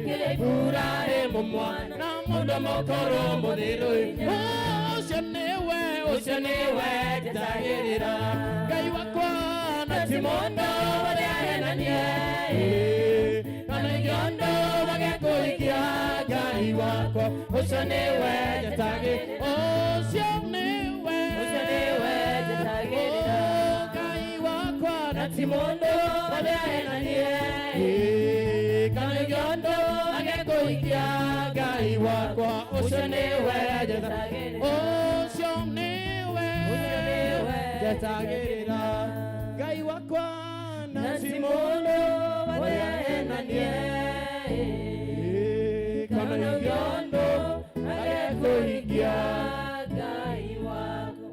Akĩrĩ Iburahĩmu mwana Na mũndũ mũkũrũ mũthiru. Ũcio nĩwe, Ũcio nĩwe njetagĩrĩra. Ngai wakwa na Na ti mũndũ ũrĩa ahenanie. Kana ingĩondo magekũhikia Ngai wakwa. Ũcio nĩwe njetagĩrĩra. Ũcio nĩwe. Ũcio nĩwe njetagĩrĩra. Oh, Ngai wakwa Na ti mũndũ ũrĩa ahenanie. Kana ingĩondo agekũhikia Ngai wakwa. Ũcio nĩwe njetagĩrĩra. Ũcio nĩwe Ũcio nĩwe njetagĩrĩra. Ngai wakwa na Na ti ti mũndũ mũndũ ũrĩa ahenanie. Kana ingĩondo agekũhikia Ngai wakwa.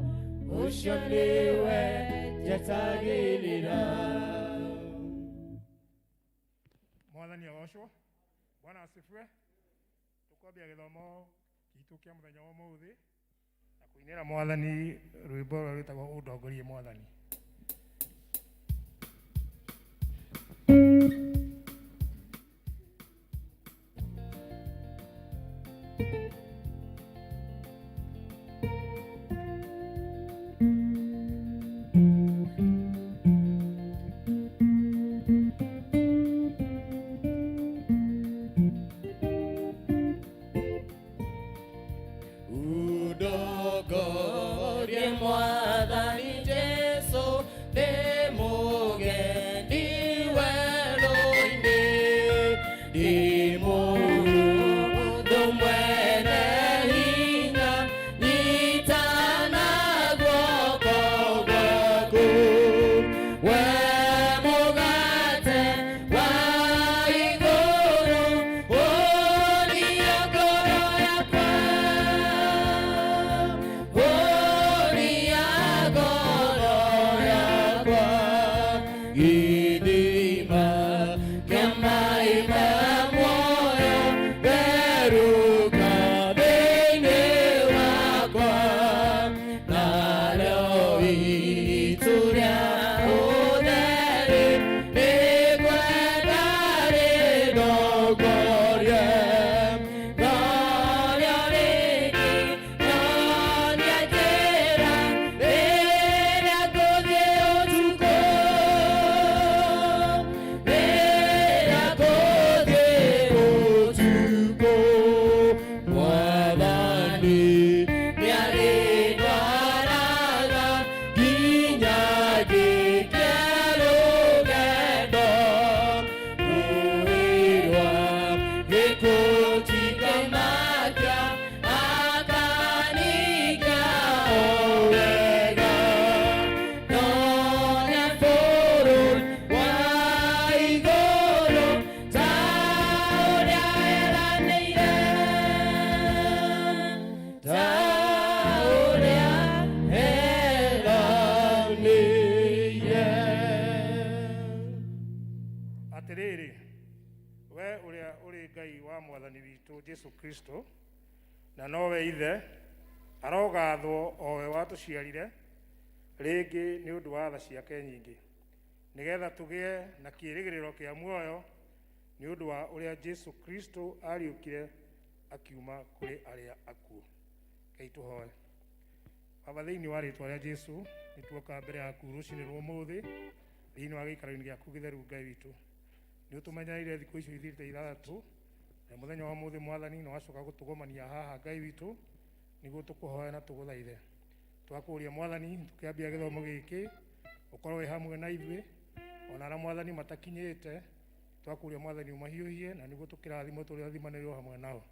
Ũcio nĩwe njetagĩrĩra. Mwathani agocwo. Bwana asifiwe. Tukwambia gĩthomo gitũ kĩa mũthenya wa ũmũthĩ na kũinĩra mwathani rwĩmbo rũrĩa rwĩtagwo ũndongorie mwathani. Udogorie mwathani Jesu ndĩ mũgendi werũ-inĩ ndĩ mũndũ mwene hinya nyitana guoko gwaku we mũgate wa igũrũ ũria ngoro yakwa ũria ngoro yakwa gĩthima kĩa maĩ ma muoyo therũka thĩinĩ wakwa narĩo itu rĩa ũtheri nĩngwenda rĩndongorie ngorio rĩngĩ nyonia njĩra rĩrĩa ngũthiĩ ũtukũ rĩrĩa ngũthiĩ ũtukũ mwathani nĩarĩndwaraga nginya ngĩke rũgendo rũĩ rwa gĩkũnjikamakia akaninga o wega ndonya bũrũri wa igũrũ ta ũrĩa eranĩire ta ũrĩa eranĩire. Atĩrĩrĩ, we ũrĩa ũrĩ Ngai wa mwathani witũ Jesu Kristo na nowe ithe arogathwo o we watũciarire rĩngĩ nĩ ũndũ wa tha ciake nyingĩ nĩgetha tũgĩe na kĩĩrĩgĩrĩro kĩa muoyo nĩ ũndũ wa ũrĩa Jesu Kristo ariũkire akiuma kũrĩ arĩa akuũ. Ngai tũhoe. Baba, thĩinĩ wa rĩtwa rĩa Jesu nĩ tuoka mbere yaku rũcinĩ rwa ũmũthĩ thĩinĩ wa gĩikaro-inĩ gĩaku gĩtheru Ngai witũ nĩ ũtũmenyereire thikũ icio ithirĩte ithathatũ na mũthenya wa ũmũthĩ mwathani nĩ wacoka gũtũgomania haha Ngai witũ nĩguo tũkũhoe na tũgũthaithe twakũria mwathani tũkĩambia gĩthomo gĩkĩ ũkorwo wĩ hamwe na ithuĩ ona arĩa mwathani matakinyĩte twakũria mwathani ũmahiũhie na nĩguo tũkĩrathimwo tũrathimanĩrwo hamwe nao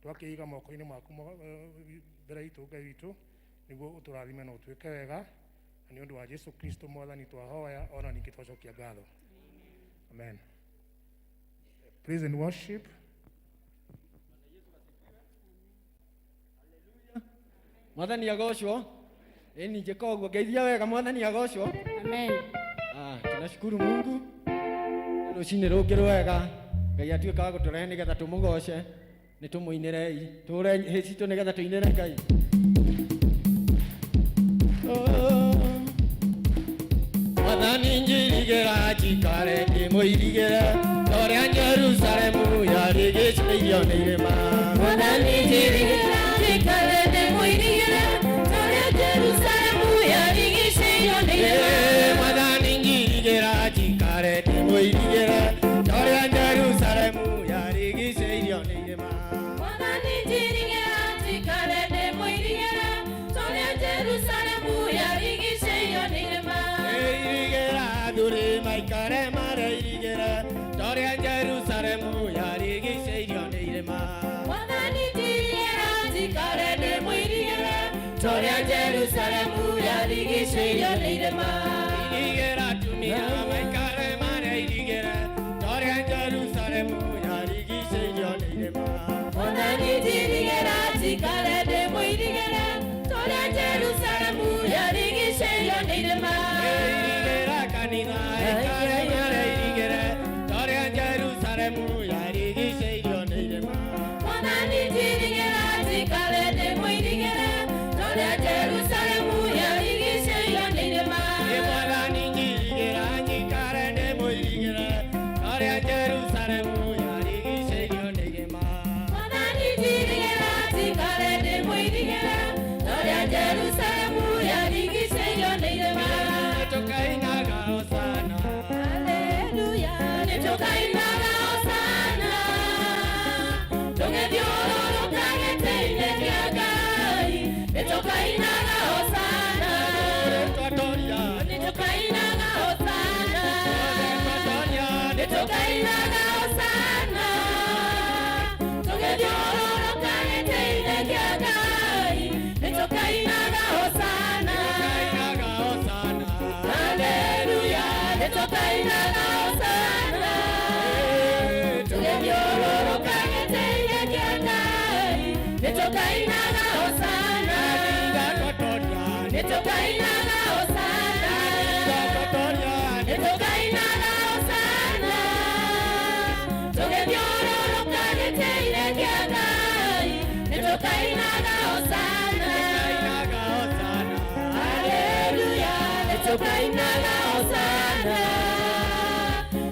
twakĩiga moko-inĩ maku mbere itũ Ngai witũ nĩguo ũtũrathime na ũtwĩke wega na nĩ ũndũ wa Jesu Kristo mwathani twahoya ona ningĩ twacokia ngatho. Amen. Praise and worship. Mwathani agocwo. Ĩni njĩka ũguo ngeithia wega mwathani agocwo. Amen. Ah, tunashukuru Mungu rũcinĩ rũngĩ rwega Ngai atuĩka wa gũtũrehe nĩgetha tũmũgoce nĩ tũmũinĩrei tũre hĩ citũ nĩgetha tũinĩre Ngai. Oh. Mwathani njirigĩra njikare ndĩmũirigĩre ta ũrĩa Jerusalemu yarĩ. Yarigicĩirio nĩ irĩma. Mwathani njirigĩra njikare ndĩmũirigĩre torĩa Jerusalemu yarigicĩirio nĩ irĩma. Mwathani njirigĩra njikare ndĩmũirigĩre torĩa Jerusalemu yarigicĩirio nĩ irĩma. Mwathani njirigĩra njikare ndĩmũirigĩre torĩa Jerusalemu yarigicĩirio nĩ irĩma. Irigĩra athuri maikare mareirigĩre torĩa Jerusalemu yarigicĩirio nĩ irĩma. Mwathani njirigĩra njikare ndĩmũirigĩre torĩa Jerusalemu yarigicĩirio nĩ irĩma. Irigĩra atumia maikare mareirigĩre torĩa Jerusalemu yarigicĩirio nĩ irĩma. Mwathani njirigĩra njikare ndĩmũirigĩre torĩa Jerusalemu yarigicĩirio nĩ irĩma. Irigĩra kanitha ikare mareirigĩre torĩa Jerusalemu yarigicĩirio nĩ irĩma. Mwathani njirigĩra njikare ndĩmũirigĩre torĩa Jerusalemu yarigicĩirio nĩ irĩma. Mwathani njirigĩra njikare ndĩmũirigĩre torĩa Jerusalemu yarigicĩirio nĩ irĩma. Mwathani njirigĩra njikare ndĩmũirigĩre torĩa Jerusalemu yarigicĩirio nĩ irĩma. Nĩtũkainaga hosana. Haleluya, nĩtũkainaga hosana tũgĩthiũrũrũka gĩtĩ-inĩ kĩa Ngai, nĩtũkainaga hosana. Twatoria. Nĩtũkainaga hosana. Twatoria. Nĩtũkainaga hosana tũgĩthiũrũrũka gĩtĩ-inĩ kĩa Ngai, nĩtũkainaga hosana. Nĩtũkainaga hosana. Haleluya, nĩtũkainaga hosana tũgĩthiũrũrũka gĩtĩ-inĩ kĩa Ngai, nĩtũkainaga hosana. Twatoria. Nĩtũkainaga hosana. Twatoria. Nĩtũkainaga hosana tũgĩthiũrũrũka gĩtĩ-inĩ kĩa Ngai, nĩtũkainaga hosana. Nĩtũkainaga hosana. Haleluya, nĩtũkainaga hosana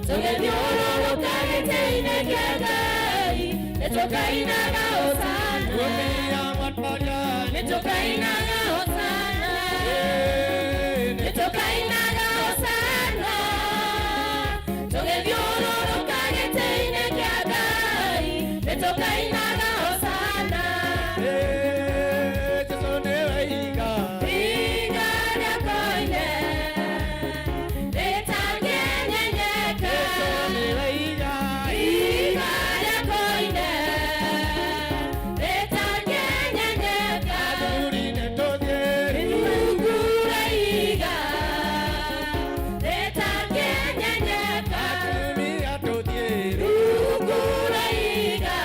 tũgĩthiũrũrũka gĩtĩ-inĩ kĩa Ngai, nĩtũkainaga hosana. Rumia mwatoria. Nĩtũkainaga hosana. Nĩtũkainaga hosana tũgĩthiũrũrũka gĩtĩ-inĩ kĩa Ngai, nĩtũkainaga hosana. Jesũ nĩwe ihiga. Ihiga rĩa koine rĩtangĩenyenyeka. Jesũ nĩwe ihiga. Ihiga rĩa koine rĩtangĩenyenyeka. Athuri nĩtũthiĩ. Rungu rwa ihiga rĩtangĩenyenyeka. Atumia tũthiĩ. Rungu rwa ihiga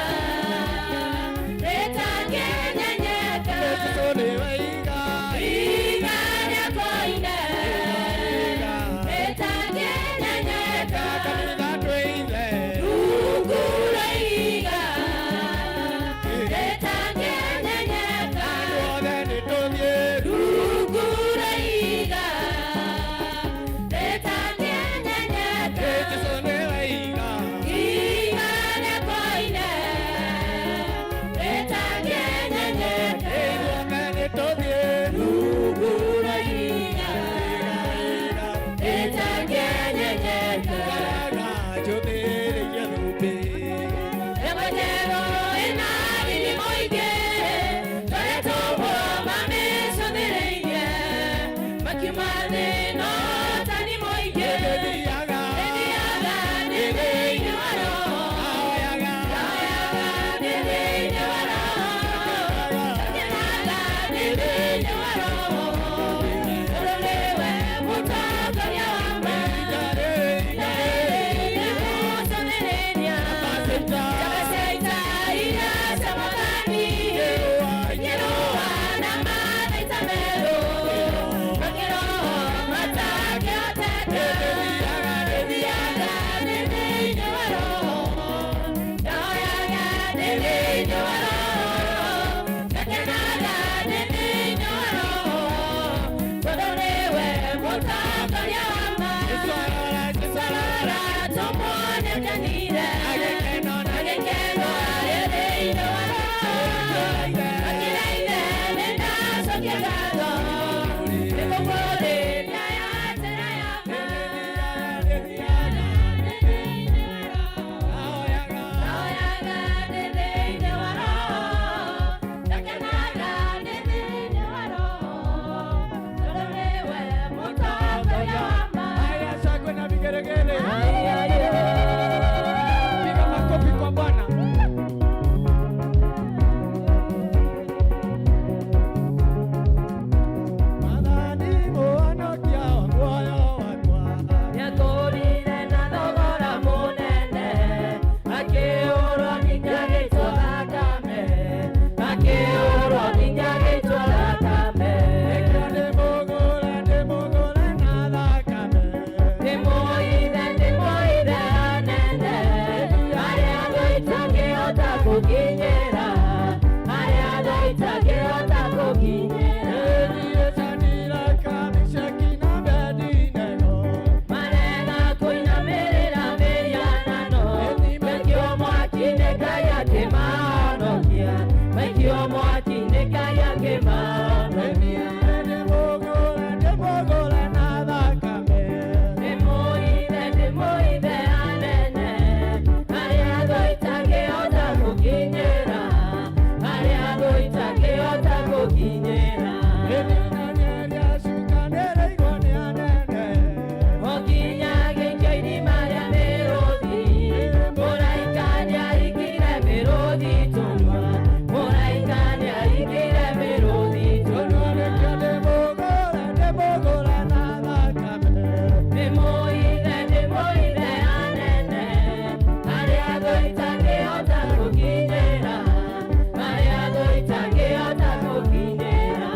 gũkinyĩra, harĩa thũ itangĩhota gũkinyĩra. Marega kũinamĩrĩra mĩhianano, maikio mwaki-inĩ Ngai akĩmahonokia, maikio mwaki-inĩ Ngai akĩmahonokia. Ndĩmũithe, ndĩmũithe anene, harĩa thũ itangĩhota gũkinyĩra, harĩa thũ itangĩhota gũkinyĩra. Mũkinya gĩikio irima rĩa mĩrũthi, mũraika nĩarikire mĩrũthi tũnua, mũraika nĩarikire mĩrũthi tũnua. Ndĩmũithe, ndĩmũithe anene, harĩa thũ itangĩhota gũkinyĩra, harĩa thũ itangĩhota gũkinyĩra.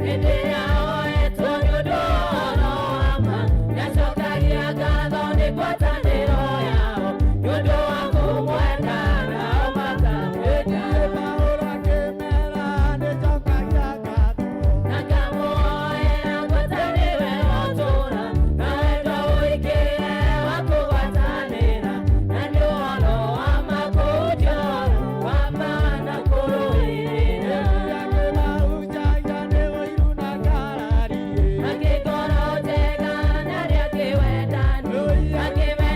Hĩndĩ ĩrĩa oetwo nĩ ũndũ wa ũhoro wa ma, nĩacokagia ngatho nĩ ngwatanĩro yao, nĩ ũndũ wa kũmwenda nao makamwenda. Akamuoera ngwatanĩro ya ũtũũra, na wendo ũingĩre wa kũgwatanĩra, na nĩ ũhoro wa ma kũhunjia ũhoro wa ma na kũrũĩrĩra. Akĩngoro njega na arĩa akĩwendani, akĩmera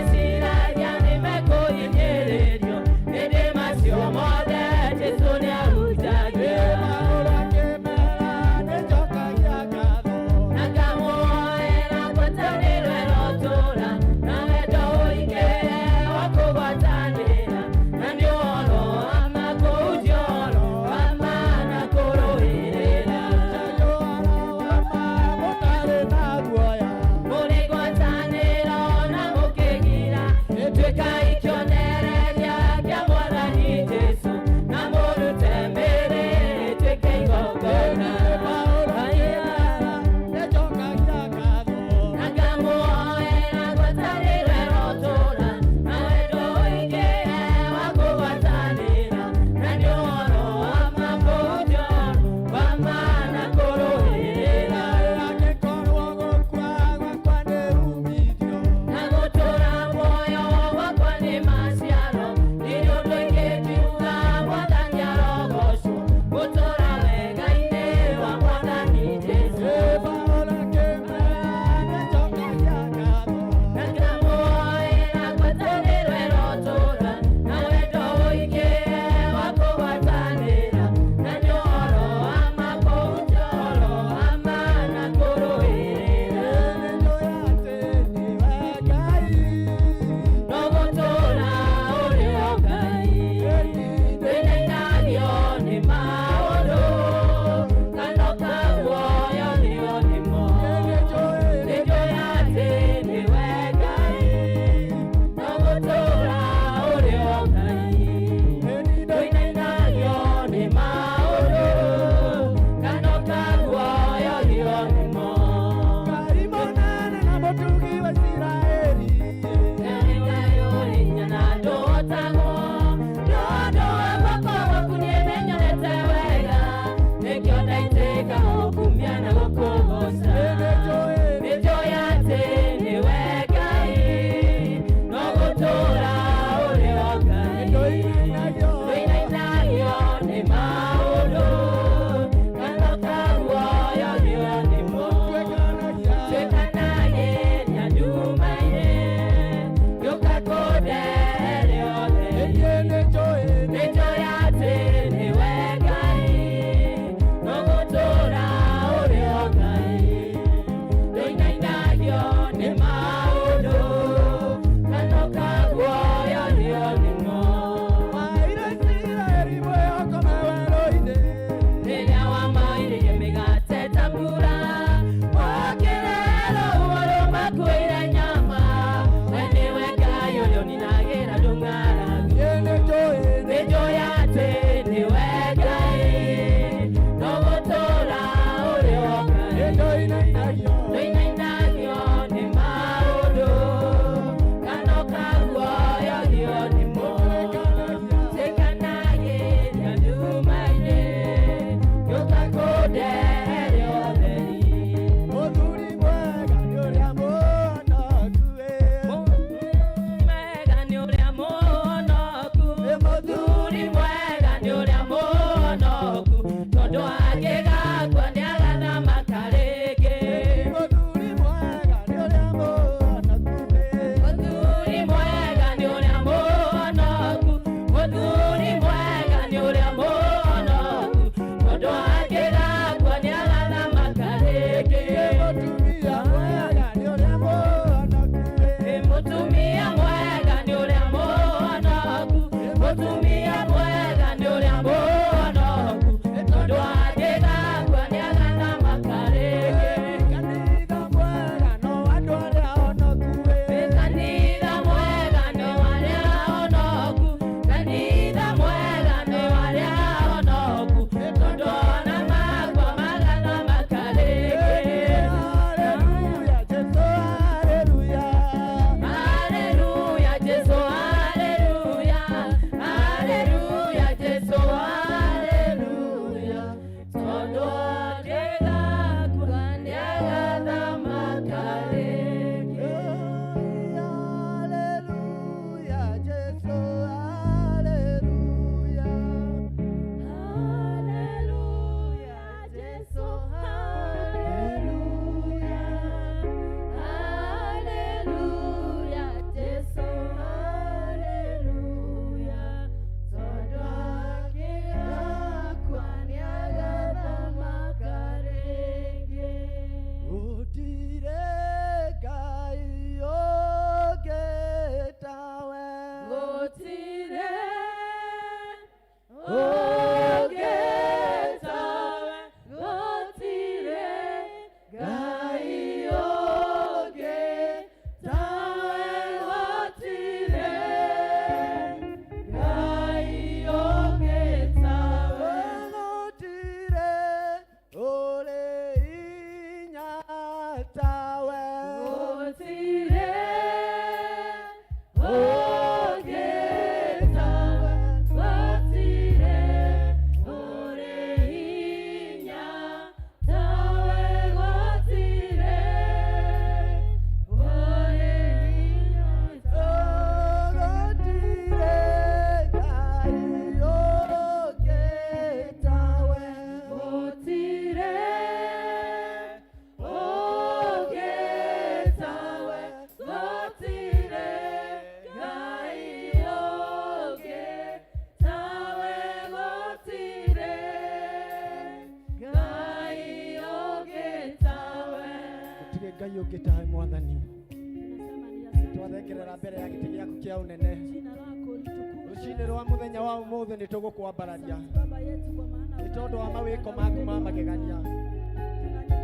Ũngĩ tawe Mwathani. Tunasema ni asante. Twathengerera mbere ya gĩtĩ gĩaku kĩa ũnene. Jina lako litukuzwe. Rũcinĩ rwa mũthenya wa ũmũthĩ nĩ tũgũkwambararia Asante Baba yetu kwa maana nĩ tondũ wa mawĩko maku ma magegania.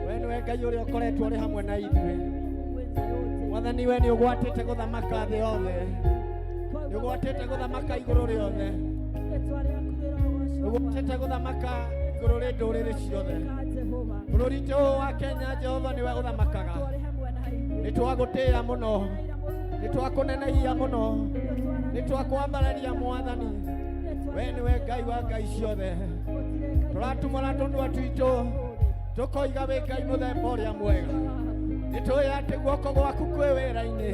We nĩwe Ngai ũrĩa ũkoretwo ũrĩ hamwe na ithuĩ. Mwathani, we nĩ ũgwatĩte gũthamaka thĩ yothe, nĩ ũgwatĩte gũthamaka igũrũ rĩothe, nĩ ũgwatĩte gũthamaka igũrũ rĩ ndũrĩrĩ ciothe. Bũrũri ũyũ wa Kenya, Jehova, nĩwe ũthamakaga. Nĩ twagũtĩĩa mũno, nĩ twakũnenehia mũno, nĩ twakwambararia Mwathani. We nĩwe Ngai wa ngai ciothe. Tũratumũra tũnua twitũ tũkoiga wĩ Ngai mũthemba ũrĩa mwega. Nĩ tũĩ atĩ guoko gwaku kwĩ wĩra-inĩ,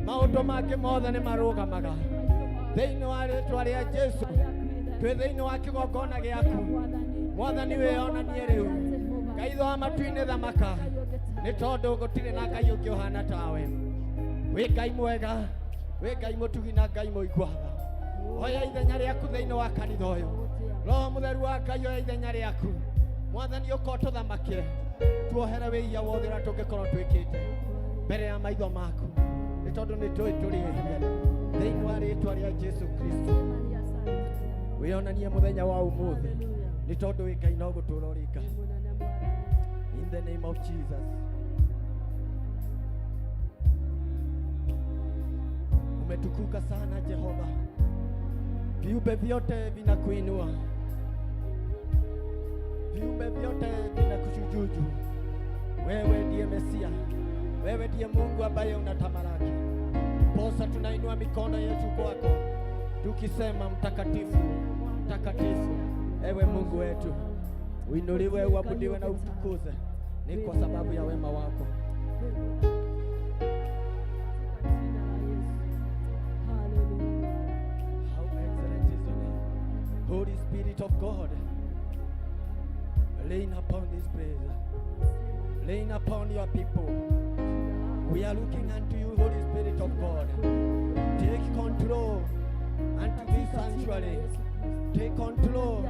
maũndũ mangĩ mothe nĩ marũgamaga. Thĩinĩ wa rĩtwa rĩa Jesu, twĩ thĩinĩ wa kĩgongona gĩaku, Mwathani, wĩonanie rĩu. Ngai wa matu-inĩ, thamaka, nĩ tondũ gũtirĩ na Ngai ũngĩ ũhana tawe. Wĩ Ngai mwega, wĩ Ngai mũtugi na Ngai mũiguaga. Oya ithenya rĩaku thĩinĩ wa kanitha ũyũ. Roho Mũtheru wa Ngai, oya ithenya rĩaku. Mwathani, ũka ũtũthamakĩre, tuohere wĩhia wothe ũrĩa tũngĩkorwo twĩkĩte mbere ya maitho maku, nĩ tondũ nĩ tũĩ tũrĩ ehia. Thĩinĩ wa rĩtwa rĩa Jesu Kristo, wĩonanie mũthenya wa ũmũthĩ, nĩ tondũ wĩ Ngai no gũtũũra ũrĩ Ngai. In the name of Jesus. Umetukuka sana Jehova, viumbe vyote vinakuinua, viumbe vyote vinakusujudu. Wewe ndiye Mesia, wewe ndiye Mungu ambaye unatamalaki. Posa tunainua mikono yetu kwako tukisema, mtakatifu, mtakatifu, ewe Mungu wetu, uinuliwe, uabudiwe na utukuze, ni kwa sababu ya wema wako. Katika jina la Yesu. Hallelujah. How excellent is your name. Holy Spirit of God, reign upon this place. Reign upon your people. We are looking unto you, Holy Spirit of God. Take control unto this sanctuary. Take control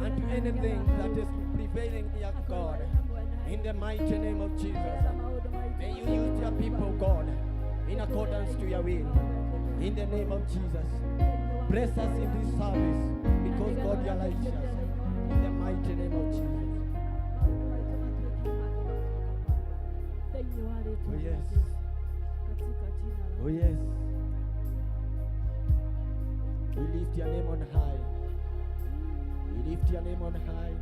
unto anything that is prevailing here, God. In the mighty name of Jesus. May you use your people, God, in accordance to your will. In the name of Jesus. Bless us in this service because, God, you are righteous. In the mighty name of Jesus. Oh, yes. Katika jina la Oh, yes. We lift your name on high. We lift your name on high.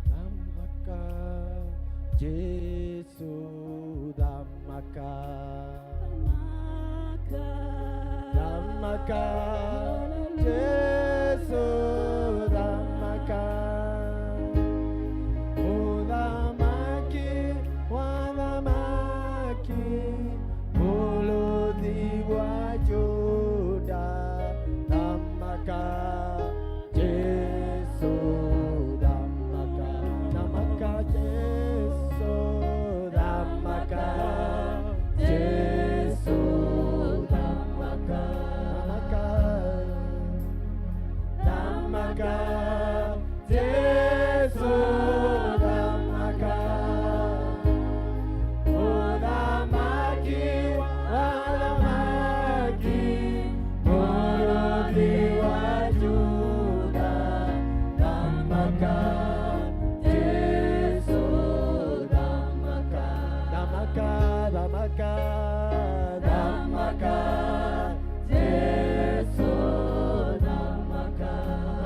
Thamaka, Jesu, thamaka. Thamaka, Jesu, thamaka. Mũthamaki wa athamaki, Mũrũthi wa Juda, thamaka, Jesu, thamaka. Thamaka, Jesu, thamaka, Jesu, thamaka. Thamaka, thamaka, Jesu, thamaka. Mũthamaki wa athamaki, Mũrũthi wa Juda, thamaka, Jesu, thamaka. Thamaka, thamaka, thamaka, Jesu, thamaka.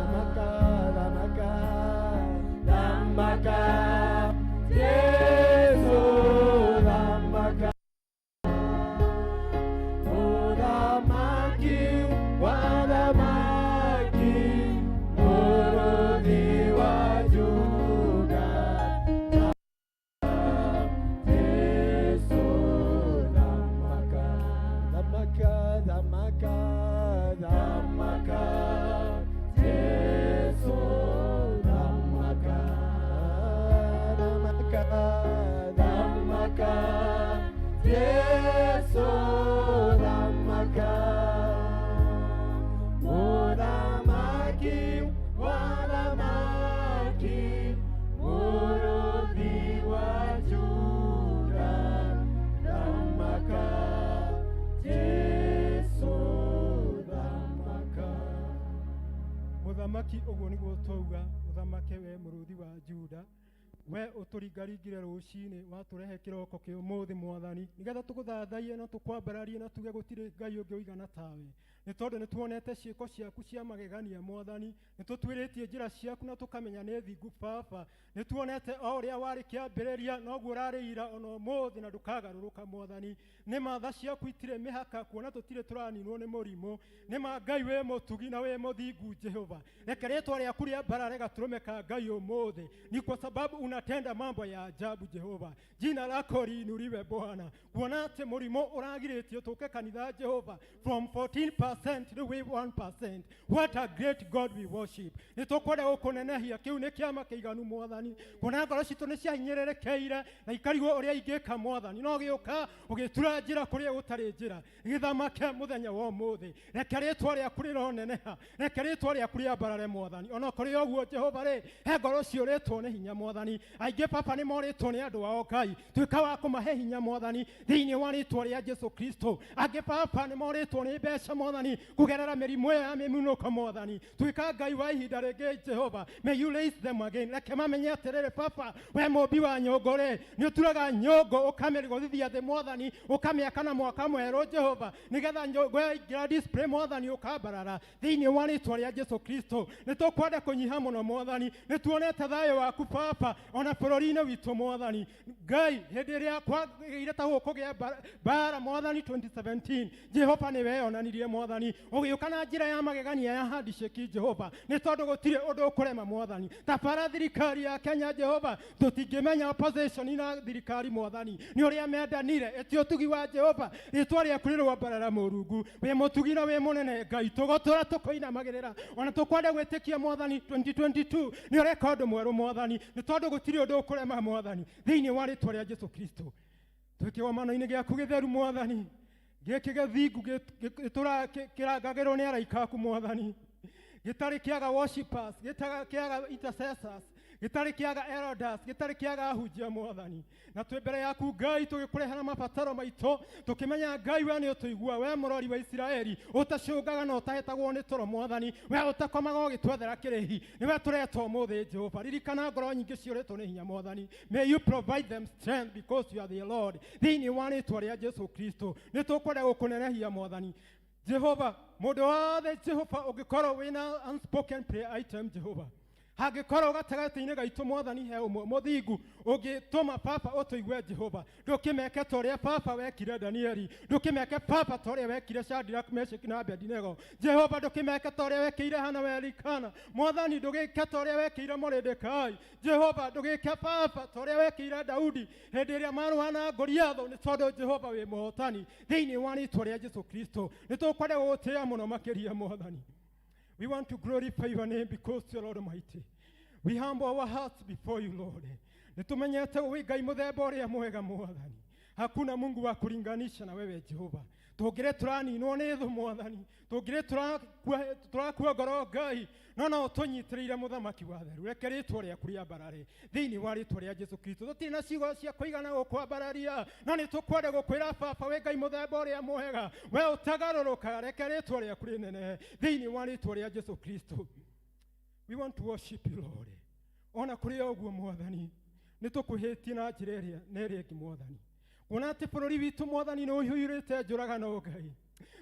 Thamaka. Wathamaki, Mũrũthi wa Juda, thamaka, Jesu thamaka. Mũthamaki, ũguo nĩguo twauga, ũthamake we mũrũthi wa Juda, we ũtũringaringire rũcinĩ, watũrehe kĩroko kĩa ũmũthĩ, Mwathani, nĩgetha tũgũthathaiye na tũkwambararie na tuge gũtirĩ Ngai ũngĩ ũigana tawe, nĩ tondũ nĩ tuonete ciĩko ciaku cia magegania. Mwathani, nĩ tũtuĩrĩtie njĩra ciaku na tũkamenya nĩ thingu. Baba, nĩ tuonete o ũrĩa warĩ kĩambĩrĩria noguo ũrarĩ ira ona ũmũthĩ, na ndũkagarũrũka. Mwathani, nĩ ma tha ciaku itirĩ mĩhaka, kuona tũtirĩ tũraninwo nĩ mũrimũ. Nĩ ma Ngai wĩ mũtugi na wĩ mũthingu. Jehova, reke rĩtwa rĩaku rĩambarare gatũrũme ka Ngai ũmũthĩ, ni kwa sababu unatenda mambo ya ajabu. Jehova, jina lako liinuliwe. Bwana, kuona atĩ mũrimũ ũragirĩtio tũke kanitha, Jehova, from 14% rĩu wĩ 1%. What a great God we worship! Nĩ tũkwenda gũkũnenehia. Kĩu nĩ kĩama kĩiganu, Mwathani, kuona ngoro citũ nĩ ciahinyĩrĩrĩkĩire na ikarigwo ũrĩa ingĩka. Mwathani, no gĩũka ũgĩtura njĩra kũrĩa gũtarĩ njĩra. Gĩthamake mũthenya wa ũmũthĩ. Reke rĩtwa rĩaku rĩroneneha, reke rĩtwa rĩaku rĩambarare, Mwathani. Ona kũrĩ ũguo, Jehova rĩ, he ngoro ciũrĩtwo nĩ hinya. Mwathani, aingĩ baba nĩ morĩtwo nĩ andũ ao. Ngai, tuĩka wa kũmahe hinya, Mwathani, thĩinĩ wa rĩtwa rĩa Jesu Kristo. Angĩ baba nĩ morĩtwo nĩ mbeca, Mwathani, kũgerera mĩrimũ ĩyo ya mĩmunũko. Mwathani, tuĩka Ngai wa ihinda rĩngĩ. Jehova, may you raise them again. Reke mamenye atĩrĩrĩ, baba, we mũmbi wa nyũngũ rĩ, nĩ ũturaga nyũngũ ũkamĩrĩgũthithia thĩ, Mwathani, ũkamĩaka na mwaka mwerũ, Jehova, nĩgetha nyũngũ yaingĩra display, Mwathani, ũkambarara thĩinĩ wa rĩtwa rĩa Jesu Kristo. Nĩ tũkwenda kũnyiha mũno, Mwathani. Nĩ tuonete thayũ waku baba ona bũrũri-inĩ witũ. Mwathani Ngai, hĩndĩ ĩrĩa kwagĩire ta gũkũgĩa mbara, Mwathani, 2017, Jehova, nĩ weyonanirie, Mwathani, ũgĩũka na njĩra ya magegania ya handshake. Jehova, nĩ tondũ gũtirĩ ũndũ ũkũrema. Mwathani, tabara thirikari ya Kenya. Jehova, tũtingĩmenya opposition na thirikari, Mwathani, nĩ ũrĩa mendanire. Ĩti ũtugi wa Jehova, rĩtwa rĩaku rĩrwambarara. Mũrungu wĩ mũtugi na wĩ mũnene. Ngai, tũgũtũra tũkũinamagĩrĩra ona tũkwenda gwĩtĩkia. Mwathani, 2022 nĩ ũreka ũndũ mwerũ, Mwathani, nĩ tondũ gũtirĩ ũndũ ũkũrema. Mwathani, thĩinĩ wa rĩtwa rĩa Jesu Kristo, twĩ kĩgomano-inĩ gĩaku gĩtheru, Mwathani, gĩkĩ gĩthingu kĩrangagĩrwo nĩ araika aku, Mwathani, gĩtarĩ kĩaga worshipers, gĩtarĩ kĩaga intercessors, gĩtarĩ kĩaga elders, gĩtarĩ kĩaga ahunjia. Mwathani, na twĩ mbere yaku, Ngai, tũgĩkũrehera mabataro maitũ, tũkĩmenya, Ngai, we nĩ ũtũigua, we mũrori wa Isiraeli ũtacũngaga na ũtahĩtagwo nĩ toro. Mwathani, we ũtakomaga ũgĩtwethera kĩrĩhi, nĩwe tũretwo ũmũthĩ. Jehova, ririkana ngoro nyingĩ ciũrĩtwo nĩ hinya. Mwathani, may you provide them strength because you are the Lord. Thĩinĩ wa rĩtwa rĩa Jesu Kristo, nĩ tũkwenda gũkũnenehia. Mwathani Jehova, mũndũ wothe, Jehova, ũngĩkorwo wĩna unspoken prayer item, Jehova, hangĩkorwo gatagatĩ-inĩ gaitũ, Mwathani, he ũmwe mũthingu ũngĩtũma baba ũtũigue, Jehova, ndũkĩmeke ta ũrĩa baba wekire Danieli, ndũkĩmeke baba ta ũrĩa wekire Shadrach, Meshach na Abednego. Jehova, ndũkĩmeke ta ũrĩa wekĩire Hana wa Elikana. Mwathani, ndũgĩke ta ũrĩa wekĩire Moredekai. Jehova, ndũgĩke baba ta ũrĩa wekĩire Daudi hĩndĩ ĩrĩa marũa na Goliatho, nĩ tondũ Jehova wĩ mũhotani. Thĩinĩ wa rĩtwa rĩa Jesu Kristo, nĩ tũkwenda gũgũtĩĩa mũno makĩria. Mwathani, we want to glorify your name because you are Lord Almighty. We humble our hearts before you, Lord. Nĩ tũmenyete wĩ Ngai mũthemba ũrĩa mwega. Mwathani, hakuna Mungu wa kulinganisha na wewe. Jehova, tũngĩrĩ tũraninwo nĩ thũ, Mwathani, tũngĩrĩ tũrakua ngoro, Ngai, no no tũnyitĩrĩire. Mũthamaki wa theru, reke rĩtwa rĩaku rĩambarare thĩinĩ wa rĩtwa rĩa Jesu Kristo. Tũtirĩ na ciugo cia kũigana gũkwambararia, no nĩ tũkwenda gũkwĩra, baba, wĩ Ngai mũthemba ũrĩa mwega, we ũtagarũrũkaga. Reke rĩtwa rĩaku rĩnenehe thĩinĩ wa rĩtwa rĩa Jesu Kristo. We want to worship you, Lord. Ona kũrĩ o ũguo, Mwathani, nĩ tũkwĩhĩtie na njĩra ĩrĩa na ĩrĩa ĩngĩ. Mwathani, kuona atĩ bũrũri witũ, Mwathani, nĩ ũiyũrĩte njũragano. Ngai,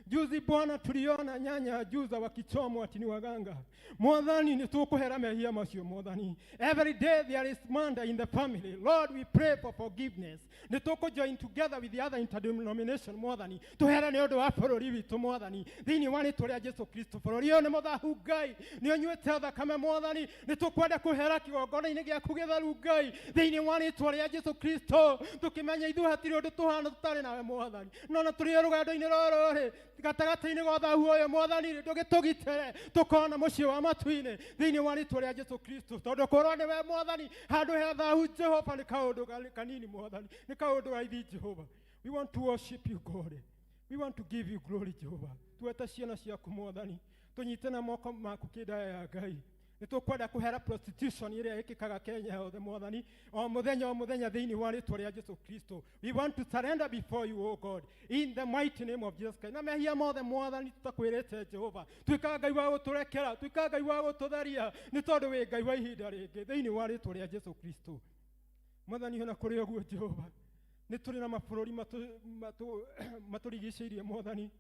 juzi, Bwana, tuliona nyanya Juza wakichomwa ati ni waganga. Mwathani, nĩ tũkũhera mehia macio. Mwathani, every day there is murder in the family. Lord, we pray for forgiveness. Nĩ tũkũ join together with the other interdenomination, Mwathani, tũhere nĩ ũndũ wa bũrũri witũ. Mwathani, thĩinĩ wa rĩtwa rĩa Jesu Kristo, bũrũri ũyũ nĩ mũthahu. Ngai, nĩ ũnyuĩte thakame. Mwathani, nĩ tũkwenda kũhera kĩgongona-inĩ gĩaku gĩtheru. Ngai, thĩinĩ wa rĩtwa rĩa Jesu Kristo, tũkĩmenya ithuĩ hatirĩ ũndũ tũhana tũtarĩ nawe. Mwathani, no na tũrĩ rũgendo-inĩ rũrũ rĩ, gatagatĩ-inĩ ga thahu ũyũ, Mwathani rĩ, ndũgĩtũgitĩre tũkona mũciĩ wa matu-inĩ thĩinĩ wa rĩtwa rĩa Jesu Kristo, tondũ korwo nĩwe, Mwathani, handũ he thahu, Jehova, nĩ kaũndũ kanini. Mwathani, nĩ kaũndũ raithi. Jehova, we want to worship you, God. We want to give you glory. Jehova, tuwete ciana ciaku. Mwathani, tũnyite na moko maku kĩndaya ya Ngai. Nĩ tũkwenda kũhera prostitution ĩrĩa ĩkĩkaga Kenya yothe, Mwathani, o mũthenya o mũthenya, thĩinĩ wa rĩtwa rĩa Jesu Kristo. We want to surrender before you, O God, in the mighty name of Jesus Christ. Na mehia mothe, Mwathani, tũtakwĩrĩte, Jehova, tuĩka Ngai wa gũtũrekera, tuĩka Ngai wa gũtũtharia, nĩ tondũ wĩ Ngai wa ihinda rĩngĩ, thĩinĩ wa rĩtwa rĩa Jesu Kristo. Mwathani, ona kũrĩ ũguo, Jehova, nĩ tũrĩ na mabũrũri matũrigicĩirie. Mwathani,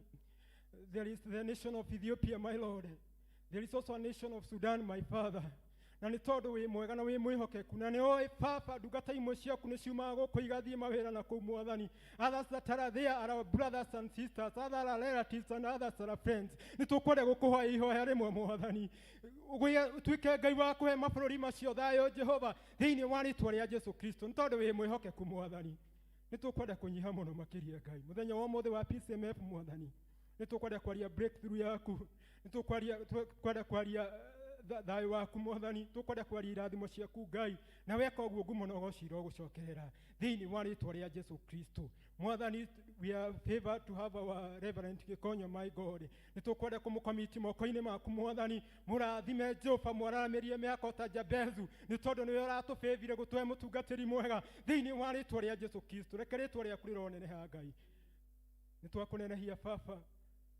there is the nation of Ethiopia, my Lord. There is also a nation of Sudan, my Father. Na nĩ tondũ wĩ mwega na wĩ mwĩhokeku na nĩ oĩ, Baba, ndungata imwe ciaku nĩ ciumaga gũkũ igathiĩ mawĩra na kũu. Mwathani, others that are there are our brothers and sisters, others are relatives and others are friends. Nĩ tũkwenda gũkũhoya ihoya rĩmwe, Mwathani, tuĩke Ngai wa kũhe mabũrũri macio thayũ, Jehova, thĩinĩ wa rĩtwa rĩa Jesu Kristo, nĩ tondũ wĩ mwĩhokeku. Mwathani, nĩ tũkwenda kũnyiha mũno makĩria, Ngai, mũthenya wa ũmũthĩ wa PCMF. Mwathani, nĩ tũkwenda kwaria breakthrough yaku, nĩ tũkwenda kwaria thayũ waku. Mwathani, tũkwenda kwaria irathimo ciaku, Ngai, na weka ũguo, ngumo na ũgoci irogũcokerera, thĩinĩ wa rĩtwa rĩa Jesu Kristo. Mwathani, we are favored to have our Reverend Gikonyo, my God. Nĩ tũkwenda kũmũcommit moko-inĩ maku. Mwathani, mũrathime, Jehova, mwararamĩrie mĩaka ta Jabezu, nĩ tondũ nĩwe ũratũbĩvire gũtũhe mũtungatĩri mwega, thĩinĩ wa rĩtwa rĩa Jesu Kristo. Reke rĩtwa rĩaku rĩroneneha, Ngai. Nĩ twakũnenehia, Baba,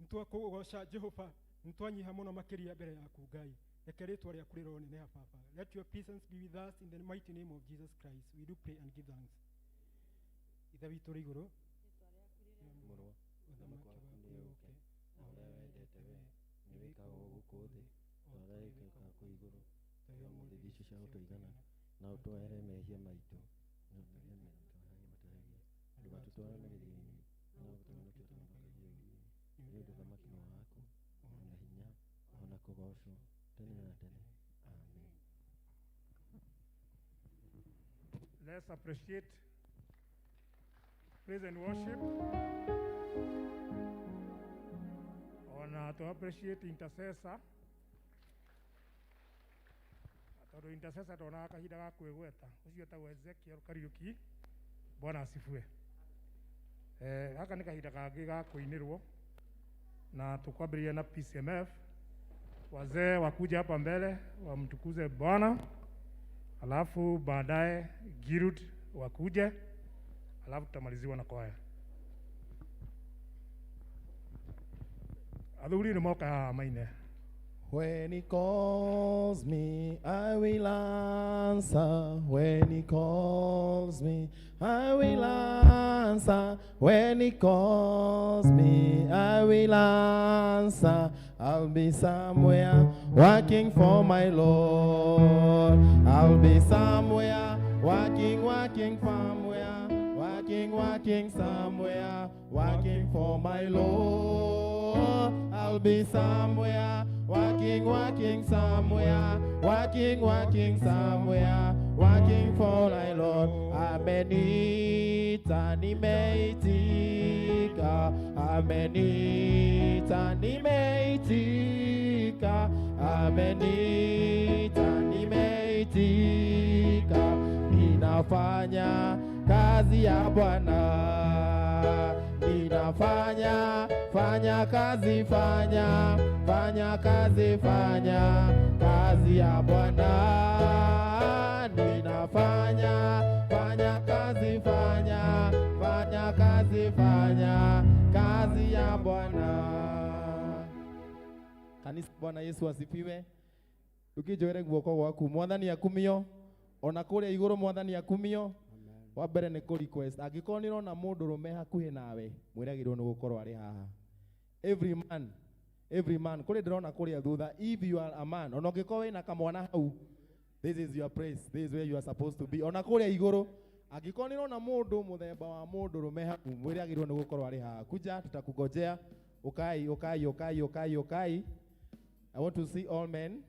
nĩ twakũgoca, Jehova, nĩ twanyiha mũno makĩria mbere yaku, Ngai. Reke rĩtwa rĩaku rĩroneneha, Baba. Let your presence be with us. In the mighty name of Jesus Christ we do pray and give thanks. Ithe witũ ũrĩ igũrũ, Mũrũ ũthamaki waku waku nĩ nĩ ũũke, ũũke, na ũrĩa wendete we nĩ wĩkagwo gũkũ thĩ ta ũrĩa wĩkĩkaga kũu igũrũ. Tũhe ũmũthĩ irio icio cia gũtũigana, na ũtwohere mehia maitũ na ũtũhe matũherie, ndũgatũtware magerio-inĩ, no ũtũhonokie tũhonokagie ũũru-inĩ, nĩ ũndũ ũthamaki nĩ waku, ona hinya, ona kũgoocwo tene na tene. Amen. Let's appreciate praise and worship. Ona to appreciate intercessor. Tondũ intercessor ndonaga kahinda ga kwĩgweta, ũcio etagwo Ezekiel Kariuki. Bwana asifiwe. Gaka nĩ kahinda kangĩ ga kũinĩrwo na tukwambĩrĩria na PCMF. Wazee wakuja hapa mbele wamtukuze Bwana, alafu baadaye Girud wakuje, alafu tutamaliziwa na kwaya. Athuri nĩ moka haha maine. When he calls me, I will answer. When he calls me, I will answer. When he calls me, I will answer. I'll be somewhere working for my Lord. I'll be somewhere working, working somewhere, working, working somewhere, working for my Lord. I'll be somewhere working, working somewhere, working, working somewhere, working for my Lord. Ameniita, nimeitika, ameniita, nimeitika, ameniita, nimeitika, ninafanya kazi ya Bwana, ninafanya fanya kazi, fanya fanya kazi, fanya kazi ya Bwana, ninafanya fanya kazi, fanya fanya kazi, fanya kazi ya Bwana. Kanisa, Bwana Yesu asifiwe. Ukinjoere guoko gwaku. Mwathani akumio ona kũrĩa igũrũ, Mwathani akumio. Wa mbere nĩ kũ request, angĩkorwo nĩ ũrona mũndũ rũme hakuhĩ nawe, mwĩragĩrwo nĩ gũkorwo arĩ haha. Every man, every man kũrĩ ndĩrona kũrĩa thutha, if you are a man, ona ũngĩkorwo wĩna kamwana hau, this is your place, this is where you are supposed to be. Ona kũrĩa igũrũ, angĩkorwo nĩ ũrona mũndũ mũthemba wa mũndũ rũme hau, mwĩragĩrwo nĩ gũkorwo arĩ haha. Kuja, tutakungojea. Ukai, ukai, ukai, ukai, ukai. I want to see all men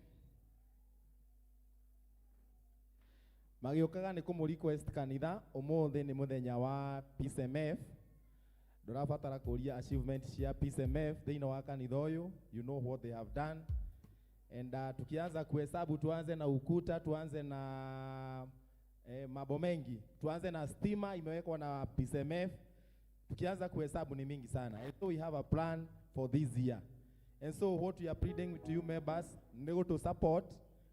magĩũkaga. Nĩ kũmũ request kanitha, ũmũthĩ nĩ mũthenya wa PCMF. Ndũrabatara kũria achievement cia PCMF thĩinĩ wa kanitha ũyũ. You know what they have done, and tukianza kuhesabu, tuanze na ukuta, tuanze na mambo mengi, tuanze na stima imewekwa na PCMF. Tukianza kuhesabu ni mingi sana, and so we have a plan for this year, and so what we are pleading to you members nĩ gũtũ support.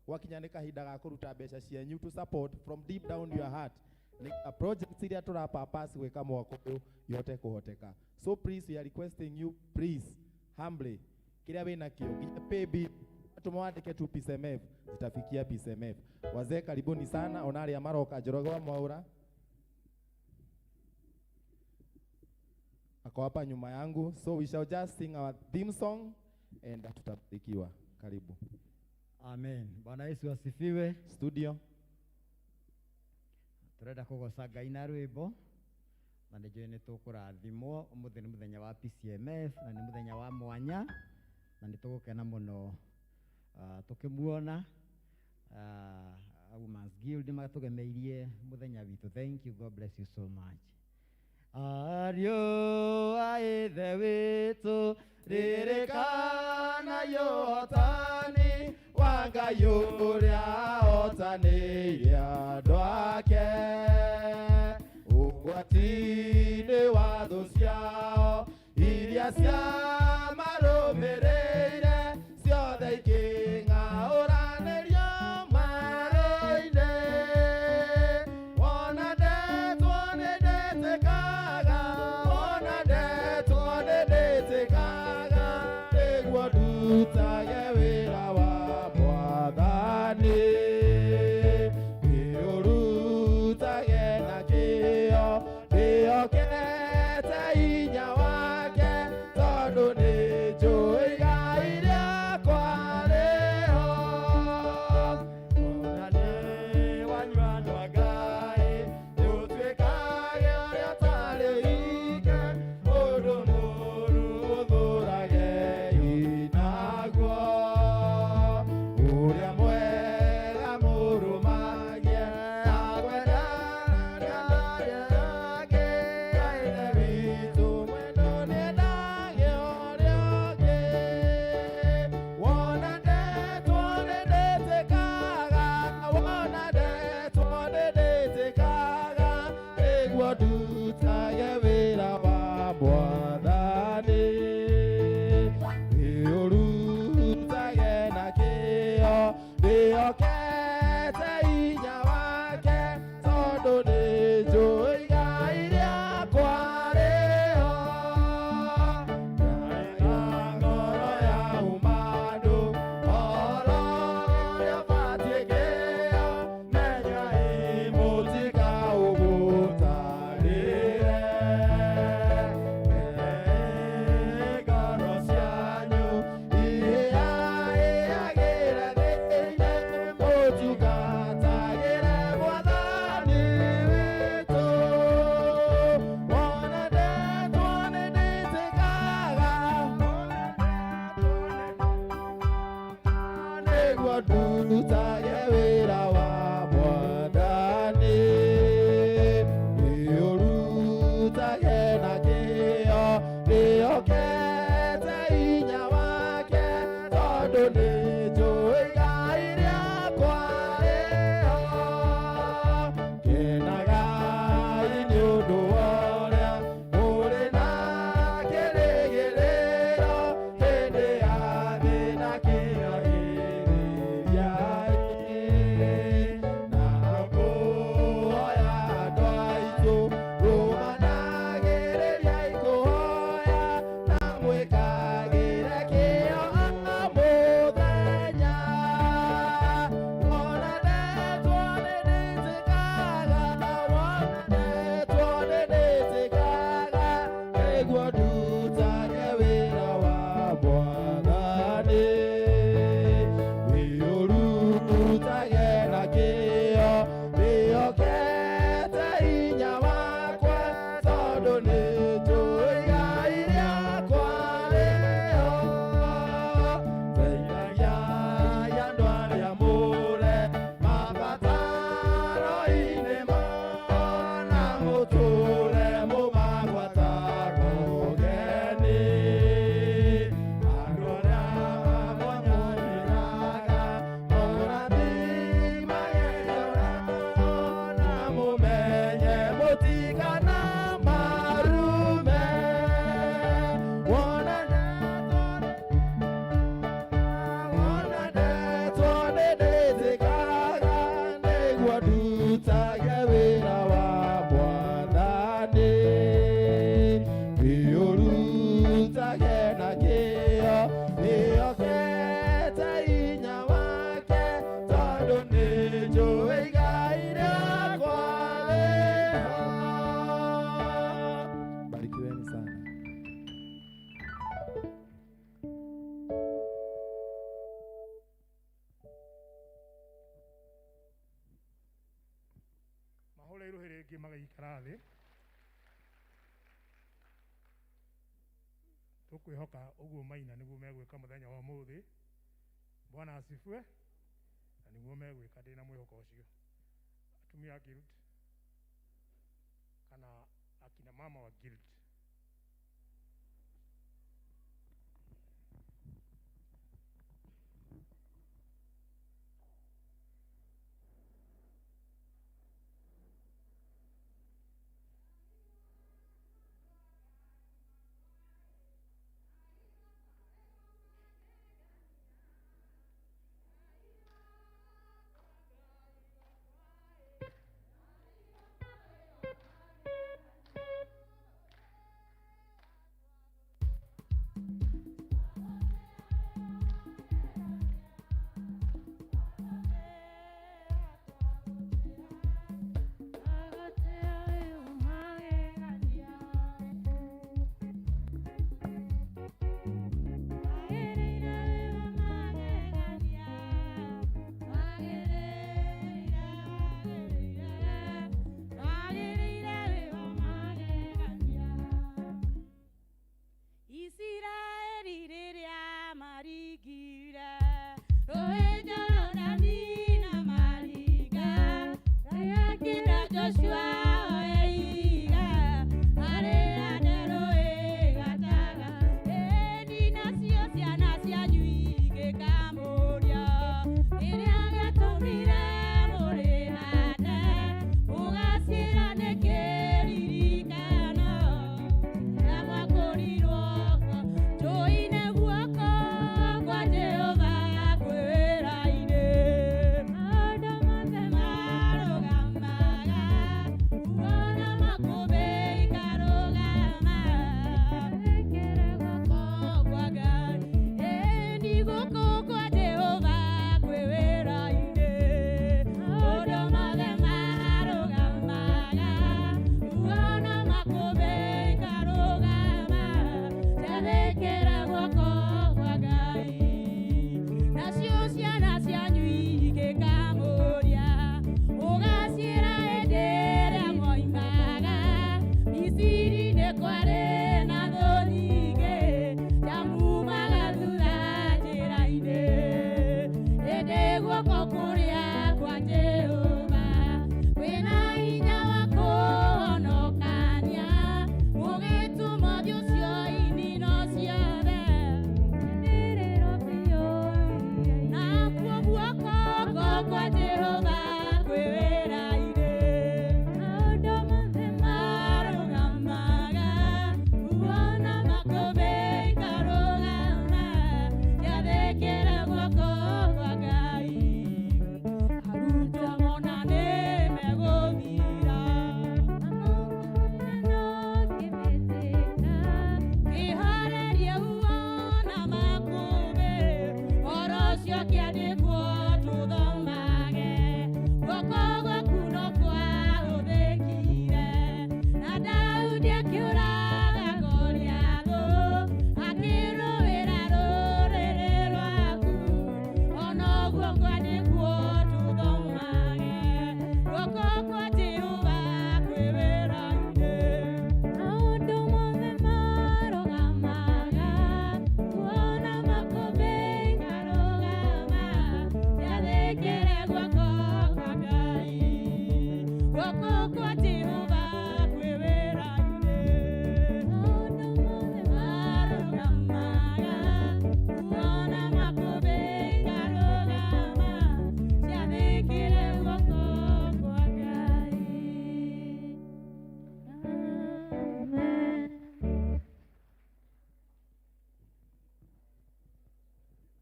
Gwakinya nĩ kahinda ga kũruta mbeca cianyu to support from deep down your heart nĩ a projects iria tũrapapas gwĩka mwaka ũyũ ihote kũhoteka. So please, we are requesting you, please, humbly, kĩrĩa wĩna kĩo, nginya paybill tumwandike tu PCMF, zitafikia PCMF. Wazee karibuni sana, ona arĩa maroka. Njoroge wa Mwaura ako hapa nyuma yangu, so we shall just sing our theme song and tutabarikiwa. Karibu. Amen. Bwana Yesu asifiwe. Studio. Turenda kugoca Ngai na rwimbo na nĩ njũĩ nĩ tũkũrathimwo. Ũmũthĩ nĩ mũthenya wa PCMF na nĩ mũthenya wa mwanya na nĩ tũgũkena mũno tũkĩmuona. Women's Guild matũgemeirie mũthenya witũ. Thank you. God bless you so much. Ariũ a Ithe witũ, ririkana ũhotani wa Ngai ũrĩa ahotanĩire andũ ake ũgwati-inĩ wa thũ ciao iria ciamarũmĩrĩire ciothe ikĩng'aũranĩrio maru-inĩ. Wona ndetwo nĩ ndĩtĩkaga, wona ndetwo nĩ ndĩtĩkaga, nĩguo ndutage wĩra wa Mwathani. Ndĩũrutage na kĩyo, ndĩhokete hinya wake, tondũ nĩ njũĩ igai rĩakwa rĩho. Ona nĩ wanyua andũ a Ngai, ũtuĩkage ũrĩa ũtarĩ ike, mũndũ mũũru ũthũrage inaguo. Ũrĩa mwega mũrũmagie, na kwendana arĩa angĩ. Ithe witũ mwendo nĩendage ũrĩa ũngĩ. Wona ndetwo nĩ ndĩtĩkaga, wona ndetwo nĩ ndĩtĩkaga, nĩguo ndutage wĩra wa Mwathani. Ndĩũrutage na kĩyo, ndĩhokete hinya wake, tondũ nĩ njũĩ igai rĩakwa rĩho. Na ngoro ya ũmandũ, ũhoro ũrĩa ũbatiĩ kĩyo, menyai mũtikaũgũtarĩre. Ngoro cianyu ihĩahĩagĩre thĩinĩ, mũtungatagĩre Mwathani witũ. Wona ndetwo nĩ ndĩtĩkaga, nĩguo ndutage wĩra wa Mwathani. Ndĩũrutage na kĩyo, ndĩhokete hinya wake, tondũ nĩ njũĩ igai rĩakwa rĩho. Kenagai nĩ ũndũ wa ũrĩa mũrĩ na kĩrĩgĩrĩro hĩndĩ ya thĩna kĩragĩrĩriai. Na kũhoya andũ aitũ, rũmanagĩrĩriai kũhoya na mwĩkagĩre kĩyo mũthenya. Wona ndetwo nĩ ndĩtĩkaga, wona ndetwo nĩ ndĩtĩkaga, nĩguo ndutage wĩra wa Mwathani. Rĩngĩ magaikara thĩ. Tũkwĩhoka ũguo maina nĩguo megwĩka mũthenya wa ũmũthĩ. Bwana asifiwe. Na nĩguo megwĩka, ndĩna mwĩhoko ũcio. Atumia a guild kana akina mama wa guild.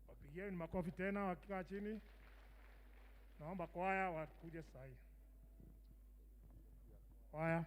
Wapigieni makofi tena wakikaa chini. Naomba kwaya wakuje sasa hivi. Kwaya.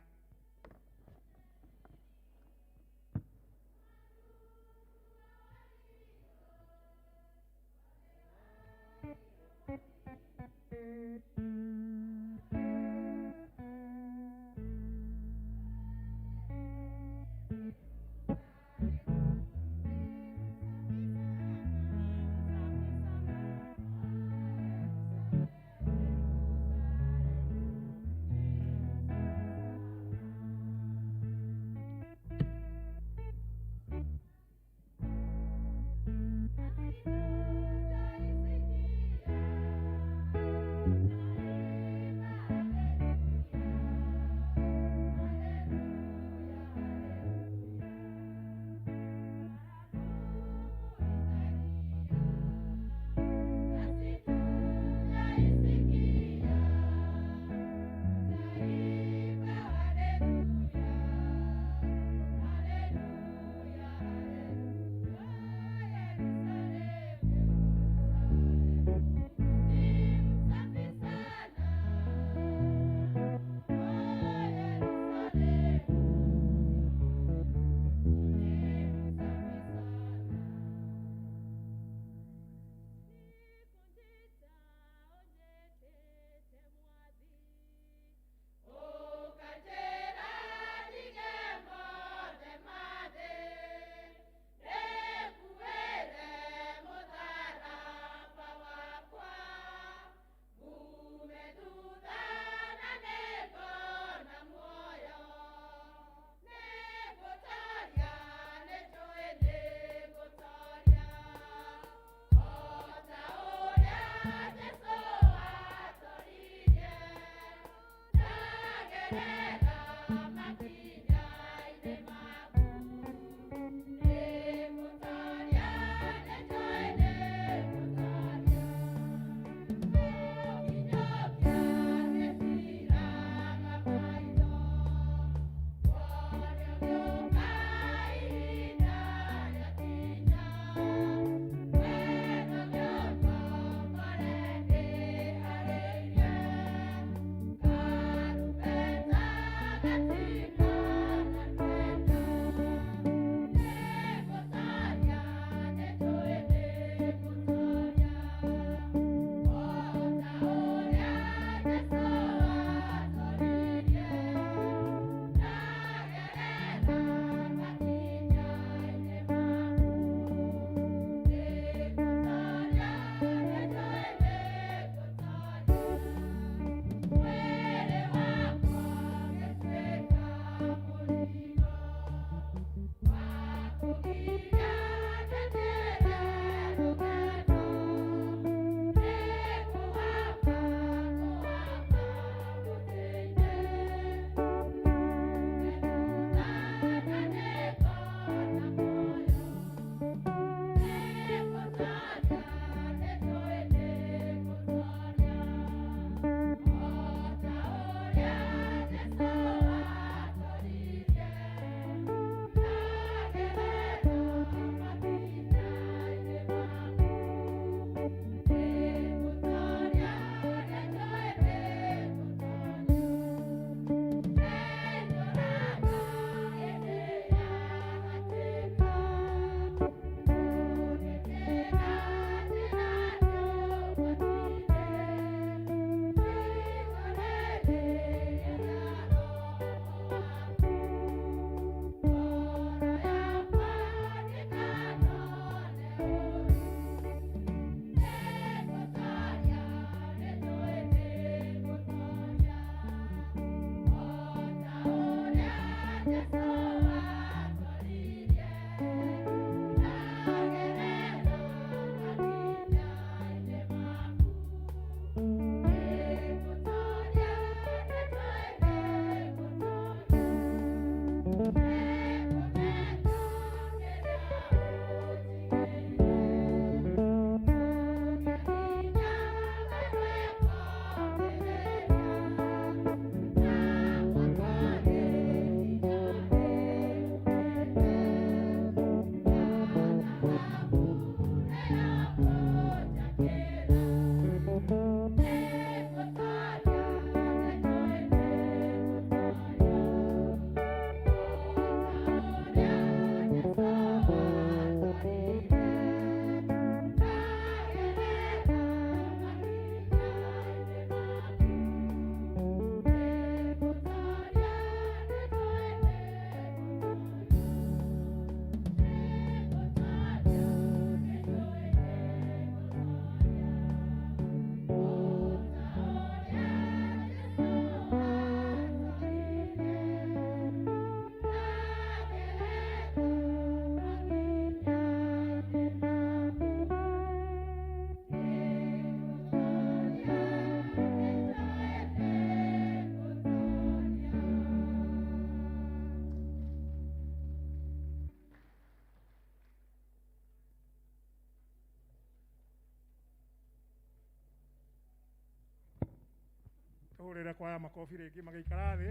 Tuhurire kwaya makobi ringi magiikara thi.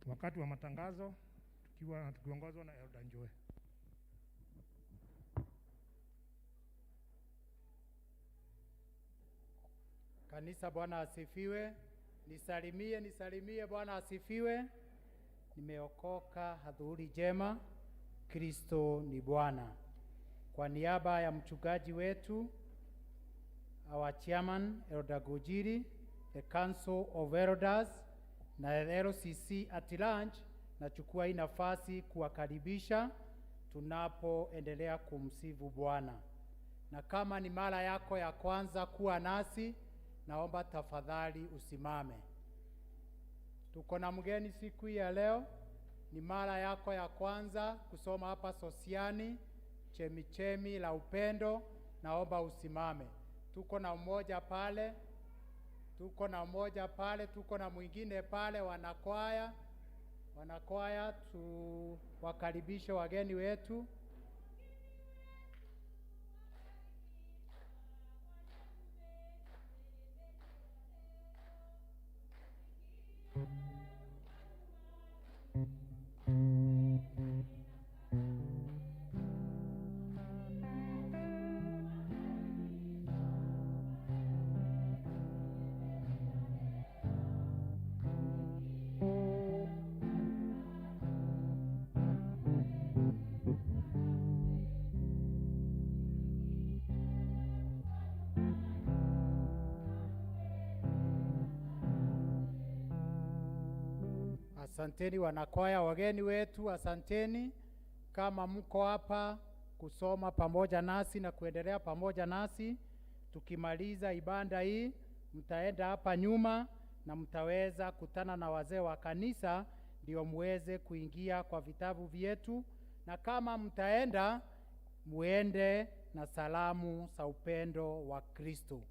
Wakati wa matangazo tukiwa tukiongozwa na Elda Njoe. Kanisa, Bwana asifiwe. Nisalimie, nisalimie, Bwana asifiwe. Nimeokoka, adhuhuri njema, Kristo ni Bwana. Kwa niaba ya mchungaji wetu, our chairman Elder Gojiri, the Council of Elders na LCC at large, nachukua hii nafasi kuwakaribisha tunapoendelea kumsifu Bwana. Na kama ni mara yako ya kwanza kuwa nasi, naomba tafadhali usimame. Tuko na mgeni siku hii ya leo, ni mara yako ya kwanza kusoma hapa Sosiani, chemichemi la upendo, naomba usimame. Tuko na mmoja pale, tuko na mmoja pale, tuko na mwingine pale, wanakwaya. Wanakwaya, tuwakaribishe wageni wetu. Asanteni wanakwaya, wageni wetu, asanteni kama mko hapa kusoma pamoja nasi na kuendelea pamoja nasi. Tukimaliza ibada hii, mtaenda hapa nyuma na mtaweza kutana na wazee wa kanisa, ndio muweze kuingia kwa vitabu vyetu, na kama mtaenda, muende na salamu za upendo wa Kristo.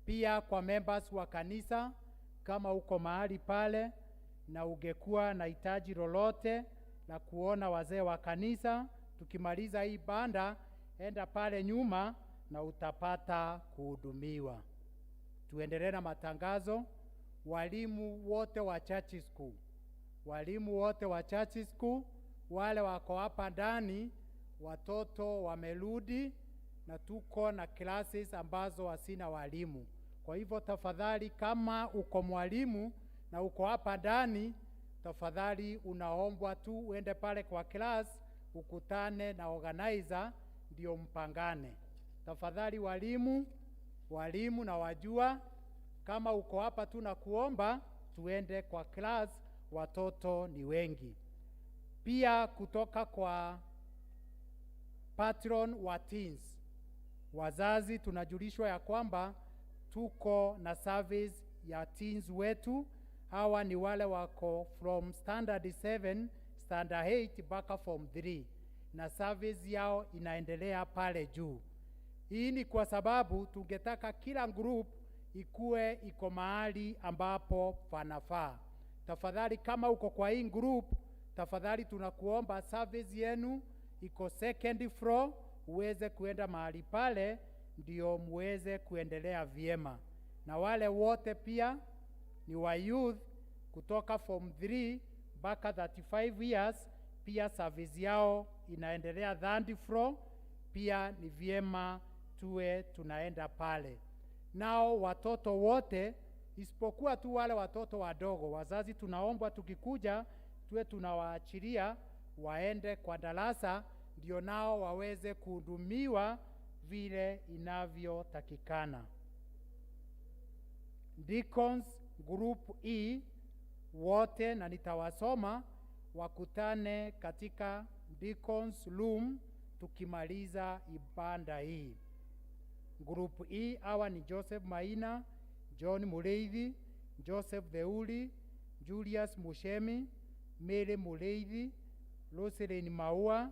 Pia kwa members wa kanisa, kama uko mahali pale na ungekuwa na hitaji lolote la kuona wazee wa kanisa, tukimaliza hii banda, enda pale nyuma na utapata kuhudumiwa. Tuendelee na matangazo. Walimu wote wa church school, walimu wote wa church school, wale wako hapa ndani, watoto wamerudi na tuko na classes ambazo hasina walimu. Kwa hivyo tafadhali, kama uko mwalimu na uko hapa ndani, tafadhali unaombwa tu uende pale kwa class ukutane na organizer ndio mpangane. Tafadhali walimu, walimu na wajua, kama uko hapa tu na kuomba tuende kwa class, watoto ni wengi. Pia kutoka kwa patron wa teens, wazazi tunajulishwa ya kwamba tuko na service ya teens wetu. Hawa ni wale wako from standard 7, standard 8 mpaka form 3, na service yao inaendelea pale juu. Hii ni kwa sababu tungetaka kila group ikue iko mahali ambapo panafaa. Tafadhali kama uko kwa hii group, tafadhali tunakuomba service yenu iko second floor, uweze kuenda mahali pale ndio muweze kuendelea vyema. Na wale wote pia ni wa youth kutoka form 3 mpaka 35 years, pia Pia service yao inaendelea third floor, pia ni vyema tuwe tunaenda pale. Nao watoto wote isipokuwa tu wale watoto wadogo, wazazi tunaombwa tukikuja tuwe tunawaachilia waende kwa darasa, ndio nao waweze kuhudumiwa vile inavyotakikana. Deacons Group E wote, na nitawasoma, wakutane katika Deacons Room tukimaliza ibada hii. Group E hawa ni Joseph Maina, John Mureithi, Joseph Theuri, Julius Mushemi, Mary Mureithi, Roselyn Maua,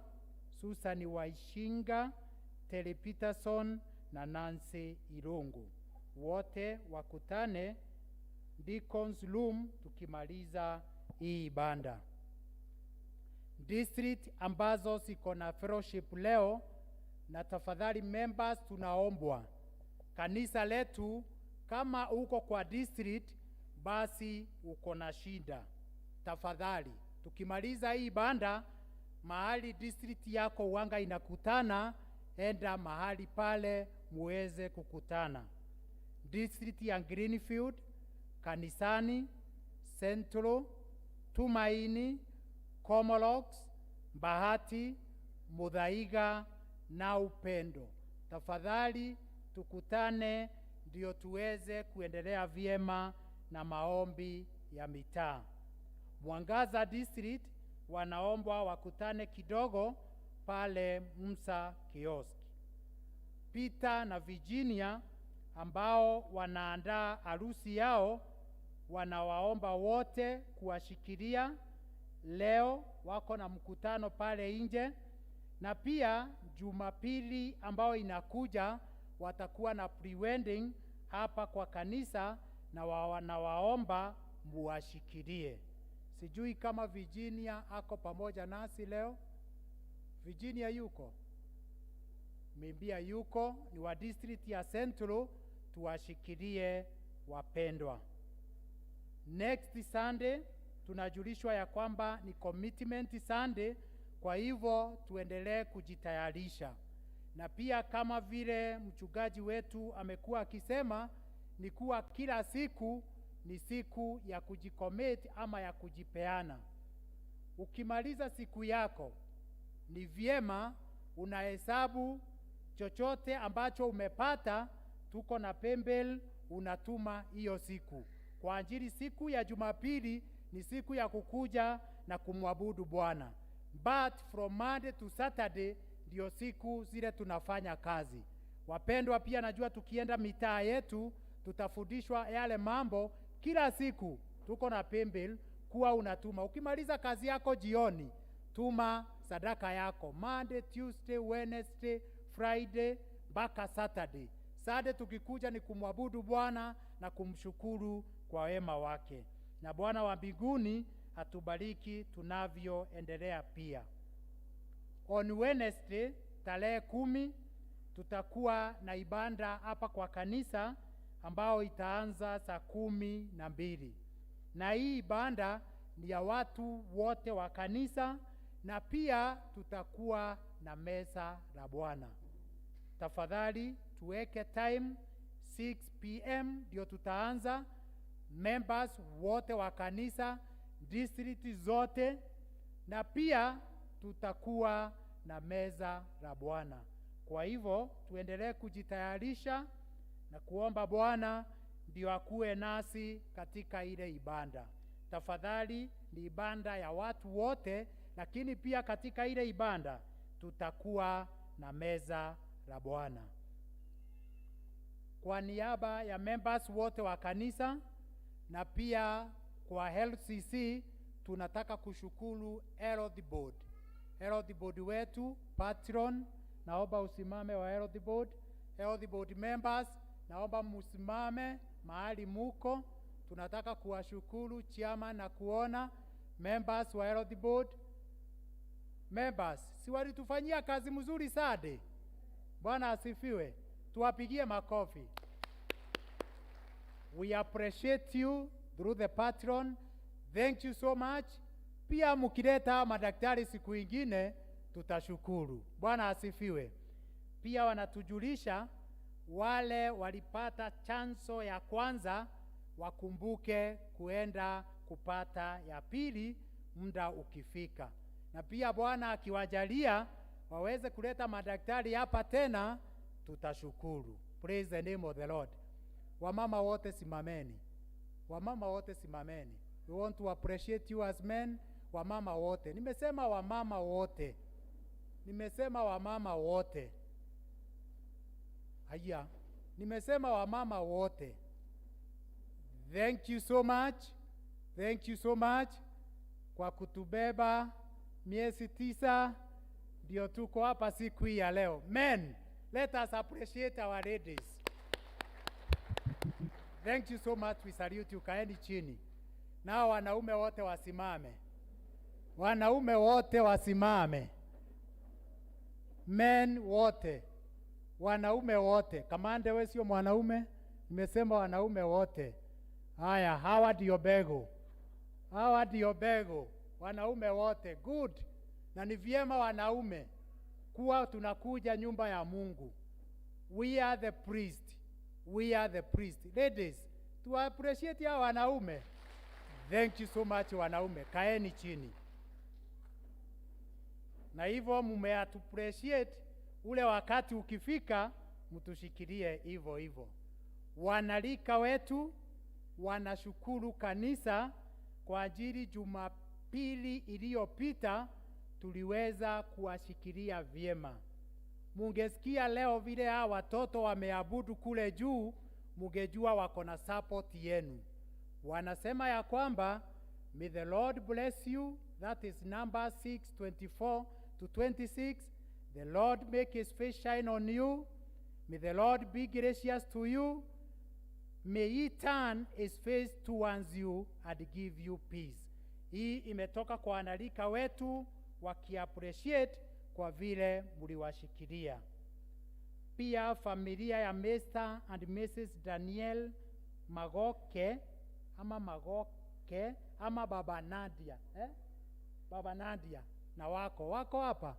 Susan Waishinga, Terry Peterson na Nancy Irungu. Wote wakutane Deacons Room tukimaliza hii ibada. District ambazo ziko na fellowship leo, na tafadhali members, tunaombwa kanisa letu, kama uko kwa district basi uko na shida, tafadhali tukimaliza hii ibada, mahali district yako wanga inakutana, enda mahali pale muweze kukutana. District ya Greenfield, Kanisani, Central, Tumaini, Komolox, Bahati, Muthaiga na Upendo. Tafadhali tukutane ndio tuweze kuendelea vyema na maombi ya mitaa. Mwangaza District wanaombwa wakutane kidogo pale Musa Kiosk. Peter na Virginia ambao wanaandaa harusi yao wanawaomba wote kuwashikilia. Leo wako na mkutano pale nje, na pia Jumapili ambao inakuja watakuwa na pre-wedding hapa kwa kanisa, na wanawaomba muwashikilie. Sijui kama Virginia ako pamoja nasi leo. Virginia yuko? Mimbia yuko, ni wa district ya Central, tuwashikilie wapendwa. Next Sunday tunajulishwa ya kwamba ni commitment Sunday, kwa hivyo tuendelee kujitayarisha. Na pia kama vile mchungaji wetu amekuwa akisema ni kuwa kila siku ni siku ya kujicommit ama ya kujipeana. Ukimaliza siku yako ni vyema unahesabu chochote ambacho umepata, tuko na paybill, unatuma hiyo siku. Kwa ajili siku ya Jumapili ni siku ya kukuja na kumwabudu Bwana, but from Monday to Saturday ndio siku zile tunafanya kazi. Wapendwa, pia najua tukienda mitaa yetu tutafundishwa yale mambo kila siku. Tuko na paybill kuwa unatuma. Ukimaliza kazi yako jioni, tuma sadaka yako Monday, Tuesday, Wednesday, Friday mpaka Saturday. Saturday tukikuja ni kumwabudu Bwana na kumshukuru kwa wema wake, na Bwana wa mbinguni atubariki tunavyoendelea pia. On Wednesday tarehe 10 tutakuwa na ibada hapa kwa kanisa ambao itaanza saa 12, na hii ibada ni ya watu wote wa kanisa, na pia tutakuwa na meza la Bwana. Tafadhali tuweke time 6 p.m. ndio tutaanza. Members wote wa kanisa, district zote, na pia tutakuwa na meza la Bwana. Kwa hivyo tuendelee kujitayarisha na kuomba Bwana ndio akuwe nasi katika ile ibada. Tafadhali, ni ibada ya watu wote, lakini pia katika ile ibada tutakuwa na meza la Bwana. Kwa niaba ya members wote wa kanisa na pia kwa LCC tunataka kushukuru Health Board. Health Board wetu patron, naomba usimame wa Health Board. Health Board members, naomba musimame mahali muko. Tunataka kuwashukuru chairman na kuona members wa Health Board. Members, si walitufanyia kazi mzuri Sunday? Bwana asifiwe. Tuwapigie makofi. We appreciate you through the patron. Thank you so much. Pia mkileta madaktari siku ingine tutashukuru. Bwana asifiwe. Pia wanatujulisha wale walipata chanzo ya kwanza wakumbuke kuenda kupata ya pili muda ukifika, na pia Bwana akiwajalia waweze kuleta madaktari hapa tena, tutashukuru. Praise the name of the Lord. Wamama wote simameni, wamama wote simameni. We want to appreciate you as men. Wamama wote, nimesema wamama wote, nimesema wamama wote. Haya, nimesema wamama wote. Thank you so much, thank you so much kwa kutubeba miezi 9, ndio tuko hapa siku hii ya leo. Men, let us appreciate our ladies. Thank you so much, we salute you. Kaeni chini. Nao wanaume wote wasimame, wanaume wote wasimame, men wote, wanaume wote. Kamande, wewe sio mwanaume, nimesema wanaume wote. Haya, hawa ndio mbegu, hawa ndio mbegu, wanaume wote. Good. Na ni vyema wanaume kuwa tunakuja nyumba ya Mungu. We are the priest, we are the priest. Ladies, tu appreciate hawa wanaume. Thank you so much wanaume, kaeni chini. Na hivyo mumeappreciate, ule wakati ukifika mtushikilie hivyo hivyo. Wanarika wetu wanashukuru kanisa kwa ajili Jumapili iliyopita tuliweza kuwashikilia vyema. Mungesikia leo vile hawa watoto wameabudu kule juu, mungejua wako na support yenu. Wanasema ya kwamba may the Lord bless you, that is number 6:24 to 26. The Lord make his face shine on you. May the Lord be gracious to you. May he turn his face towards you and give you peace. Hii imetoka kwa wanarika wetu wakiappreciate kwa vile mliwashikilia. Pia familia ya Mr. and Mrs. Daniel Magoke ama Magoke ama Baba Nadia, eh? Baba Nadia na wako hapa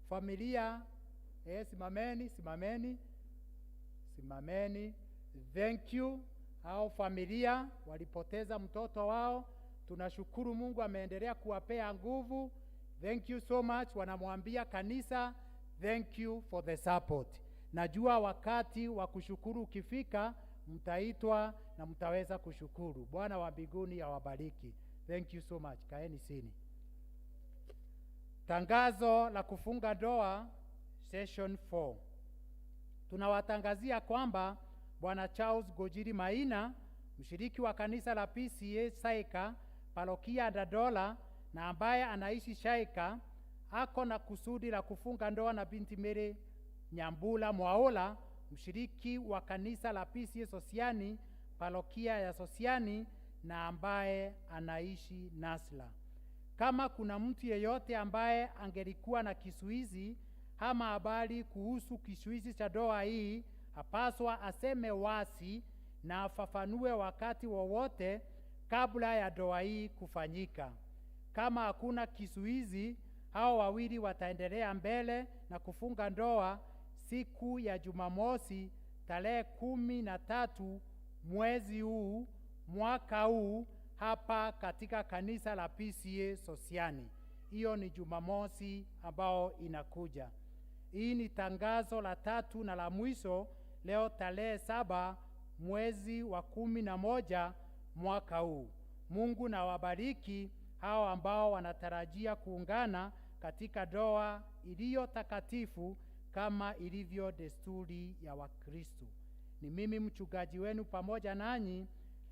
familia, simameni, simameni, simameni. Thank you. Hao familia walipoteza mtoto wao, tunashukuru Mungu ameendelea kuwapea nguvu. Thank you so much. Wanamwambia kanisa thank you for the support. Najua wakati wa kushukuru ukifika, mtaitwa na mtaweza kushukuru. Bwana wa mbinguni awabariki. Thank you so much. Kaeni chini. Tangazo la kufunga ndoa session 4. Tunawatangazia kwamba Bwana Charles Gojiri Maina, mshiriki wa kanisa la PCEA Saika, parokia Dadola, na ambaye anaishi Shaika, ako na kusudi la kufunga ndoa na binti Mary Nyambula Mwaola, mshiriki wa kanisa la PCEA Sosiani, parokia ya Sosiani, na ambaye anaishi Nasla. Kama kuna mtu yeyote ambaye angelikuwa na kizuizi ama habari kuhusu kizuizi cha ndoa hii, apaswa aseme wazi na afafanue wakati wowote kabla ya ndoa hii kufanyika. Kama hakuna kizuizi, hao wawili wataendelea mbele na kufunga ndoa siku ya Jumamosi tarehe 13 mwezi huu mwaka huu hapa katika kanisa la PCEA Sosiani. Hiyo ni Jumamosi ambao inakuja. Hii ni tangazo la tatu na la mwisho leo tarehe 7 mwezi wa 11 mwaka huu. Mungu na wabariki hao ambao wanatarajia kuungana katika ndoa iliyo takatifu kama ilivyo desturi ya Wakristo. Ni mimi mchungaji wenu pamoja nanyi,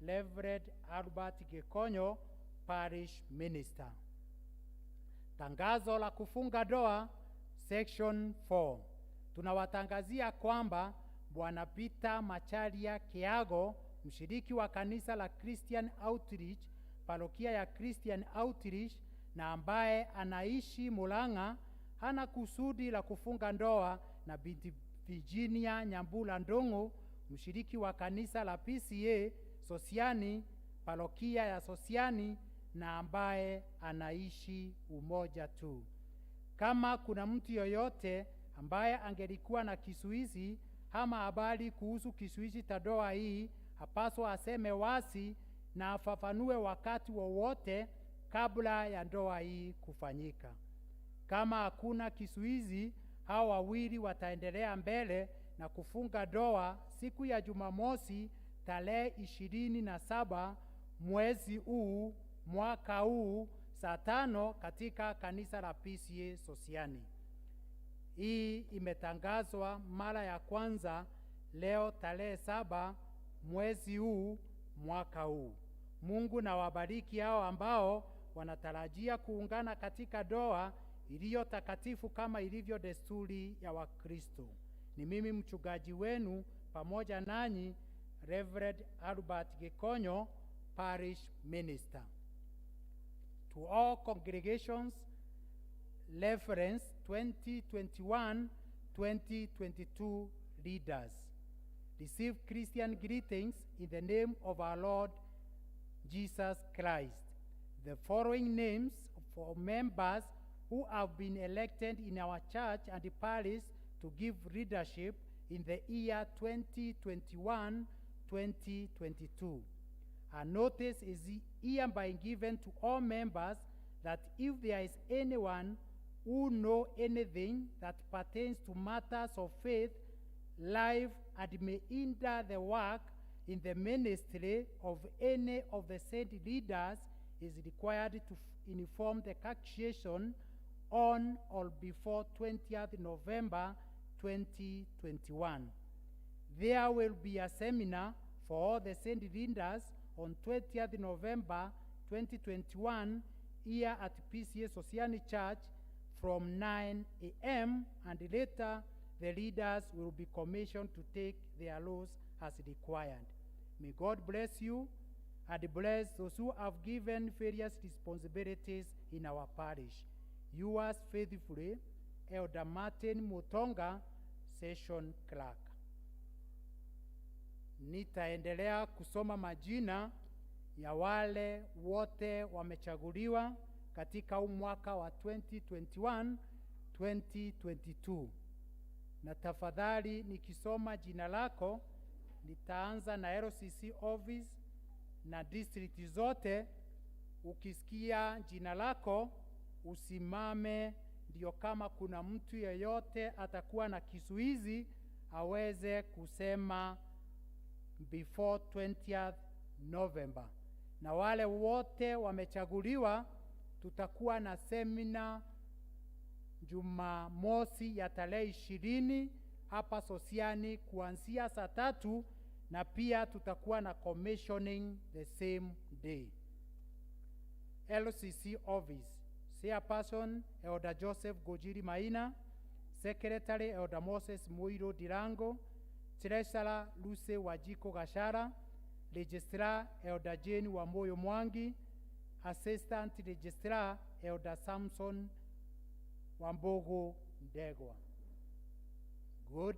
Reverend Albert Gikonyo, Parish Minister. Tangazo la kufunga ndoa section 4. Tunawatangazia kwamba Bwana Peter Macharia Kiago, mshiriki wa kanisa la Christian Outreach, parokia ya Christian Outreach, na ambaye anaishi Murang'a, hana kusudi la kufunga ndoa na binti Virginia Nyambula Ndung'u, mshiriki wa kanisa la PCEA Sosiani, parokia ya Sosiani, na ambaye anaishi umoja tu. Kama kuna mtu yoyote ambaye angelikuwa na kizuizi ama habari kuhusu kizuizi cha ndoa hii, hapaswa aseme wazi na afafanue wakati wowote kabla ya ndoa hii kufanyika. Kama hakuna kizuizi, hao wawili wataendelea mbele na kufunga ndoa siku ya Jumamosi tarehe 27 mwezi huu mwaka huu saa 5 katika kanisa la PCEA Sosiani. Hii imetangazwa mara ya kwanza leo tarehe 7 mwezi huu mwaka huu. Mungu na wabariki hao ambao wanatarajia kuungana katika ndoa iliyo takatifu kama ilivyo desturi ya Wakristo. Ni mimi mchungaji wenu pamoja nanyi, Reverend Albert Gikonyo, Parish Minister. To all congregations, reference 2021-2022 leaders. Receive Christian greetings in the name of our Lord Jesus Christ. The following names for members who have been elected in our church and parish to give leadership in the year 2021-2022. A notice is hereby given to all members that if there is anyone who know anything that pertains to matters of faith, life, and may hinder the work in the ministry of any of the said leaders, is required to inform the congregation on or before 20th November 2021. There will be a seminar for all the saint leaders on 20th November 2021 here at PCEA Sosiani Church from 9 a.m. and later the leaders will be commissioned to take their roles as required. May God bless you and bless those who have given various responsibilities in our parish. Yours faithfully, Elder Martin Mutonga, Session Clerk. Nitaendelea kusoma majina ya wale wote wamechaguliwa katika huu mwaka wa 2021 2022. Na tafadhali nikisoma jina lako nitaanza na LCC office na district zote. Ukisikia jina lako usimame, ndio kama kuna mtu yeyote atakuwa na kizuizi aweze kusema before 20th November. Na wale wote wamechaguliwa, tutakuwa na semina Jumamosi ya tarehe 20 hapa Sosiani kuanzia saa 3, na pia tutakuwa na commissioning the same day. LCC office, Chairperson Elder Joseph Gojiri Maina, Secretary Elder Moses Muiro Dirango, Treasurer Lucy Wajiko Gashara, Registrar Elder Jane Wamoyo Mwangi, Assistant Registrar Elder Samson Wambogo Ndegwa. Good.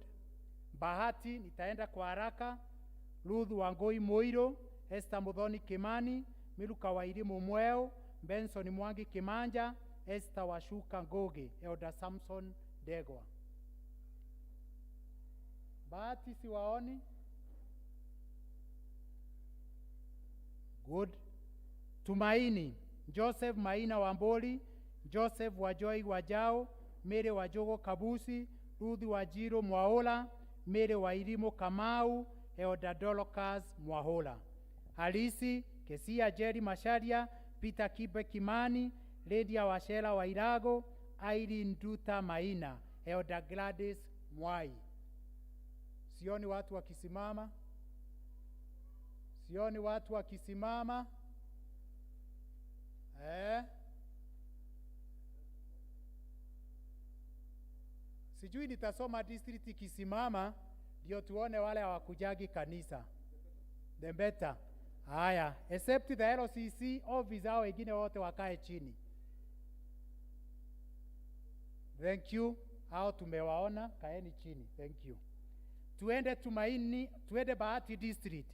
Bahati, nitaenda kwa haraka. Ruth Wangoi Moiro, Esther Muthoni Kimani, Miluka Wairimu Mweo, Benson Mwangi Kimanja, Esther Washuka Ngoge, Elder Samson Ndegwa. Bahati siwaoni. Good. Tumaini, Joseph Maina Wamboli, Joseph Wajoi Wajao, Mary Wajogo Kabusi, Ruth Wajiro Mwaola, Mary Wairimo Kamau, Elder Dorcas Mwahola. Halisi, Kesia Jerry Masharia, Peter Kibe Kimani, Lydia Washela Wairago, Irene Duta Maina, Elder Gladys Mwai. Sioni watu wakisimama. Sioni watu wakisimama. Sijui nitasoma district ikisimama ndio tuone wale hawakujagi kanisa. The better. Haya, except the LCC office, hao wengine wote wakae chini. Thank you. Hao tumewaona, kaeni chini. Thank you. Tuende Tumaini, tuende Bahati district.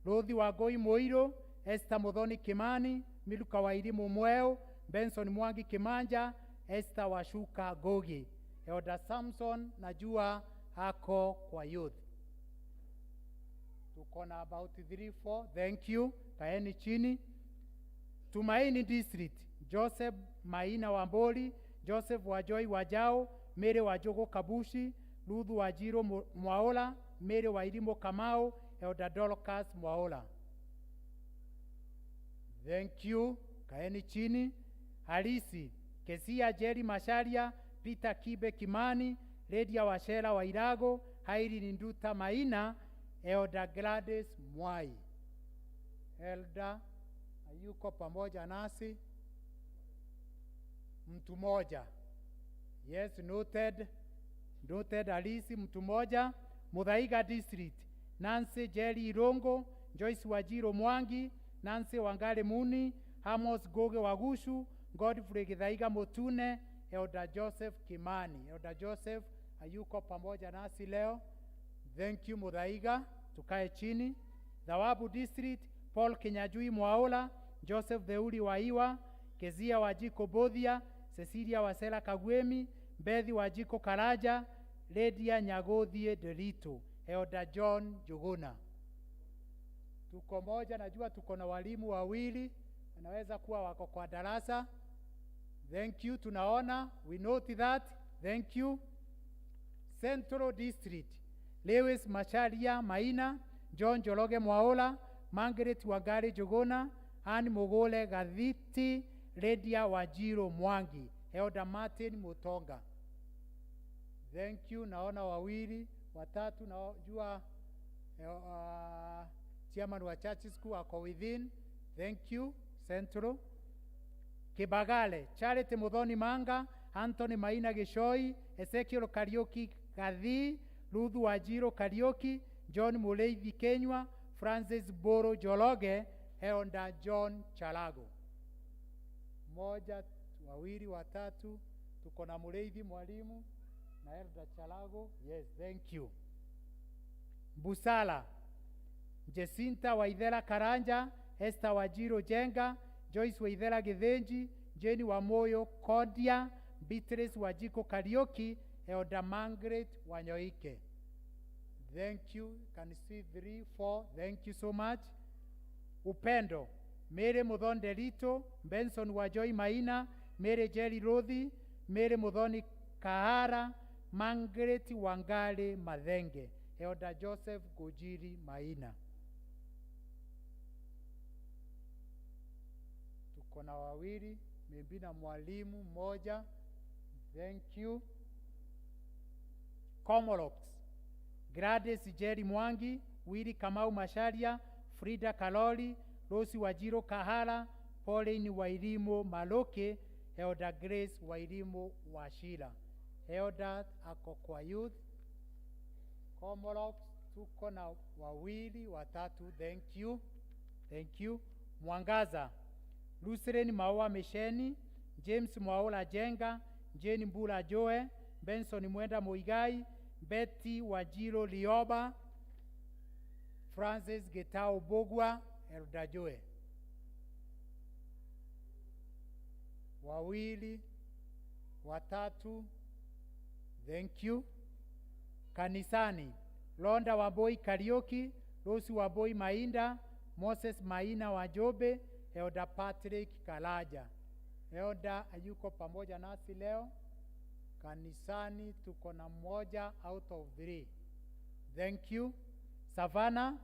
Ruthi Wangui Muiru, Esther Muthoni Kimani, Miluka Wairimu Mweu, Benson Mwangi Kimanja, Esther Washuka Gogi. Elder Samson najua ako kwa youth. Tuko na about 3 4. Thank you. Kaeni chini. Tumaini District, Joseph Maina Wamboli, Joseph Wajoi Wajao, Mary Wajogo Kabushi, Ruthu Wajiro Mwaola, Mary Wairimo Kamau, Elder Dorcas Mwaola. Thank you. Kaeni chini. Halisi, Kesia Jerry Masharia, Peter Kibe Kimani, Lydia Washera Wairago, Hairi Nduta Maina, Elder Gladys Mwai. Elder yuko pamoja nasi, mtu moja. Yes, noted. Noted Halisi, mtu moja. Muthaiga District, Nancy Jerry Irongo, Joyce Wajiro Mwangi, Nancy Wangari Muni, Amos Goge Wagushu, Godfrey Githaiga Mutune, Elder Joseph Kimani. Elder Joseph hayuko pamoja nasi leo. Thank you Muthaiga, tukae chini. Thawabu District, Paul Kinyajui Mwaola, Joseph Theuri Waiwa, Kezia Wajiko Bodhia, Cecilia Wasela Kagwemi, Bethi Wajiko Karaja, Lydia Nyagothie Delito, Elder John Juguna. Tuko moja, najua tuko na walimu wawili, wanaweza kuwa wako kwa darasa. Thank you, tunaona, we note that. Thank you. Central District, Lewis Macharia Maina, John Joroge Mwaola, Margaret Wangari Juguna, Ann Mugule Gathiti, Lydia Wajiro Mwangi, Elder Martin Mutonga. Thank you, naona wawili, watatu, najua chairman wa church school ako within. Thank you, Central. Kibagale, Charity Muthoni Manga, Anthony Maina Gishoi, Ezekiel Kariuki Gathii, Ruth Wajiro Kariuki, John Mureithi Kenywa, Francis Boro Jologe, Elder John Chalago. Moja, wawili, watatu, tuko na Mureithi mwalimu na Elder Chalago. Yes, thank you. Busala, Jacinta Waithera Karanja, Esther Wajiro Jenga, Joyce Waithera Githinji, Jane Wamoyo Kodia, Beatrice Wajiko Kariuki, Elder Margaret Wanyoike. Thank you. Can see 3, 4. Thank you so much. Upendo, Mary Muthoni Lito, Benson Wajoi Maina, Mary Jerry Rothi, Mary Muthoni Kahara, Margaret Wangari Mathenge, Elder Joseph Gojiri Maina. Tuko na wawili, maybe na mwalimu mmoja. Thank you. Komorox, Gladys Jerry Mwangi, Willy Kamau Masharia, Frida Kaloli, Rose Wajiro Kahara, Pauline Wairimu Maloke, Elder Grace Wairimu Washira. Elder ako kwa youth. Komorox tuko na wawili watatu. Thank you. Thank you. Mwangaza, Lucilin Maua Misheni, James Mwaola Jenga, Jane Mbula Joe, Benson Mwenda Muigai, Betty Wajiro Lioba, Francis Gitau Bogwa, Elder Joe. Wawili, watatu. Thank you. Kanisani, Londa Wamboi Kariuki, Rose Wamboi Mainda, Moses Maina Wajobe, Elder Patrick Kalaja. Elder hayuko pamoja nasi leo. Kanisani tuko na moja out of 3. Thank you. Savannah,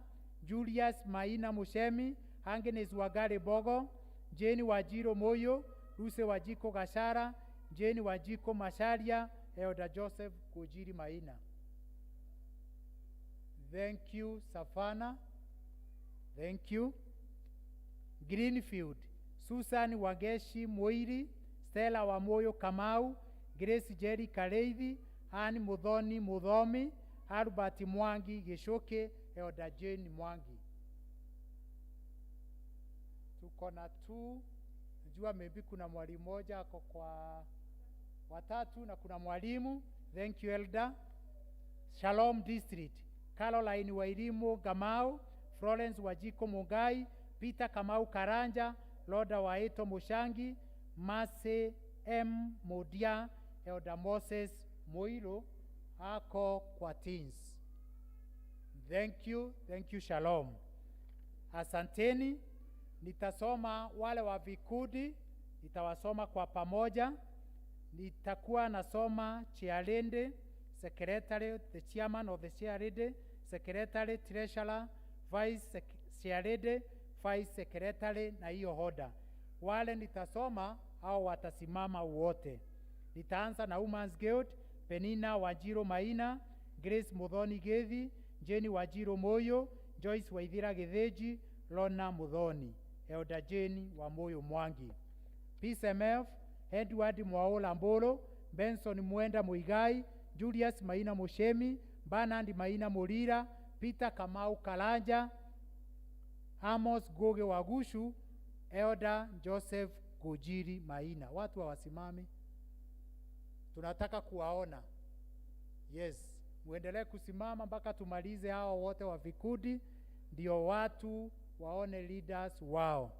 Julius Maina Mushemi, Agnes Wagare Bogo, Jane Wajiro Moyo, Ruse Wajiko Gashara, Jane Wajiko Masharia, Elder Joseph Kojiri Maina. Thank you, Savannah. Thank you. Greenfield, Susan Wageshi Moiri, Stella Wamoyo Kamau, Grace Jerry Kareithi, Ann Muthoni Muthomi, Albert Mwangi Gishuki, Elder Jane Mwangi. Tuko na two, najua maybe kuna mwalimu mmoja ako kwa watatu na kuna mwalimu. Thank you Elder. Shalom District, Caroline Wairimu Gamau, Florence Wajiko Mungai, Peter Kamau Karanja, Loda Waito Mushangi, Mase M Mudia, Elder Moses Muiru ako kwa teens. Thank you, shalom. Asanteni. Nitasoma wale wa vikundi, nitawasoma kwa pamoja. Nitakuwa nasoma chairlady, secretary, the chairman of the chairlady, secretary, treasurer, vice chairlady, vice secretary na hiyo hoda. Wale nitasoma au watasimama wote. Nitaanza na Women's Guild, Penina Wanjiru Maina, Grace Muthoni Gethi, Jane Wanjiru Moyo, Joyce Waithira Githinji, Lona Muthoni, Elder Jane wa Moyo Mwangi. PCMF, Edward Mwaola Mbolo, Benson Mwenda Muigai, Julius Maina Mushemi, Bernard Maina Murira, Peter Kamau Kalanja, Amos Goge Wagushu, Elder Joseph Gujiri Maina. Watu hawasimami, tunataka kuwaona. Yes, muendelee kusimama mpaka tumalize hawa wote wa vikundi, ndio watu waone leaders wao.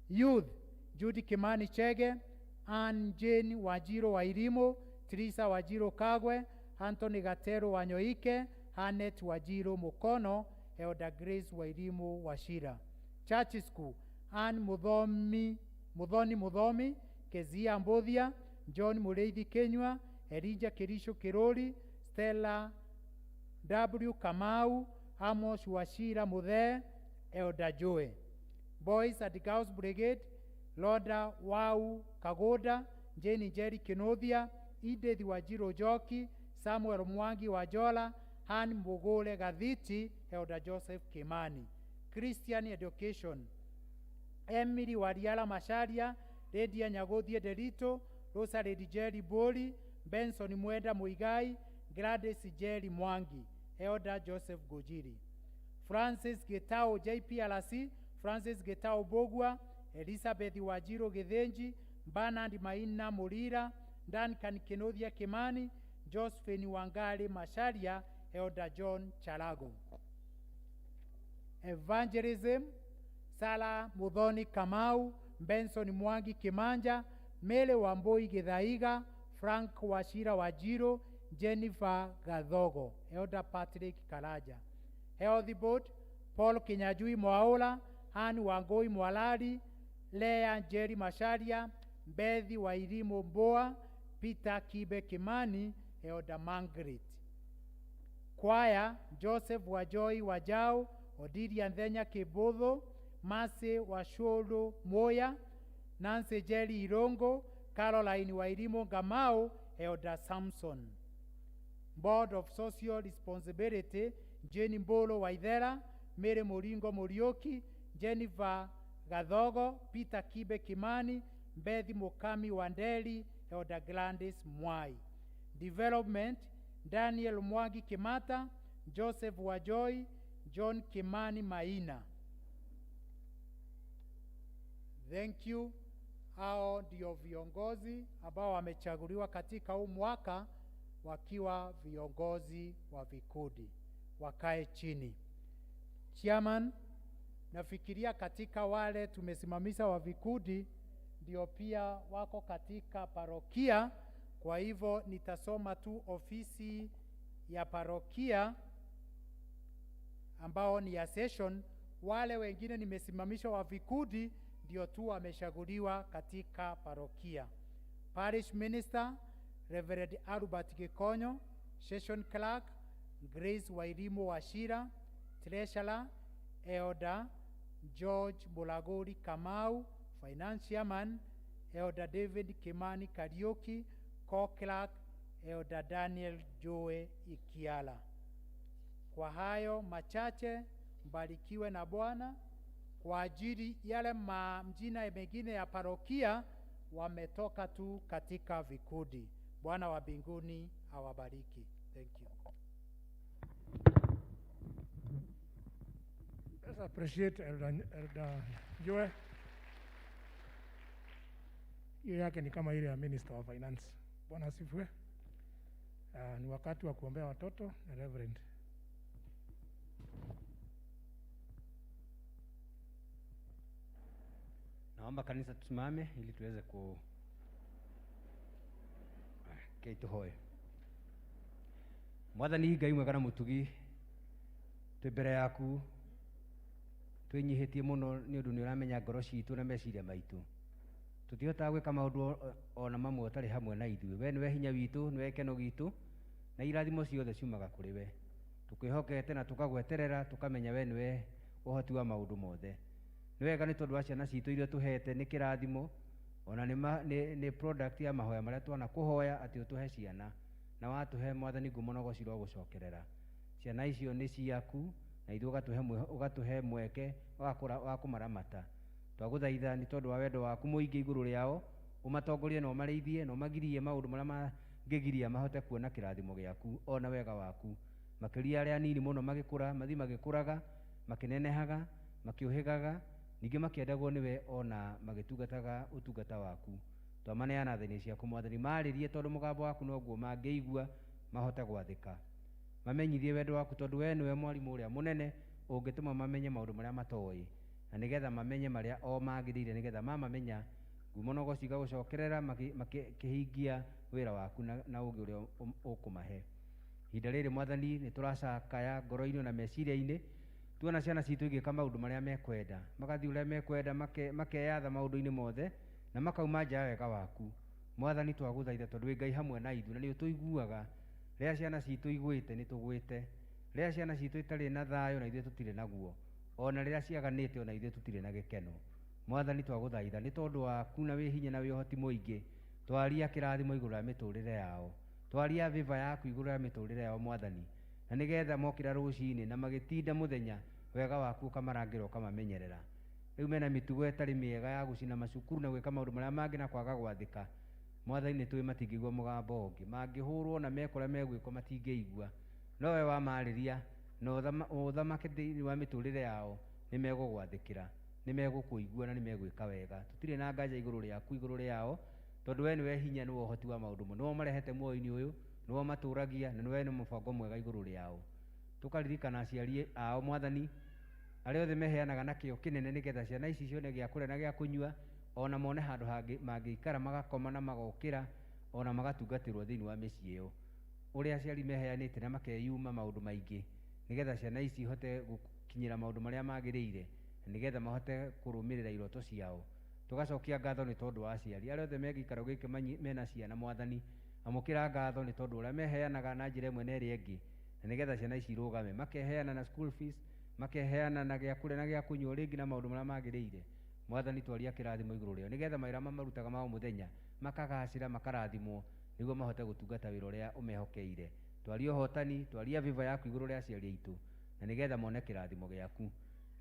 Youth, Judy Kimani Chege, Ann Jane Wajiro Wairimo, Teresa Wajiro Kagwe, Anthony Gatero Wanyoike, Hanet Wajiro Mukono, Elder Grace Wairimo Washira. Church School, Ann Muthomi, Muthoni Muthomi, Kezia Mbuthia, John Mureithi Kenywa, Elijah Kirisho Kirori, Stella W Kamau, Amos Wachira Muthee, Elder Joe. Boys and Girls Brigade, Loda Wau Kagoda, Jane Njeri Kinothia, Edith Wajiro Joki, Samuel Mwangi Wajola, Han Mugule Gathiti, Elder Joseph Kimani. Christian Education, Emily Wariala Macharia, Lydia Nyagothie Derito, Rosalie Jerry Boli, Benson Mwenda Muigai, Gladys Jerry Mwangi, Elder Joseph Gojiri. Francis Gitao JPRC, Francis Gitao Bogwa, Elizabeth Wajiro Githinji, Bernard Maina Murira, Duncan Kinothia Kimani, Josephine Wangari Macharia, Elder John Charago. Evangelism, Sara Muthoni Kamau, Benson Mwangi Kimanja, Mele Wambui Githaiga, Frank Wachira Wajiro, Jennifer Gathogo, Elder Patrick Karaja. Health Board, Paul Kinyajui Mwaola, Han Wangoi Mwalali, Lea Njeri Macharia, Bethi Wairimu Mboa, Peter Kibe Kimani, Elder Margaret. Choir, Joseph Wajoi Wajao, Odilia Nthenya Kibuthu, Mercy Washuru Moya, Nancy Jerry Irongo, Caroline Wairimu Ngamau, Elder Samson. Board of Social Responsibility, Jane Mbolo Waithera, Mary Muringo Muriuki, Jennifer Gathogo, Peter Kibe Kimani, Beth Mukami Wandeli, Elder Gladys Mwai. Development, Daniel Mwangi Kimata, Joseph Wajoi, John Kimani Maina. Thank you. Hao ndio viongozi ambao wamechaguliwa katika huu mwaka wakiwa viongozi wa vikundi. Wakae chini. Chairman, nafikiria katika wale tumesimamisha wa vikundi ndio pia wako katika parokia. Kwa hivyo nitasoma tu ofisi ya parokia ambao ni ya session. Wale wengine nimesimamisha wa vikundi ndio tu wamechaguliwa katika parokia. Parish Minister Reverend Albert Gikonyo, Session Clerk Grace Wairimu Wachira, Treasurer Elder George Mulaguri Kamau, Finance Chairman Elder David Kimani Kariuki, Co-Clerk Elder Daniel Joe Ikiala. Kwa hayo machache, mbarikiwe na Bwana. Kwa ajili yale majina mengine ya parokia wametoka tu katika vikundi. Bwana wa mbinguni awabariki. Thank you. Let's appreciate Elder Joe. Hiyo yake ni kama ile ya Minister wa Finance. Bwana asifiwe. Ni wakati wa kuombea watoto na Reverend. Na Naomba kanisa tusimame ili tuweze ku okay, tuhoe. Mwathani Ngai mwega na mutugi, twĩ mbere yaku twĩnyihĩtie mũno nĩ ũndũ nĩ ũramenya ngoro citũ na meciria maitũ. Tũtihotaga gwĩka maũndũ ona mamwe ũtarĩ hamwe na ithuĩ. We nĩwe hinya witũ, nĩwe gĩkeno gitũ, na irathimo ciothe ciumaga kũrĩ we. Tũkwĩhokete na tũkagweterera, tũkamenya we nĩwe ũhoti wa maũndũ mothe. Nĩ wega nĩ tondũ wa ciana citũ iria tũhete nĩ kĩrathimo, ona nĩ product ya mahoya marĩa twanakũhoya atĩ ũtũhe ciana, na watũhe Mwathani ngumo na ũgoci ũrogũcokerera. Ciana icio nĩ ciaku na ithuĩ ũgatũhe mweke wa kũmaramata. Twagũthaitha nĩ tondũ wa wendo waku mũingĩ igũrũ rĩao, ũmatongorie na ũmarĩithie na ũmagirie maũndũ marĩa mangĩgiria mahote kuona kĩrathimo gĩaku ona wega waku. Makĩria arĩa anini mũno magĩkũra, mathiĩ magĩkũraga, makĩnenehaga, makĩũhĩgaga, ningĩ makĩendagwo nĩwe ona magĩtungataga ũtungata waku. Twamaneana tha-inĩ ciaku Mwathani, marĩrie tondũ mũgambo waku noguo mangĩigua mahote gwathĩka. Mamenyithie wendo waku tondũ we nĩwe mwarimũ ũrĩa mũnene ũngĩtũma mamenye maũndũ marĩa matoĩ, na nĩgetha mamenye marĩa o magĩrĩire, nĩgetha mamamenya ngumo na ũgoci igagũcokerera makĩhingia wĩra waku na ũũgĩ ũrĩa ũkũmahe. Ihinda rĩrĩ Mwathani nĩ tũracakaya ngoro-inĩ na meciria-inĩ, tuona ciana citũ igĩka maũndũ marĩa mekwenda, magathiĩ ũrĩa mekwenda, makeyatha maũndũ-inĩ mothe na makauma nja ya wega waku. Mwathani twagũthaitha tondũ wĩ Ngai hamwe na ithuĩ na nĩ ũtũiguaga. Rĩrĩa ciana citũ igwĩte nĩ tũgwĩte, rĩrĩa ciana citũ itarĩ na thayũ na ithuĩ tũtirĩ naguo, ona rĩrĩa ciaganĩte ona ithuĩ tũtirĩ na gĩkeno. Mwathani twagũthaitha nĩ tondũ waku na wĩ hinya na wĩ ũhoti mũingĩ, twaria kĩrathimo igũrũ rĩa mĩtũrĩre yao, twaria favor yaku igũrũ rĩa mĩtũrĩre yao Mwathani, na nĩgetha mokĩra rũcinĩ na magĩtinda mũthenya, wega waku ũkamarangĩra ũkamamenyerera. Rĩu mena mĩtugo ĩtarĩ mĩega ya gũcina macukuru na gwĩka maũndũ marĩa mangĩ na kwaga gwathĩka. Mwathani nĩ tũĩ matingĩigua mũgambo ũngĩ, mangĩhũrwo na mekora megwĩkwo matingĩigua, no we wamarĩria na ũthamake thĩinĩ wa mĩtũrĩre yao, nĩ megũgwathĩkĩra, nĩ megũkũigua na nĩ megwĩka wega. Tũtirĩ na nganja igũrũ rĩaku, igũrũ rĩao, tondũ we nĩwe hinya, nĩwe ũhoti wa maũndũ mothe, nĩwe ũmarehete muoyo-inĩ ũyũ, nĩwe ũmatũragia, na nĩwe nĩ mũbango mwega igũrũ rĩao. Tũkaririkana aciari ao Mwathani, arĩa othe meheanaga na kĩo kĩnene nĩgetha ciana ici cione gĩa kũrĩa na gĩa kũnyua, ona mone handũ hangĩ mangĩikara magakoma na magokĩra, ona magatungatĩrwo thĩinĩ wa mĩciĩ ĩyo. Ũrĩa aciari meheanĩte na makeyuma maũndũ maingĩ nĩgetha ciana ici ihote gũkinyĩra maũndũ marĩa magĩrĩire, na nĩgetha mahote kũrũmĩrĩra iroto ciao. Tũgacokia ngatho nĩ tondũ wa aciari arĩa othe me gĩikaro gĩkĩ mena ciana Mwathani, amũkĩra ngatho nĩ tondũ ũrĩa meheanaga na njĩra ĩmwe na ĩrĩa ĩngĩ, na nĩgetha ciana ici irũgame, makeheana na school fees, makeheana na gĩa kũrĩa na gĩa kũnyua rĩngĩ na maũndũ marĩa magĩrĩire. Mwathani twaria kĩrathimo igũrũ rĩao nĩgetha mawĩra mamarutaga ma o mũthenya makagacĩra, makarathimwo, nĩguo mahote gũtungata wĩra ũrĩa ũmehokeire. Twaria ũhotani, twaria favor yaku igũrũ rĩa aciari aitũ, na nĩgetha mone kĩrathimo gĩaku.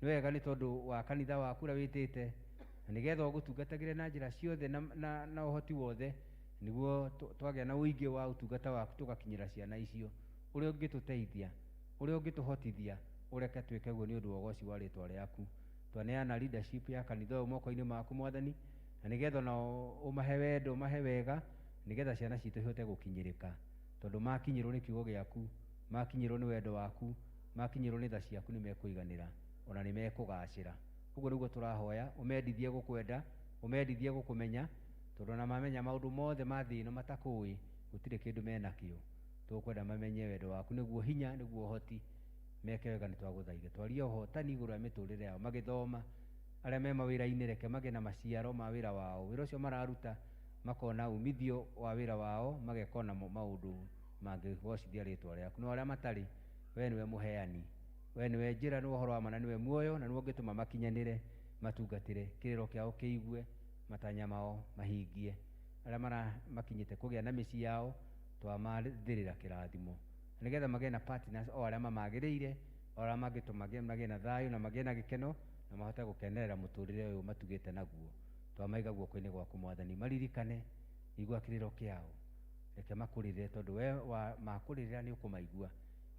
Nĩ wega nĩ tondũ wa kanitha waku ũrĩa wĩtĩte, na nĩgetha ũgũtungatagĩre na njĩra ciothe na ũhoti wothe, nĩguo twagĩa na ũingĩ wa ũtungata waku tũgakinyĩra ciana icio. Ũrĩa ũngĩtũteithia, ũrĩa ũngĩtũhotithia, ũreke twĩke guo nĩ ũndũ wa ũgoci wa rĩtwa rĩaku. Twaneana leadership ya kanitha ũyũ moko-inĩ maku Mwathani, na nĩgetha ona ũmahe wendo, ũmahe wega, nĩgetha ciana citũ ihote gũkinyĩrĩka, tondũ makinyĩrwo nĩ kiugo gĩaku, makinyĩrwo nĩ wendo waku, makinyĩrwo nĩ tha ciaku, nĩ mekũiganĩra ona nĩ mekũgacĩra. Ũguo nĩguo tũrahoya, ũmendithie gũkwenda, ũmendithie gũkũmenya, tondũ ona mamenya maũndũ mothe ma thĩ ĩno matakũĩ, gũtirĩ kĩndũ menakĩo. Tũkwenda mamenye wendo waku nĩguo hinya, nĩguo ũhoti, meke wega nĩ twagũthaitha. Twarie ũhotani igũrũ rĩa mĩtũrĩre yao magĩthoma, arĩa me mawĩra-inĩ reke magĩe na maciaro ma wĩra wao, wĩra ũcio mararuta makona umithio wa wĩra wao, mageka ona maũndũ mangĩgocithia rĩtwa rĩaku. No arĩa matarĩ, we nĩwe mũheani, we nĩwe njĩra, nĩwe ũhoro wa ma na nĩwe muoyo, na nĩwe ũngĩtũma makinyanĩre, matungatĩre, kĩrĩro kĩao kĩigue, matanya mao mahingie. Arĩa makinyĩte kũgĩa na mĩciĩ yao, twamathĩrĩra kĩrathimo, nĩgetha magĩe na partners o arĩa mamagĩrĩire, o arĩa mangĩtũma magĩe na thayũ na magĩe na gĩkeno, na mahote gũkenerera mũtũrĩre ũyũ matugĩte naguo. Twamaiga guoko-inĩ gwaku Mwathani, maririkane, igua kĩrĩro kĩao, reke makũrĩrĩre, tondũ we makũrĩrĩra nĩ ũkũmaigua,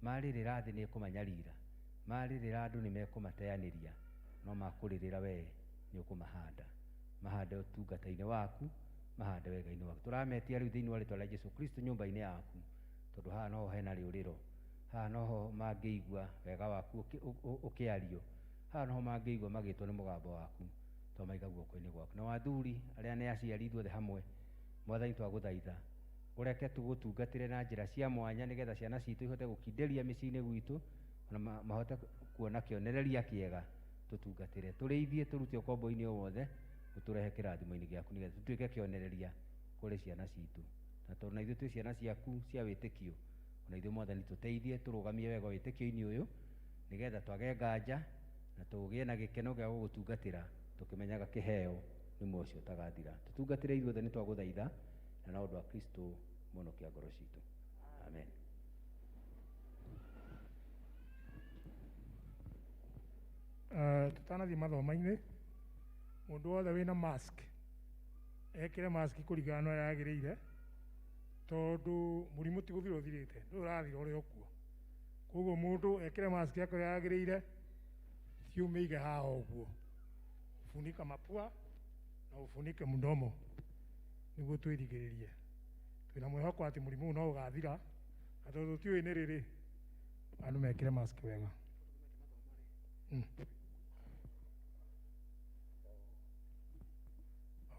marĩrĩra thĩ nĩ ĩkũmanyarira, marĩrĩra andũ nĩ mekũmateanĩria, no makũrĩrĩra we nĩ ũkũmahanda, mahande ũtungata-inĩ waku, mahande wega-inĩ waku. Tũrametia rĩu thĩinĩ wa rĩtwa rĩa Jesũ Kristo nyũmba-inĩ yaku, tondũ haha noho hena rĩũrĩro, haha noho mangĩigua wega waku ũkĩario, haha noho mangĩigua magĩtwo nĩ mũgambo waku. Twamaiga guoko-inĩ gwaku. Na athuri arĩa nĩ aciari ithuothe hamwe, Mwathani twagũthaitha ũreke tũgũtungatĩre na njĩra cia mwanya nĩgetha ciana citũ ihote gũkindĩria mĩciĩ-inĩ gwitũ ona mahote kuona kĩonereria kĩega. Tũtungatĩre, tũrĩithie, tũrute ũkombo-inĩ o wothe, ũtũrehe kĩrathimo-inĩ gĩaku nĩgetha tũtuĩke kĩonereria kũrĩ ciana citũ. Na tondũ na ithuĩ twĩ ciana ciaku cia wĩtĩkio, ona ithuĩ Mwathani tũteithie tũrũgamie wega wĩtĩkio-inĩ ũyũ nĩgetha twage nganja na tũgĩe na gĩkeno gĩa gũgũtungatĩra tũkĩmenyaga kĩheo nĩ muoyo ũcio ũtagathira. Tũtungatĩre ithuothe nĩ twagũthaitha na na ũndũ wa Kristo mũhonokia ngoro citũ. Amen. Tutanathiĩ mathoma-inĩ, mũndũ wothe wĩna mask ekĩre mask kũringana na ũrĩa yagĩrĩire, tondũ mũrimũ ti gũthira ũthirĩte, ndũrĩ ũrathira ũrĩ o kuo. Koguo mũndũ ekĩre mask yake ũrĩa yagĩrĩire, ti ũmĩige haha ũguo. Funika mapua na ufunike mdomo nĩguo twĩrigĩrĩrie. Twĩna mwĩhoko atĩ mũrimũ ũyũ no ũgathira, na tondũ tũtiũĩ nĩ rĩrĩ, andũ mekĩre mask wega.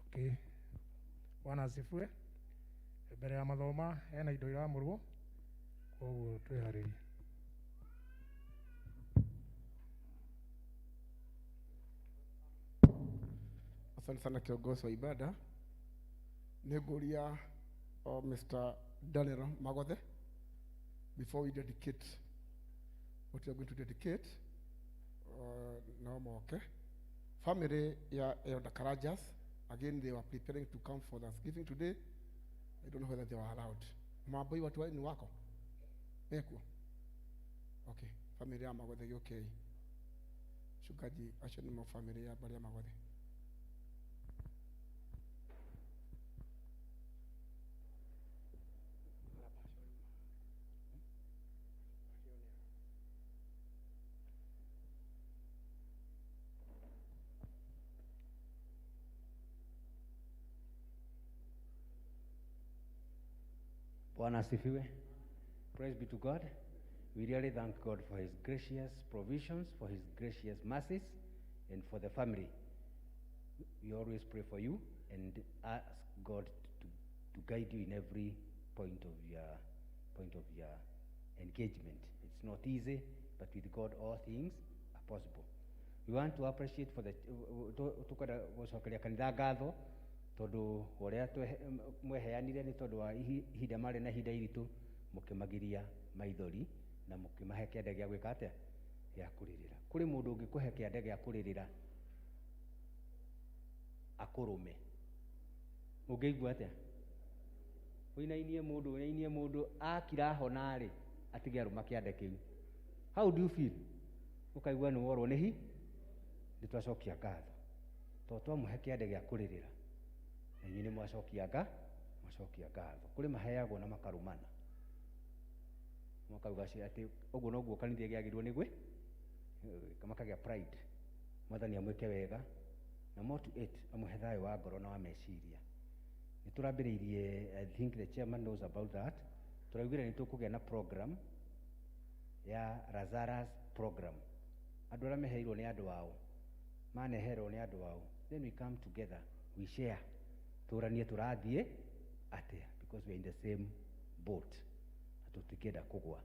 Okay. Bwana asifiwe. Mbere ya mathoma hena indo iramũrwo, koguo twĩharĩrie. Asante sana kiongozi wa ibada. Nĩngũria Mr. Daniel Magothe, before we dedicate what we are going to dedicate, no moke. Family ya Elder Karajas, again they were preparing to come for Thanksgiving today. I don't know whether they were allowed. Maboi watu ni wako? Mekuo? Okay, family ya Magothe gĩũkei. Mchungaji acio nĩmo family ya mbarĩ ya Magothe. Bwana asifiwe. Praise be to God. We really thank God for his gracious provisions, for his gracious mercies, and for the family. We always pray for you and ask God to guide you in every point of your engagement. It's not easy, but with God all things are possible. We want to appreciate for the tukwenda gucokeria kanitha ngatho tondu uria mweheanire ni tondu wa ihinda mari na ihinda iritu mukimagiria maithori na mukimahe kiande gia gwika atia gia kuririra. Kuri mundu ungikuhe kiande gia kuririra akurume, ungeigua atia? Uinainie mundu, uinainie mundu akira hona ri atige aruma kiande kiu. How do you feel? Ukaigua ni worwo ni hi ni twacokia ngatho to twamuhe kiande gia kuririra na inyuĩ nĩ mwacokia ngatho. Kũrĩ maheagwo na makarumana makauga atĩ ũguo noguo kanitha ĩgĩagĩrĩirwo nĩ makagĩa pride. Mwathani amwĩke wega na more to it amũhe thayũ wa ngoro na wa meciria. Nĩ tũrambĩrĩirie, I think the chairman knows about that, tũraugire nĩ tũkũgĩa na program ya Lazarus program. Andũ arĩa meheirwo nĩ andũ ao, maneherwo nĩ andũ ao, then we come together, we share, tũranie tũrathiĩ atĩa, because we are in the same boat na tũtikĩenda kũgwa.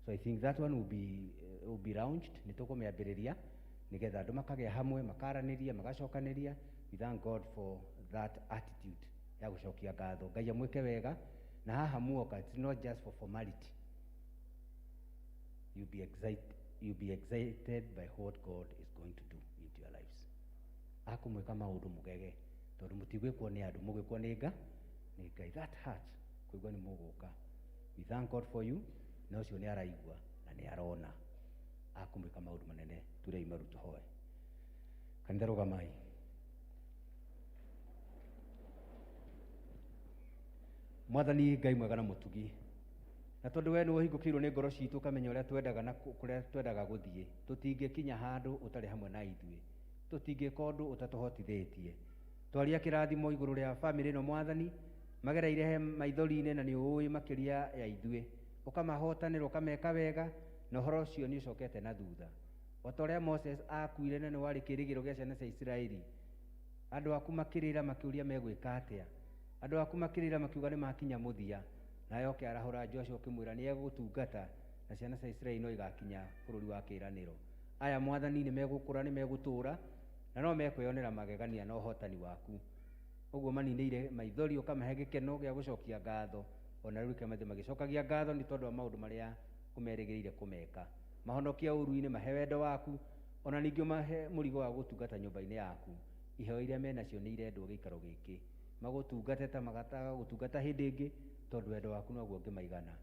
So I think that one will be launched. Nĩ tũkũmĩambĩrĩria nĩgetha andũ makagĩa hamwe, makaranĩria, magacokanĩria. We thank God for that attitude ya gũcokia ngatho. Ngai amwĩke wega. Na haha muoka, it's not just for formality. You'll be excited by what God is going to do into your lives. Akumwĩka maũndũ mũgege tondũ mũtigwĩkwo nĩ andũ, mũgwĩkwo nĩ Ngai. That heart kũigua nĩ mũgũka. We thank God for you. Na ũcio nĩ araigua na nĩ arona. Akumwĩka maũndũ manene. Turei maru tũhoe. Kanitha rũgamai. Mwathani Ngai mwega na mũtugi, na tondũ we nĩwe ũhingũkĩirwo nĩ ngoro citũ ũkamenya ũrĩa twendaga na kũrĩa twendaga gũthiĩ, tũtingĩkinya handũ ũtarĩ hamwe na ithuĩ, tũtingĩka ũndũ ũtatũhotithĩtie. Twaria kĩrathimo igũrũ rĩa bamĩrĩ ĩno Mwathani, magereire he maithori-inĩ na nĩ ũĩ makĩria ya ithuĩ, ũkamahotanĩra ũkameka wega, na ũhoro ũcio nĩ ũcokete na thutha. O ta ũrĩa Moses akuire na nĩ warĩ kĩĩrĩgĩrĩro gĩa ciana cia Isiraeli, Andũ aku makĩrĩra makĩũria megwĩka atĩa. Andũ aku makĩrĩra makiuga nĩ makinya mũthia. Nawe ũkĩarahũra Joshua ũkĩmwĩra nĩ egũtungata na ciana cia Isiraeli no igakinya bũrũri wa kĩĩranĩro. Aya Mwathani nĩ megũkũra, nĩ megũtũũra na no mekwĩyonera magegania na ũhotani waku. Ũguo maninĩire maithori ũkamahe gĩkeno gĩa gũcokia ngatho, ona rĩu reke mathiĩ magĩcokagia ngatho nĩ tondũ wa maũndũ marĩa ũmerĩgĩrĩire kũmeka. Mahonokie ũũru-inĩ, mahe wendo waku, ona ningĩ ũmahe mũrigo wa gũtungata nyũmba-inĩ yaku. Iheo iria menacio nĩ irendwo gĩikaro gĩkĩ. Magũtungate ta magataga gũtungata hĩndĩ ĩngĩ, tondũ wendo waku noguo ũngĩmaigana.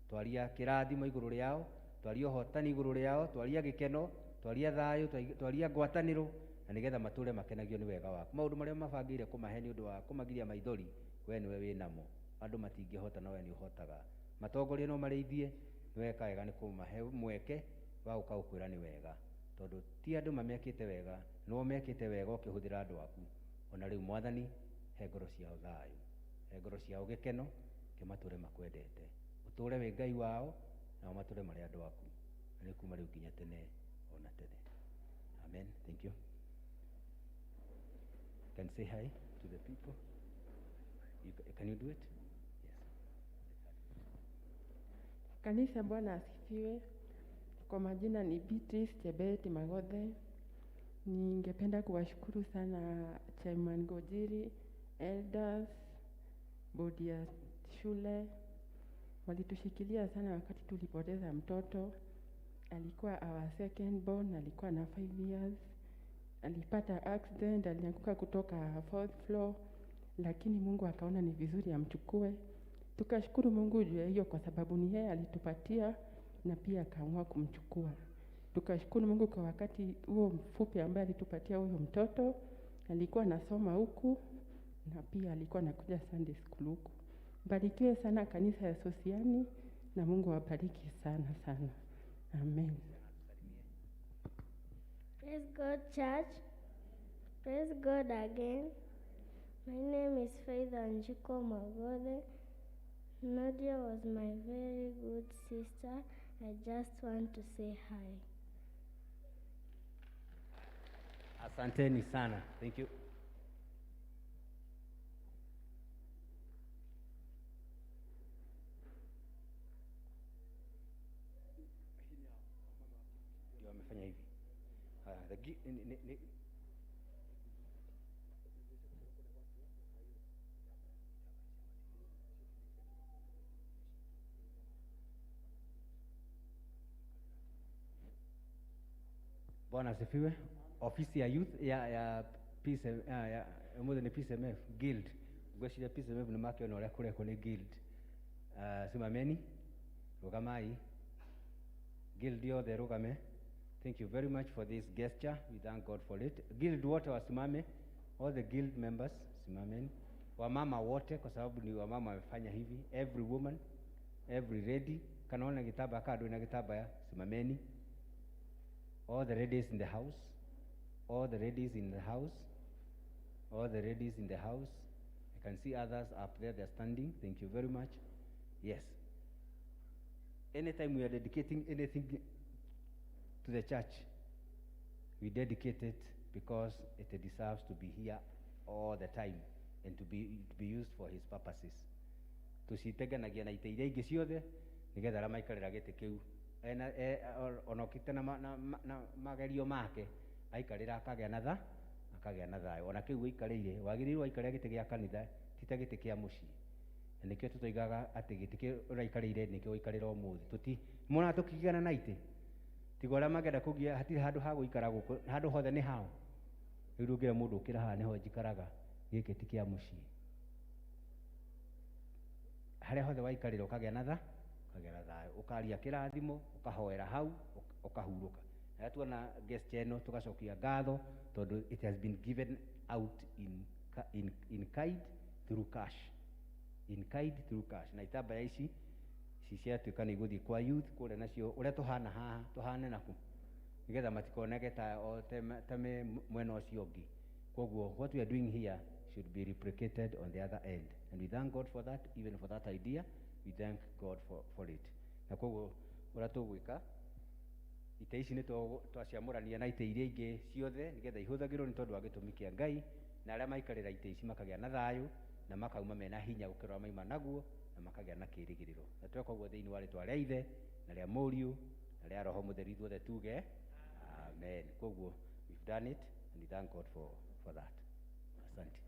Twaria kĩrathimo igũrũ rĩao, twaria ũhotani igũrũ rĩao, twaria gĩkeno, twaria thayũ, twaria ngwatanĩro, na nĩgetha matũre makenagio nĩ wega waku. Maũndũ marĩa mabangĩire kũmahe nĩ ũndũ wa kũmagiria maithori, we nĩwe wĩnamo. Andũ matingĩhota no we nĩ ũhotaga. Matongorie no marĩithie, nĩ weka wega nĩ kũmahe mweke wa gũka gũkwĩra nĩ wega. Tondũ ti andũ mamekĩte wega, no mekĩte wega ũkĩhũthĩra andũ aku. Ona rĩu Mwathani, he ngoro ciao thayũ, he ngoro ciao gĩkeno, ke matũre makwendete. Ũtũre wĩ Ngai wao, nao matũre marĩ andũ aku. Na nĩ kuma rĩu nginya tene ona tene. Amen. Thank you. Can say hi to the people. Can you do it? Yes. Kanisa, Bwana asifiwe. Kwa majina ni Beatrice Chebet Magothe. Ningependa kuwashukuru sana Chairman Gojiri, elders, bodi ya shule. Walitushikilia sana wakati tulipoteza mtoto. Alikuwa our second born, alikuwa na 5 years. Alipata accident, alianguka kutoka 4th floor, lakini Mungu akaona ni vizuri amchukue. Tukashukuru Mungu juu ya hiyo kwa sababu ni yeye alitupatia na pia akaamua kumchukua. Tukashukuru Mungu kwa wakati huo mfupi ambaye alitupatia huyo mtoto. Alikuwa anasoma huku na pia alikuwa anakuja Sunday school huku. Barikiwe sana kanisa ya Sosiani na Mungu awabariki sana sana. Amen. Praise God, church. Praise God again. My name is Faith Anjiko Magothe. Nadia was my very good sister. I just want to say hi. Asanteni sana. Thank you. Ndio amefanya hivi. Bwana asifiwe. Ofisi ya youth ya Peace ya umuthi ni PCMF Guild. Ngweciria PCMF nĩ makĩona ũrĩa kũrekwo nĩ Guild. Simameni, rugamai. Guild yothe rugame. Thank you very much for this gesture. We thank God for it. Guild wote wasimame. All the guild members simameni. Wamama wote, kwa sababu ni wamama wamefanya hivi. Every woman, every lady. Kanaona gitaba kado na gitaba ya simameni. All the ladies in the house, all the ladies in the house, all the ladies in the house. I can see others up there, they're standing. Thank you very much. Yes. Anytime we are dedicating anything to the church, we dedicate it because it deserves to be here all the time and to be used for his purposes. Tuciteganagia na ite iria ingĩ ciothe nĩgetha arĩa maikarĩra gĩtĩ kĩu onokite na magerio make aikarĩra akagĩa na tha, akagĩa na thayũ. Ona kĩu wĩikarĩire wagĩrĩirwo waikarĩra gĩtĩ gĩa kanitha ti ta gĩtĩ kĩa mũciĩ. Na nĩkĩo tũtoigaga atĩ gĩtĩ kĩu ũraikarĩire nĩkĩo waikarĩra ũmũthĩ. Tũti mona tũkigana na itĩ tiga ũrĩa mangĩenda kũgia, hatirĩ handũ ha gũikara gũkũ, handũ hothe nĩ hao. Rĩu ndũngĩra mũndũ ũkĩra haha nĩho njikaraga, gĩkĩ ti kĩa mũciĩ. Harĩa hothe waikarĩra ũkagĩa na tha, ũkagĩa na thayũ, ũkaria kĩrathimo, ũkahoera hau, ũkahurũka. Na tuona gesture ĩno tũgacokia ngatho tondũ it has been given out in kind through cash. In kind through cash. Na itambaya ici ciatuĩka nĩ igũthiĩ kwa youth kũrĩa nacio ũrĩa tũhana haha tũhane naku nĩgetha matikoneke ta o ta me mwena ũcio ũngĩ. Koguo what we are doing here should be replicated on the other end, and we thank God for that, even for that idea we thank God for it. Na koguo ũrĩa tũgwĩka ite ici nĩ twaciamũrania na ite iria ingĩ ciothe nĩgetha ihũthagĩrwo nĩ tondũ wa gĩtũmi kĩa Ngai Na arĩa maikarĩra itĩ ici makagĩa na thayũ na makauma mena hinya gũkĩra ũrĩa mauma naguo na makagĩa na kĩĩrĩgĩrĩro. Na tweka ũguo thĩinĩ wa rĩtwa rĩa Ithe na rĩa Mũriũ na rĩa Roho Mũtheru, ithuothe tuge amen. Koguo we've done it and we thank God for that. Asante.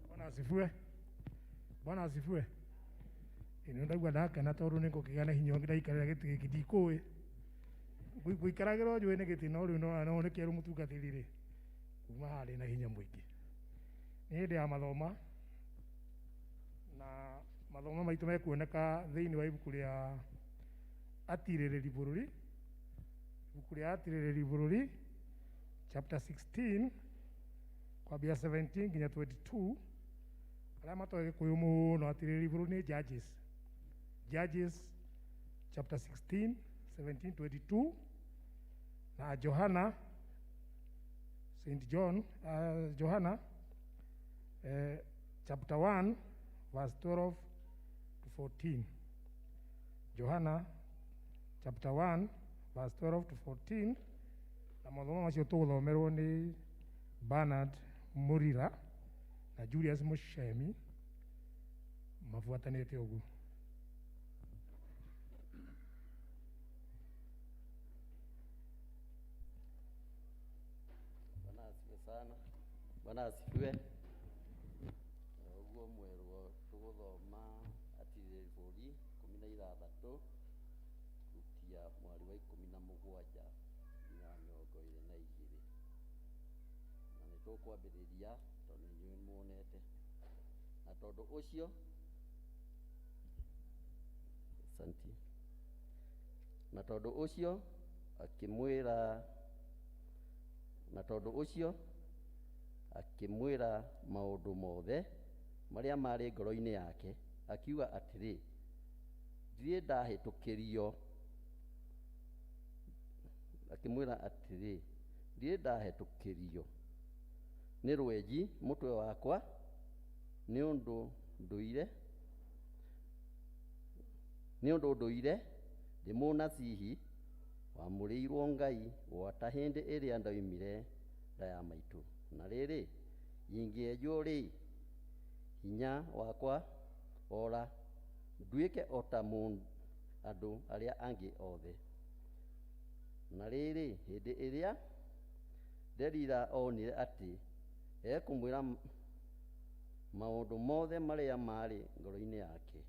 Bwana asifiwe. Bwana asifiwe. Ĩno ndaigua ndakena tondũ nĩ ngũkĩgĩa na hinya ũngĩ ndaikarĩra gĩtĩ gĩkĩ ndikũĩ. Ngũikaragĩra o njũĩ nĩ gĩtĩ no rĩu no nĩ kĩerũ mũtungatĩri rĩ kuma harĩ na hinya mũingĩ. Nĩ hĩndĩ ya mathoma na mathomo maitũ mekuoneka thĩinĩ wa ibuku rĩa Atirĩrĩri Bũrũri, ibuku rĩa Atirĩrĩri Bũrũri chapter 16 kwambia 17 nginya 22. Arĩa matoĩ Gĩkũyũ mũno, Atirĩrĩri Bũrũri nĩ Judges. Judges chapter 16 17 22 na Johana, St John, Johana chapter 1 verse 12 to 14. Johana chapter 1 verse 12 to 14 na mathomo macio tũgũthomerwo nĩ Bernard Murira na Julius Mushemi mabuatanĩte ũguo. Bwana asifiwe sana. Bwana asifiwe. Ũguo mwerwo tũgũthoma Atirĩrĩri Bũrũri 16 kurutia mwari wa 17 nginya 22, na nĩ tũkwambĩrĩria tondũ nĩ inyuĩ muonete. Na tondũ ũcio, asante. Na tondũ ũcio akĩmwĩra, na tondũ ũcio akĩmwĩra maũndũ mothe marĩa marĩ ngoro-inĩ yake, akiuga atĩrĩ, ndirĩ ndahĩtũkĩrio. Akĩmwĩra atĩrĩ, ndirĩ ndahĩtũkĩrio nĩ rwenji mũtwe wakwa, nĩ ũndũ ndũire, nĩ ũndũ ndũire ndĩ mũnacihi wamũrĩirwo Ngai gwata hĩndĩ ĩrĩa ndoimire nda ya maitũ. Na rĩrĩ, ingĩenjwo rĩ, hinya wakwa ora, nduĩke o ta andũ arĩa angĩ othe. Na rĩrĩ, hĩndĩ ĩrĩa Delila onire atĩ ekũmwĩra maũndũ mothe marĩa marĩ ngoro-inĩ yake,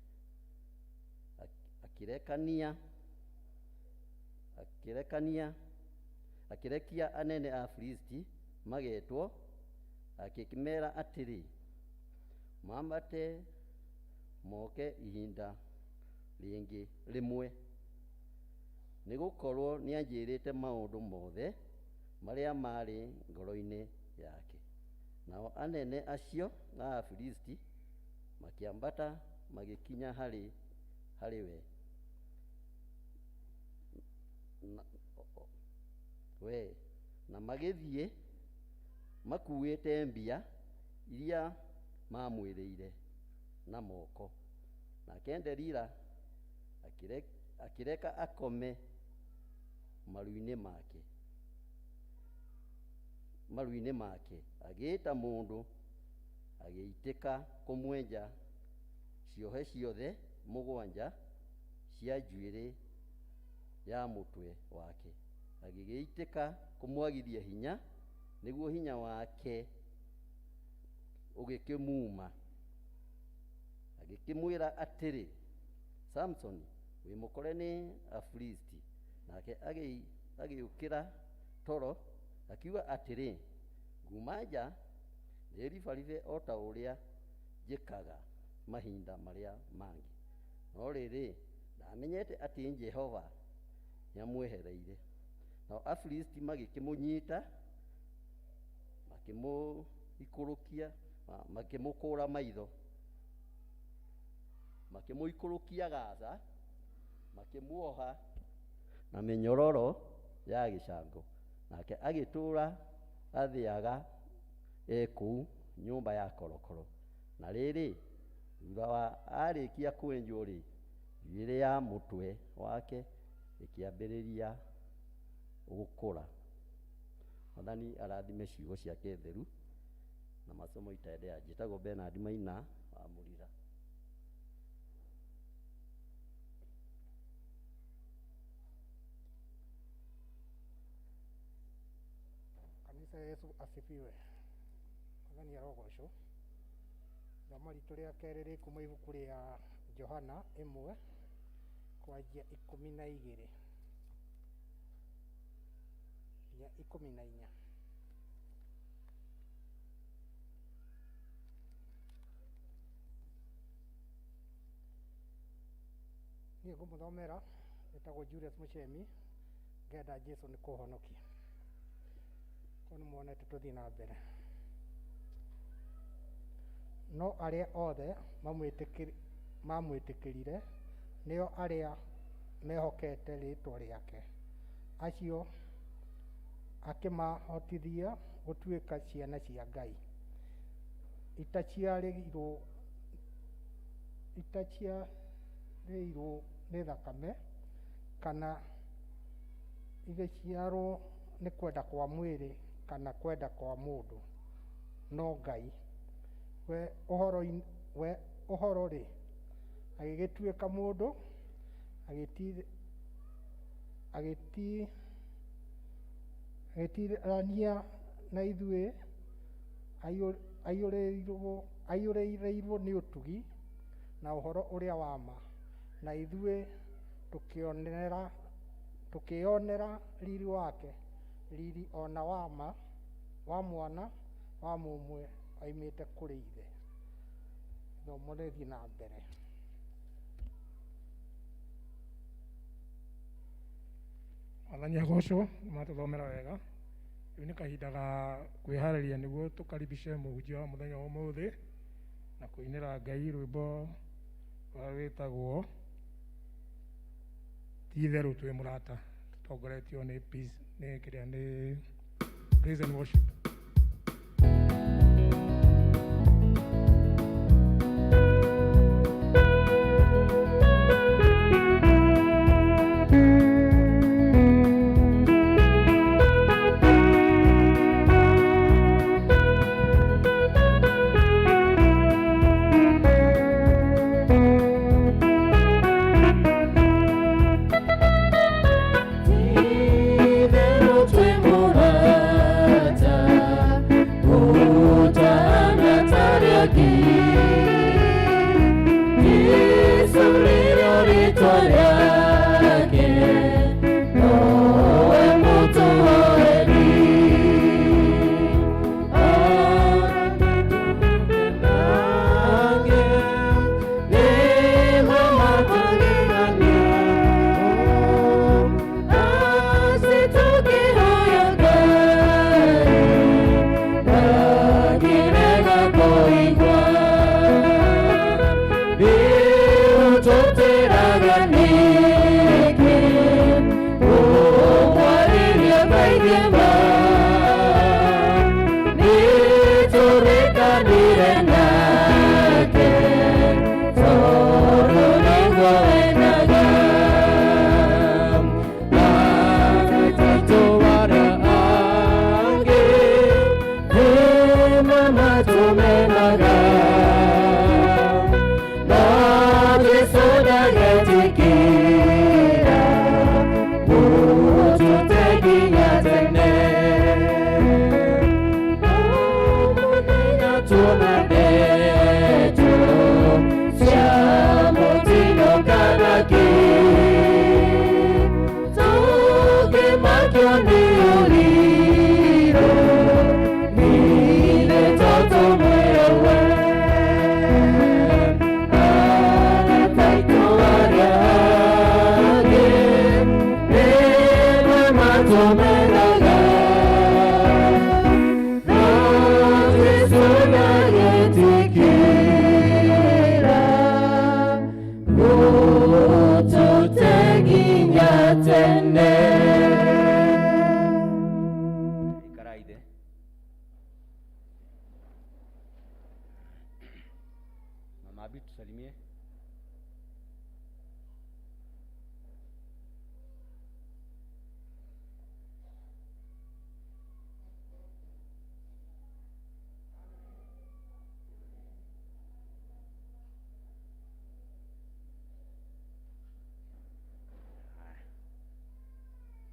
akĩrekia anene a Filisti magetwo, akĩmera atĩrĩ, mambate moke ihinda rĩngĩ rĩmwe, nĩgũkorwo nĩanjĩrĩte maũndũ mothe marĩa marĩ ngoro-inĩ yake. Nao anene acio a Filisti makĩambata magĩkinya harĩ we na magĩthiĩ makuĩte mbia iria mamwĩrĩire na moko. Nake Delila akĩreka akome maru-inĩ make, agĩĩta mũndũ agĩitĩka kũmwenja ciohe ciothe 7 cia njuĩrĩ ya mũtwe wake, agĩgĩitĩka kũmwagithia hinya, nĩguo hinya wake ũgĩkĩmuuma. Agĩkĩmwĩra atĩrĩ, Samsoni, wĩ mũkore nĩ Afilisti. Nake agĩũkĩra toro akiuga atĩrĩ, nguma nja ndĩribaribe o ta ũrĩa njĩkaga mahinda marĩa mangĩ. No rĩrĩ, ndamenyete atĩ Jehova nĩamwehereire. Nao Afilisti magĩkĩmũnyita, makĩmũikũrũkia, makĩmũkũra maitho, makĩmũikũrũkia Gaza, makĩmuoha na mĩnyororo ya gĩcango. Nake agĩtũũra athĩaga e kũu nyũmba ya korokoro. Na rĩrĩ, thutha wa arĩkia kwenjwo-rĩ, njuĩrĩ ya mũtwe wake ĩkĩambĩrĩria gũkũra. Mwathani arathime ciugo ciake theru na masomo itaendelea. Njĩtagwo Bernard Maina wa Mũrira. Kanitha Yesu asifiwe. Mwathani arogocwo. Ithomo ritũ rĩa kerĩ rĩ kuma ibuku rĩa Johana 1 kwanjia 12 nginya 14. Niĩ ngũmũthomera ĩtagwo Julius Muchemi, ngenda Jesu nĩ kũhonokia. Ko nĩ muonete tũthiĩ na mbere. No arĩa othe mamwĩtĩkĩrire nĩo arĩa mehokete rĩĩtwa rĩake, acio akĩmahotithia gũtuĩka ciana cia Ngai, itaciarĩirwo nĩ thakame kana igĩciarwo nĩ kwenda kwa mwĩrĩ kana kwenda kwa mũndũ, no Ngai. We ũhoro-rĩ, agĩgĩtuĩka mũndũ, agĩtirania na ithuĩ, aiyũrĩrĩirwo nĩ ũtugi na ũhoro ũrĩa wa ma, na ithuĩ tũkĩonera riri wake, riri ona wa ma wa mwana wa mũmwe oimĩte kũrĩ Ithe. Ithomo rĩthiĩ na mbere. Mwathani agocwo, nĩmatũthomera wega. Rĩu nĩ kahinda ga kwĩharĩria nĩguo tũkaribice mũhunjia wa mũthenya wa ũmũthĩ na kũinĩra Ngai rwĩmbo rũrĩa rwĩtagwo Ti itherũ twĩ mũrata, tũtongoretio nĩ peace, nĩ kĩrĩa nĩ praise and worship.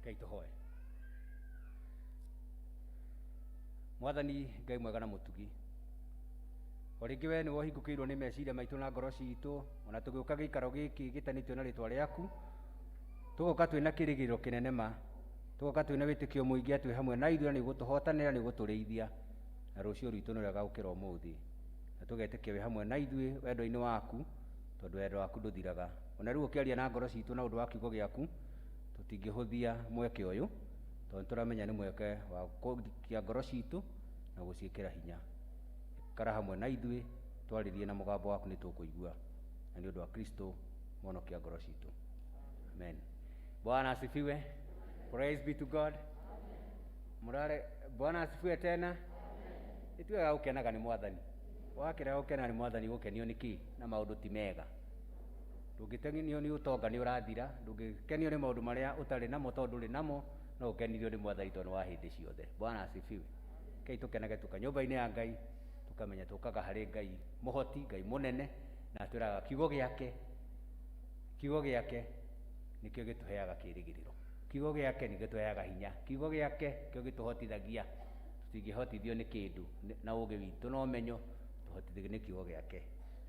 Rekei tũhoe. Mwathani Ngai mwega na mũtugi, o rĩngĩ we nĩwe ũhingũkĩirwo nĩ meciria maitũ na ngoro citũ, ona tũgĩũka gĩikaro gĩkĩ gĩtanĩtio na rĩtwa rĩaku, tũgoka twĩna kĩrĩgĩrĩro kĩnene ma, tũgoka twĩna wĩtĩkio mũingĩ atĩ wĩ hamwe na ithuĩ na nĩ ũgũtũhotanĩra, nĩ ũgũtũrĩithia, na rũciũ rwitũ nĩ rwega gũkĩra ũmũthĩ, na tũgetĩkia wĩ hamwe na ithuĩ wendo-inĩ waku, tondũ wendo waku ndũthiraga. Ona rĩu ũkĩaria na ngoro citũ na ũndũ wa kiugo gĩaku, tũtingĩhũthia mweke ũyũ, tondũ nĩtũramenya nĩ mweke wa kũrikia ngoro citũ na gũciĩkĩra hinya. Ikara hamwe na ithuĩ, twarĩrie na mũgambo waku nĩ tũkũigua, na nĩ ũndũ wa Kristo mũhonokia ngoro citũ. Amen. Bwana asifiwe. Praise be to God. Murare, Bwana asifiwe tena. Ituaga gũkenaga nĩ Mwathani. Wakĩrega gũkena nĩ Mwathani, gũkenio nĩ kĩ? Na maũndũ ti mega. Ndũngĩkenio nĩ ũtonga nĩ ũrathira, ndũngĩkenio nĩ maũndũ marĩa ũtarĩ namo tondũ ndũrĩ namo, no ũkenirio nĩ Mwathani tondũ nĩ wa hĩndĩ ciothe. Bwana asifiwe. Rekei tũkenage tũka nyũmba-inĩ ya Ngai, tũkamenya tũkaga harĩ Ngai mũhoti, Ngai mũnene, na atwĩraga kiugo gĩake, kiugo gĩake nĩkĩo gĩtũheaga kĩĩrĩgĩrĩro. Kiugo gĩake nĩkĩo gĩtũheaga hinya. Kiugo gĩake nĩkĩo gĩtũhotithagia. Tũtingĩhotithio nĩ kĩndũ na ũũgĩ witũ na ũmenyo, tũhotithagio nĩ kiugo gĩake.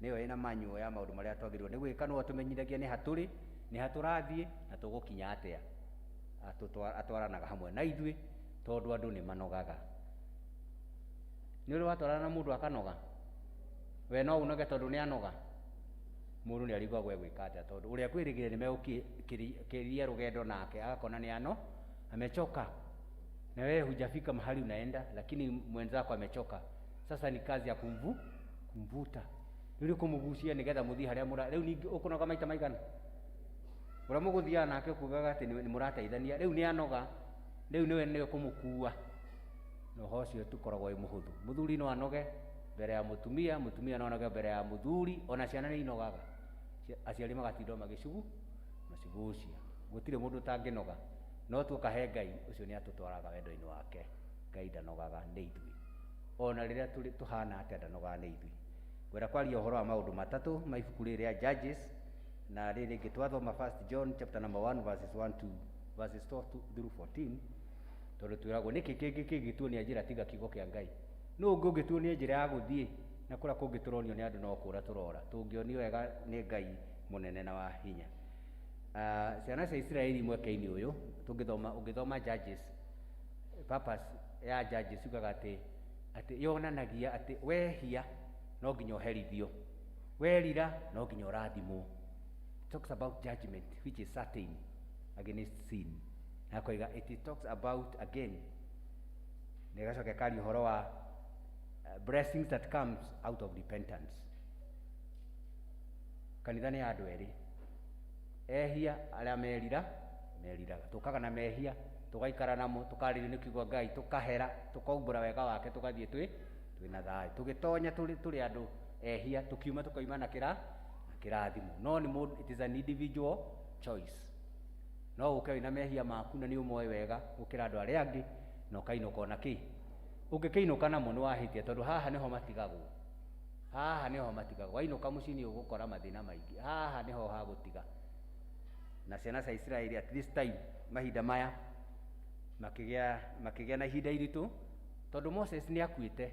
Nĩyo ĩna manual ya maũndũ marĩa twagĩrĩirwo nĩ gwĩka, nĩwe ũtũmenyithagia nĩ ha tũrĩ, nĩ ha tũrathiĩ, na tũgũkinya atĩa. Atwaranaga hamwe na ithuĩ, tondũ andũ nĩ manogaga. Nĩ ũrĩ watwarana na mũndũ akanoga? We no ũnoge tondũ nĩ anoga? Mũndũ nĩ arigagwo egwĩka atĩa, tondũ ũrĩa kwĩrĩgĩrĩra nĩ megũkĩria rũgendo nake, agakona nĩ ano, amechoka. Na wewe hujafika mahali unaenda, lakini mwenzako amechoka. Sasa ni kazi ya kumvuta. Rĩu kũmũgucia nĩgetha mũthiĩ harĩa mũra. Rĩu ningĩ ũkũnoga maita maigana? Ũrĩa mũgũthiaga nake kugaga atĩ nĩ mũrateithania, rĩu nĩ anoga, rĩu nĩwe nĩwe kũmũkua. Na ũhoro ũcio tũkoragwo wĩ mũhũthũ. Mũthuri no anoge mbere ya mũtumia, mũtumia no anoge mbere ya mũthuri, ona ciana nĩ inogaga. Aciari magatinda macigucia. Gũtirĩ mũndũ ũtangĩnoga. No tuoka he Ngai, ũcio nĩ atũtwaraga wendo-inĩ wake. Ngai ndanogaga nĩ ithuĩ. Ona rĩrĩa tũrĩ tũhana atĩa ndanogaga nĩ ithuĩ. Ngwenda kwaria ũhoro wa maũndũ matatũ ma ibuku rĩrĩ rĩa Judges, na rĩrĩ rĩngĩ twathoma 1 John chapter number 1 verses 1 to verses 12 through 14, tondũ twĩragwo nĩkĩ kĩngĩ kĩngĩtuonia njĩra tiga kiugo kĩa Ngai. Nũ ũngĩ ũngĩtuonia njĩra ya gũthiĩ na kũrĩa kũngĩ tũronio nĩ andũ no kũra tũrora, tũngĩonio wega nĩ Ngai mũnene na wa hinya. Ciana cia Isiraeli mweke-inĩ ũyũ, ũngĩthoma Judges, purpose ya Judges yugaga atĩ yonanagia atĩ wehia no nginya ũherithio, werira no nginya ũrathimwo. It talks about judgment which is certain against sin. Na koiga it talks about again, na ĩgacoka ĩkaria ũhoro wa blessings that comes out of repentance. Kanitha nĩ ya andũ erĩ, ehia arĩa merira meriraga, tũkaga na mehia tũgaikara namo, tũkarĩrio nĩ kiugo Ngai, tũkahera, tũkaumbũra wega wake, tũgathiĩ twĩna thayũ, tũgĩtonya tũrĩ andũ ehia, tũkiuma tũkauma na kĩrathimo. No nĩ mũndũ, it is an individual choice. No ũke wĩna mehia maku na nĩ ũmoĩ wega gũkĩra andũ arĩa angĩ, na ũkainũka ona kĩ. Ũngĩkĩinũka namo nĩ wahĩtia, tondũ haha nĩho matigagwo. Haha nĩho matigagwo. Wainũka mũciĩ nĩ ũgũkora mathĩna maingĩ. Haha nĩho hagũtiga. Na ciana cia Isiraeli at this time, mahinda maya, makĩgĩa na ihinda iritũ, tondũ Moses nĩ akuĩte.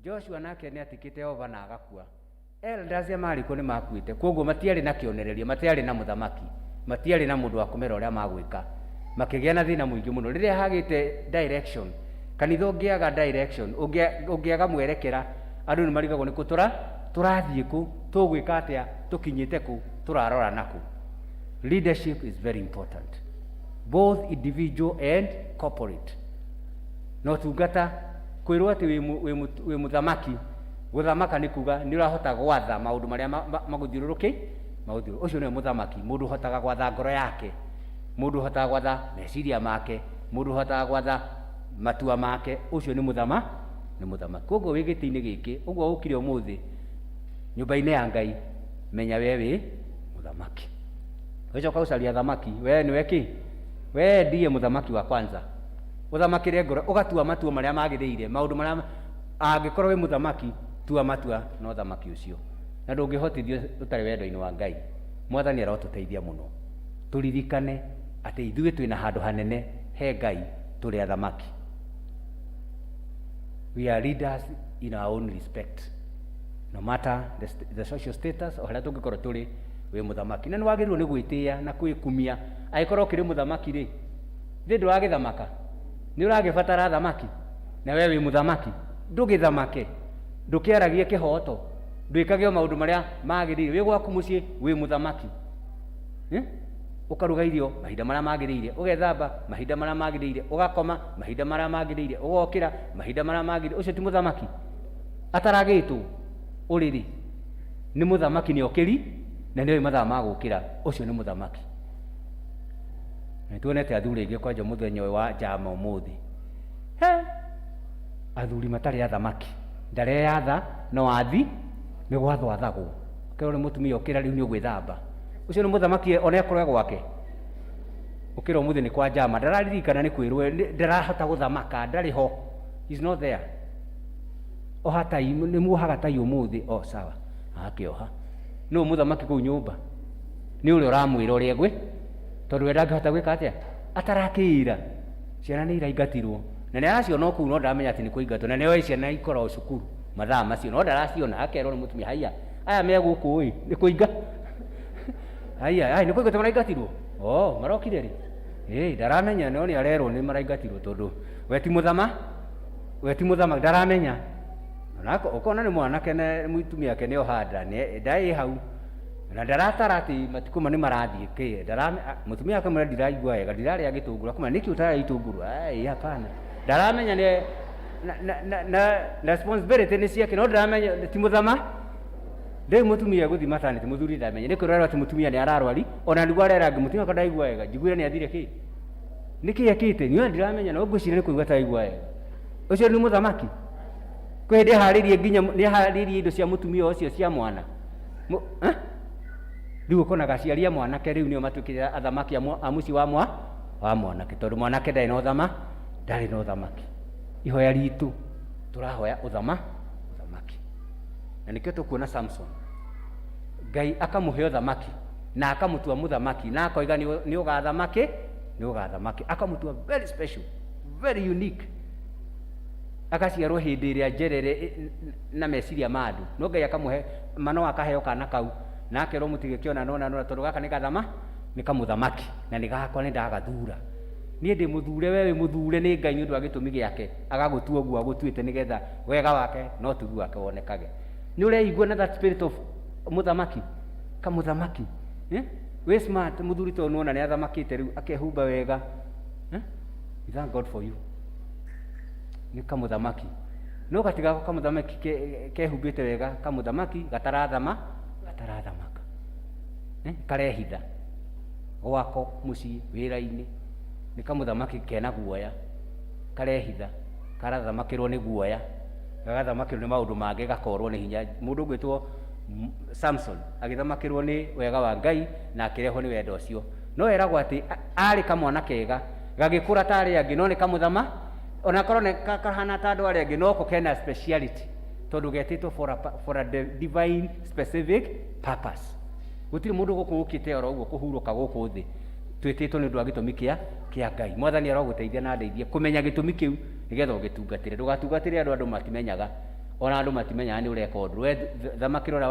Joshua nake nĩ atikĩte over na agakua. Elders arĩa marĩ kuo nĩ makuĩte, kwoguo matiarĩ na kĩonereria, matiarĩ na mũthamaki, matiarĩ na mũndũ wa kũmera ũrĩa magwĩka. Makĩgĩa na thĩna mũingĩ mũno. Rĩrĩa hagĩte direction, kanitha ũngĩaga direction, ũngĩaga mwerekera, andũ nĩ marigagwo nĩ kũ tũrathiĩ kũ, tũgwĩka atĩa, tũkinyĩte kũ, tũrarora na kũ. Leadership is very important, both individual and corporate. No tungata kwĩrwo atĩ wĩ mũthamaki, gũthamaka nĩ kuga nĩ ũrahota gwatha maũndũ marĩa magũthiũrũrũkĩ, magũthiũrũrũkĩ. Ũcio nĩwe mũthamaki, mũndũ ũhotaga gwatha ngoro yake, mũndũ ũhotaga gwatha meciria make, mũndũ ũhotaga gwatha matua make, ũcio nĩ nĩ mũthamaki. Koguo wĩ gĩtĩ-inĩ gĩkĩ, ũguo ũkire ũmũthĩ nyũmba-inĩ ya Ngai, menya we wĩ mũthamaki. Ũgĩcoka gũcaria thamaki, we nĩwe kĩ? We ndiye mũthamaki wa kwanza. Ũthamakĩre ngoro, ũgatua matua marĩa magĩrĩire, maũndũ marĩa angĩkorwo wĩ mũthamaki, tua matua na ũthamaki ũcio. Na ndũngĩhotithio ũtarĩ wendo-inĩ wa Ngai. Mwathani arotũteithia mũno. Tũririkane Atĩ ithuĩ twĩna handũ hanene he Ngai tũrĩ athamaki. We are leaders in our own respect. No matter the social status o harĩa tũngĩkorwo tũrĩ, wĩ mũthamaki. Na nĩ wagĩrĩirwo nĩ gwĩtĩĩa na kwĩkumia. Angĩkorwo ũkĩrĩ mũthamaki rĩ, githĩ ndũragĩthamaka? Nĩ ũragĩbatara athamaki? Na we wĩ mũthamaki. Ndũgĩthamake. Ndũkĩaragie kĩhoto. Ndwĩkage o maũndũ marĩa magĩrĩire. Wĩ gwaku mũciĩ wĩ mũthamaki. Eh? Ũkaruga irio mahinda marĩa magĩrĩire, ũgethamba mahinda marĩa magĩrĩire, ũgakoma mahinda marĩa magĩrĩire, ũgokĩra mahinda marĩa magĩrĩire. Ũcio ti mũthamaki? Ataragĩtwo ũrĩrĩ nĩ mũthamaki nĩ okĩri na nĩoĩ mathaa ma gũkĩra. Ũcio nĩ mũthamaki. Na nĩtuonete athuri aingĩ kwanja mũthenya ũyũ wa njama ũmũthĩ. He! Athuri matarĩ athamaki. Ndareyatha no athi nĩ gwathwo athagwo. Ũkerwo nĩ mũtumia ũkĩra rĩu nĩ ũgwĩthamba. Ũcio nĩ mũthamaki ona ekorwo e gwake. Ũkĩra ũmũthĩ nĩ kwa njama. Ndararirikana nĩ kwĩrwo ndarahota gũthamaka, ndarĩ ho. He's not there. Oha tai, nĩ muohaga tai ũmũthĩ, oh sawa. Agakĩoha. Nũ mũthamaki kũu nyũmba? Nĩ ũrĩa ũramwĩra ũrĩa egwĩ, tondũ we ndangĩhota gwĩka atĩa? Atarakĩira. Ciana nĩ iraingatirwo. Na nĩ araciona o kũu no ndaramenya atĩ nĩ kũingatwo. Na nĩ oĩ ciana ikoragwo cukuru mathaa macio no ndaraciona. Akerwo nĩ mũtumia, haiya, aya me gũkũ ĩ, nĩ kũinga haiya, aya nĩ kũingatwo maraingatirwo? Oh, marokire rĩ? Ĩ, ndaramenya no nĩ arerwo nĩ maraingatirwo tondũ we ti mũthama, we ti mũthamaki, ndaramenya. Onako ũkona nĩ mwanake na mũtumia wake nĩ oha nda, nda ĩ hau. Na ndaratara atĩ matukũ ma nĩ marathiĩ kĩ, mũtumia wake amwĩra ndiraigua wega, ndirarĩa gĩtũngũrũ. Akamwĩra nĩkĩ ũtararĩa itũngũrũ? Ai, hapana. Ndaramenya nĩ na responsibility nĩ ciake, no ndaramenya ti mũthama. Rĩu mũtumia egũthiĩ maternity, mũthuri ndamenya. Nĩkĩ ũrerwo atĩ mũtumia nĩ ararwari, ona nĩguo arera angĩ, mũtumia wakwa ndaraigua wega, njiguire nĩ athire kĩ? Nĩkĩ ekĩte? Niĩ ona ndiramenya, no ngwĩciria nĩ kũigua ataraigua wega. Ũcio nĩ mũthamaki? Kwĩ hĩndĩ aharĩrie nginya nĩ aharĩrie indo cia mũtumia ũcio cia mwana. Eh? Rĩu ũkonaga aciari a mwanake rĩu nĩo matuĩkĩte athamaki a mũciĩ wa mwa wa mwanake, tondũ mwanake ndarĩ na ũthama, ndarĩ na ũthamaki. Ihoya ritũ tũrahoya ũthamaki. Na nĩkĩo tũkuona Samson, Ngai akamũhe ũthamaki na akamũtua mũthamaki na akoiga nĩ ũgathamake, nĩ ũgathamake, akamũtua very special, very unique. Agaciarwo hĩndĩ ĩrĩa njerere na meciria ma andũ, no Ngai akamũhe Manoa, akaheo kana kau na akerwo mũtigĩkĩona nona nona, tondũ gaka nĩ gathama, nĩ kamũthamaki na nĩ gakwa, nĩ ndagathura. Niĩ ndĩ mũthure, we wĩ mũthure nĩ Ngai nĩ ũndũ wa gĩtũmi gĩake, agagũtua ũguo agũtuĩte nĩgetha wega wake na ũtugi wake wonekage. Nĩ ũreigua na that spirit of mũthamaki, kamũthamaki, eh? Wĩ smart mũthuri tondũ nĩwona nĩ athamakĩte rĩu akehumba wega, eh? We thank God for you. Nĩ kamũthamaki. No gatigako kamũthamaki kehumbĩte wega, kamũthamaki gatarathama, gatarathamaka. Eh? Karehitha gwako mũciĩ wĩra-inĩ. Nĩ kamũthamaki kena guoya, karehitha, karathamakĩrwo nĩ guoya, gagathamakĩrwo nĩ maũndũ mangĩ, gakorwo nĩ hinya. Mũndũ ũgwĩtwo Samson agĩthamakĩrwo nĩ wega wa Ngai na akĩrehwo nĩ wendo ũcio. No eragwo atĩ arĩ kamwana kega, gagĩkũra ta arĩa angĩ, no nĩ kamũthama, ona korwo nĩ kahana ta andũ arĩa angĩ, no ko kena speciality, tondũ getĩtwo for a divine specific purpose. Gũtirĩ mũndũ gũkũ ũkĩte oro ũguo kũhurũka gũkũ thĩ. Twĩtĩtwo nĩ ũndũ wa gĩtũmi kĩa Ngai. Mwathani arogũteithia na andeithie kũmenya gĩtũmi kĩu nĩgetha ũgĩtungatĩre. Ndũgatungatĩre andũ, andũ matimenyaga. Ona andũ matimenyaga nĩ ũreka ũndũ. We thamakĩra ũrĩa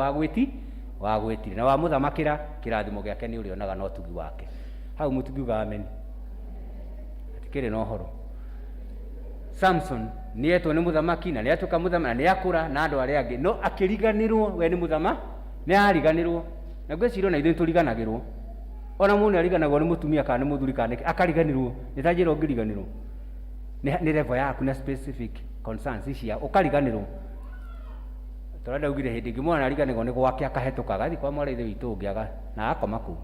wagwĩtire. Na wamũthamakĩra, kĩrathimo gĩake nĩ ũrĩonaga na ũtugi wake. Hau mũtingiuga ameni. Hatikĩrĩ na ũhoro. Samson nĩ etwo nĩ mũthamaki na nĩ atuĩka mũthamaki na nĩ akũra na andũ arĩa angĩ, no akĩriganĩrwo we nĩ mũthama, nĩ ariganĩrwo. Na ngwĩciria ona ithuĩ nĩ tũriganagĩrwo. Ona mũndũ nĩ ariganagwo nĩ mũtumia kana nĩ mũthuri kana nĩkĩ, akariganĩrwo. Nĩ ta njĩra ũngĩriganĩrwo. Nĩ level yaku na specific concerns cia ũkariganĩrwo. Tondũ ndaugire hĩndĩ ĩngĩ mwana ariganĩrwo nĩ gwake akahetũka agathiĩ kwa mwarĩ ithe witũ ũngĩ na agakoma kũu.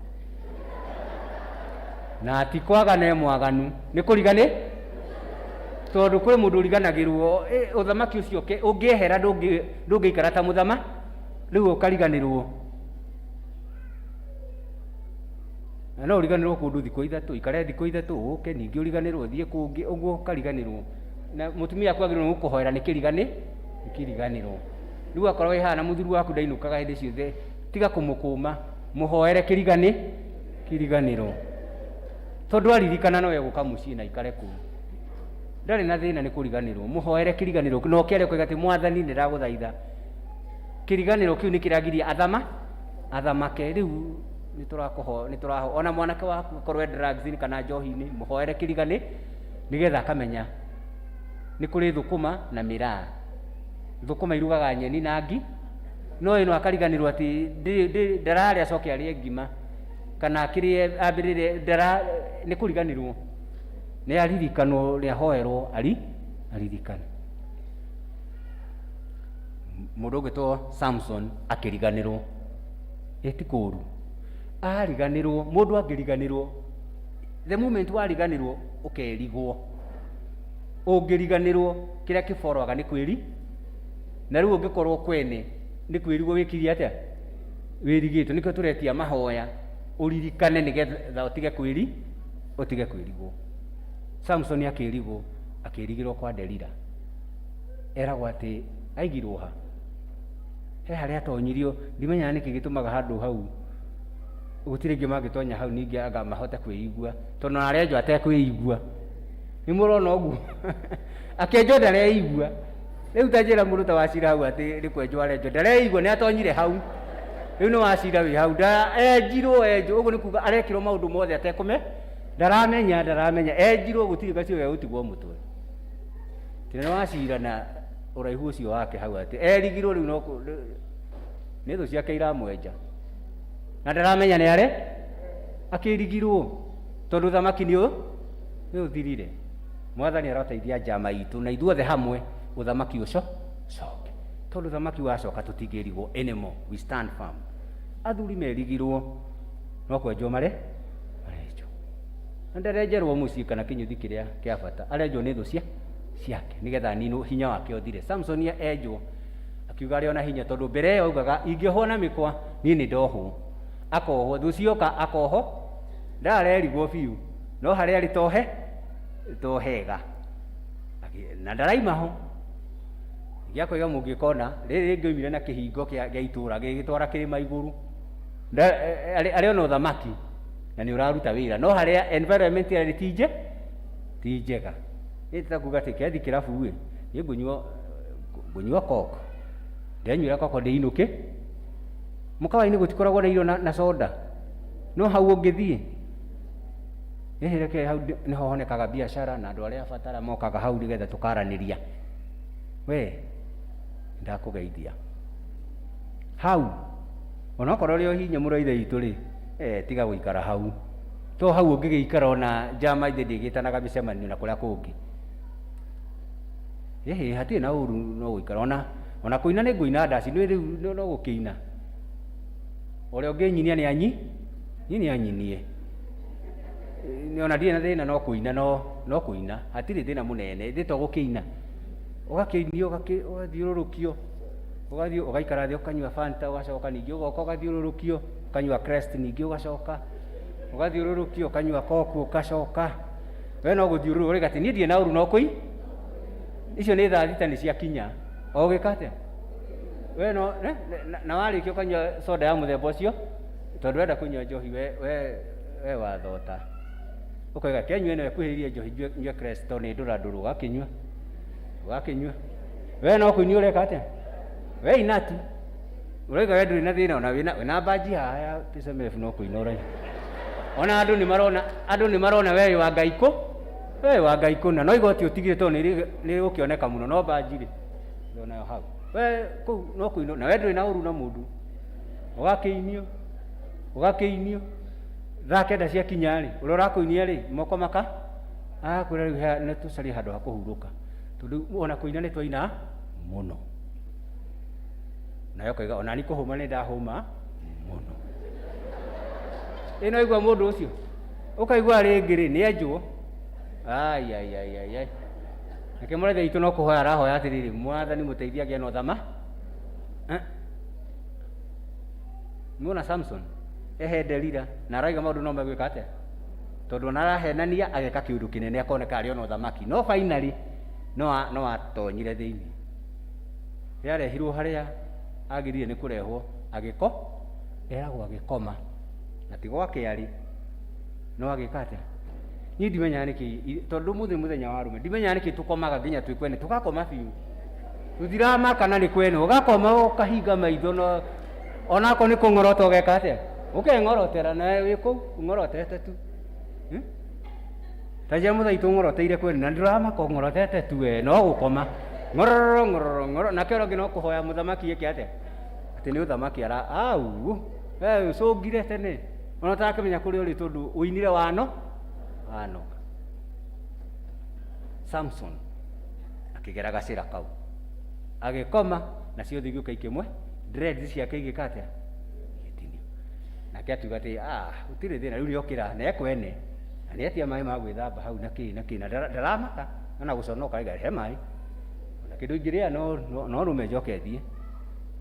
Na ti kwaga ne mwaganu, nĩ kũrigani tondũ kwĩ mũndũ ũriganagĩrwo, ũthamaki ũcio ũngĩehera ndũngĩikara ta mũthama, rĩu ũkariganĩrwo. Na no ũriganĩrwo kũndũ thikũ ithatũ, ikare thikũ ithatũ, ũke ningĩ ũriganĩrwo ũthiĩ kũngĩ, ũguo ũkariganĩrwo. Na mũtumia waku agĩrĩirwo nĩ gũkũhoera nĩ nĩ kĩriganĩro. Rĩu akorwo wĩ haha na mũthuri waku ndainũkaga hĩndĩ ciothe, tiga kũmũkũma, mũhoere kĩriganĩro. Tondũ aririkana no egũka mũciĩ na aikare kũu. Ndarĩ na thĩna nĩ kũriganĩrwo. Mũhoere kĩriganĩro na ũkĩaria ũkoiga atĩ Mwathani nĩ ndagũthaitha. Kĩriganĩro kĩu nĩ kĩragiria athamake. Rĩu nĩ tũrakũho nĩ tũraho ona mwanake waku akorwo e drugs-inĩ kana njohi-inĩ, mũhoere kĩriganĩ nĩgetha akamenya nĩ kũrĩ thũkũma na mĩraa. Thũkũma irugaga nyeni na ngi, no ĩno akariganĩrwo atĩ ndararĩa acoke arĩe ngima kana akĩrĩe ambĩrĩre ndara nĩ kũriganĩrwo. Nĩ aririkanwo, nĩ ahoerwo aririkane. Mũndũ ũgwĩtwo Samson akĩriganĩrwo. Ĩ ti kũũru. Ariganĩrwo, mũndũ angĩriganĩrwo, the moment wariganĩrwo ũkerigwo. Ũngĩriganĩrwo kĩrĩa kĩboroaga nĩ kwĩri, na rĩu ũngĩkorwo kwene nĩ kwĩrigwo wĩkirie atĩa? Wĩrigĩtwo. Nĩkĩo tũretia mahoya ũririkane nĩgetha ũtige kwĩri, ũtige kwĩrigwo. Samson akĩrigwo, akĩrigĩrwo kwa Delila. Eragwo atĩ aigirwo ha? He harĩa atonyirio, ndimenyaga nĩkĩ gĩtũmaga handũ hau gũtirĩ angĩ mangĩtonya hau ningĩ anga mahote kwĩigua, tondũ ona arenjwo atekwĩigua. Nĩ mũrona ũguo? Akĩenjwo ndareigua. Rĩu ta njĩra mũndũ ta Wachira hau atĩ nĩ kwenjwo arenjwo, ndareigua, nĩ atonyire hau. Rĩu nĩ Wachira wĩ hau, enjirwo enjwo, ũguo nĩ kuga arekĩrwo maũndũ mothe atekũme, ndaramenya, ndaramenya, enjirwo gũtirĩ gacio gegũtigwo mũtwe. Tĩ nĩ Wachira na ũraihu ũcio wake hau atĩ erigirwo rĩu no nĩ thũ ciake iramwenja. Na ndaramenya nĩ are akĩrigirwo tondũ thamaki nĩ ũthirire. Mwathani aroteithia njama itũ na ithuothe hamwe ũthamaki ũcio coke. Tondũ thamaki wacoka tũtingĩrigwo anymore, we stand firm. Athuri merigirwo no kwenjwo mare marenjwo. Na ndarenjerwo mũciĩ kana kĩnyũthi kĩrĩa kĩa bata, arenjwo nĩ thũ ciake nĩgetha aninwo hinya wake ũthire. Samson enjwo akiuga arĩ ona hinya tondũ mbere ĩyo augaga ingĩohwo na mĩkwa niĩ nĩ ndohwo. Akohwo, thũ cioka akoho, ndarerigwo biũ no harĩa arĩ tohega. Na ndaraima ho. Ningĩ akoiga mũngĩkona rĩrĩ rĩngĩ oimire na kĩhingo kĩa itũũra gĩgĩtwara kĩrĩma igũrũ. Arĩ ona ũthamaki na nĩ ũraruta wĩra no harĩa environment yarĩ ti njega. Nĩ ta kuga atĩ kethi kĩrabu ĩ, niĩ ngũnyua Coke. Ndenyuĩra Coke ndĩinũke. Mũkawa-inĩ gũtikoragwo na irio na soda. No hau ũngĩthiĩ ĩhĩ reke hau nĩho honekaga biacara na andũ arĩa abatara mokaga hau nĩgetha tũkaranĩria. We ndakũgeithia. Hau onokorwo ũrĩ o hinya mũrũ wa ithe witũ rĩ, tiga gũikara hau. To hau ũngĩgĩikara ona njama ithe ndĩgĩtanaga mĩcemanio na kũrĩa kũngĩ. Ĩhĩ hatirĩ na ũru no gũikara ona kũina nĩ ngũina ndaci nĩ rĩu no gũkĩina. Ũrĩa ũngĩnyinia nĩ anyi, niĩ nĩ anyinie. Ona ndirĩ na thĩna no kũina no kũina, hatirĩ thĩna mũnene, ithĩ to gũkĩina. Ũgakĩinio, ũgathiũrũrũkio, ũgathiĩ ũgaikara thĩ ũkanyua Fanta, ũgacoka ningĩ ũgoka ũgathiũrũrũkio, ũkanyua Crest ningĩ ũgacoka, ũgathiũrũrũkio, ũkanyua Coke ũgacoka. We no gũthiũrũrũka ũrĩga atĩ niĩ ndirĩ na ũru no kũi. Icio nĩ thaa thita nĩ ciakinya. O ũgĩka atĩa? We no, na warĩkia ũkanyua soda ya mũthemba ũcio, tondũ wenda kũnyua njohi we wathota. Ũkoiga kenyue ĩno ĩkuhĩrĩirie njohi nyue Crest tondũ nĩ ndũra ndũrũ, ũgakĩnyua. Ũgakĩnyua. We no kũinia ũreka atĩa? We ina tu. Ũroiga we ndũrĩ na thĩna ona wĩna mbanji haha ya PCMF no kũina ũraina. Ona andũ nĩ marona, andũ nĩ marona we wĩ wa Ngai kũ? We wĩ wa Ngai kũna. No igoti ũtigire tondũ nĩ rĩgũkĩoneka mũno no mbanji rĩ, onayo hau. We kũu no kũinwo na we ndũrĩ na ũru na mũndũ. Ũgakĩinio, ũgakĩinio. Thaa kenda ciakinya rĩ, ũrĩa ũrakũinia rĩ, moko maka agakwĩra rĩu nĩ tũcarie handũ ha kũhurũka. Tondũ ona kũina nĩ twaina mũno. Nawe ũkoiga ona ni kũhũma nĩ ndahũma mũno. Ĩ no igua mũndũ ũcio? Ũkaigua rĩngĩ rĩ, nĩ enjwo. Ai, ai, ai, ai, ai. Nake mũraithe witũ no kũhoya arahoya atĩrĩrĩ, Mwathani mũteithie agĩe na ũthama. Nĩwona Samson ehe Delila na araiga maũndũ no megwĩka atĩa? Tondũ ona arahenania ageka kĩũndũ kĩnene akoneka arĩ ona ũthamaki. No finally no atonyire thĩinĩ. Rĩarehirwo harĩa agĩrĩire nĩ kũrehwo agĩko, eragwo agĩkoma. Na ti gwake arĩ, no agĩka atĩa? Niĩ ndimenyaga nĩkĩ, tondũ ũmũthĩ nĩ mũthenya wa arũme, ndimenyaga nĩkĩ tũkomaga nginya twĩ kwene, tũgakoma biũ. Tũtiramaka na nĩ kwene, ũgakoma ũkahinga maitho no onakorwo nĩ kũng'orota ũgeka atĩa? Ũkeng'orotera nawe wĩ kũu ũng'orotete tu. Ta njĩra mũthai tũng'oroteire kwene na ndũramaka ũng'orotete tu we no gũkoma. Ng'ororo ng'ororo ng'ororo nake ũrĩa ũngĩ no kũhoya mũthamaki eke atĩa? Atĩ nĩ ũthamaki ara au we ũcũngire tene ona ũtarakĩmenya kũrĩa ũrĩ tondũ ũinire wano wanoga. Samson akĩgera gacĩra kau agĩkoma nacio thĩ igĩũka ikĩmwe dreads ciake igĩka atĩa igĩtinio. Nake akiuga atĩ ah gũtirĩ thĩna rĩu nĩokĩra na ekwene na nĩetia maĩ ma gwĩthamba hau na kĩ na kĩ na ndaramaka ona gũconoka aiga he maĩ ona kĩndũ ingĩrĩa no no no rume njoke thiĩ.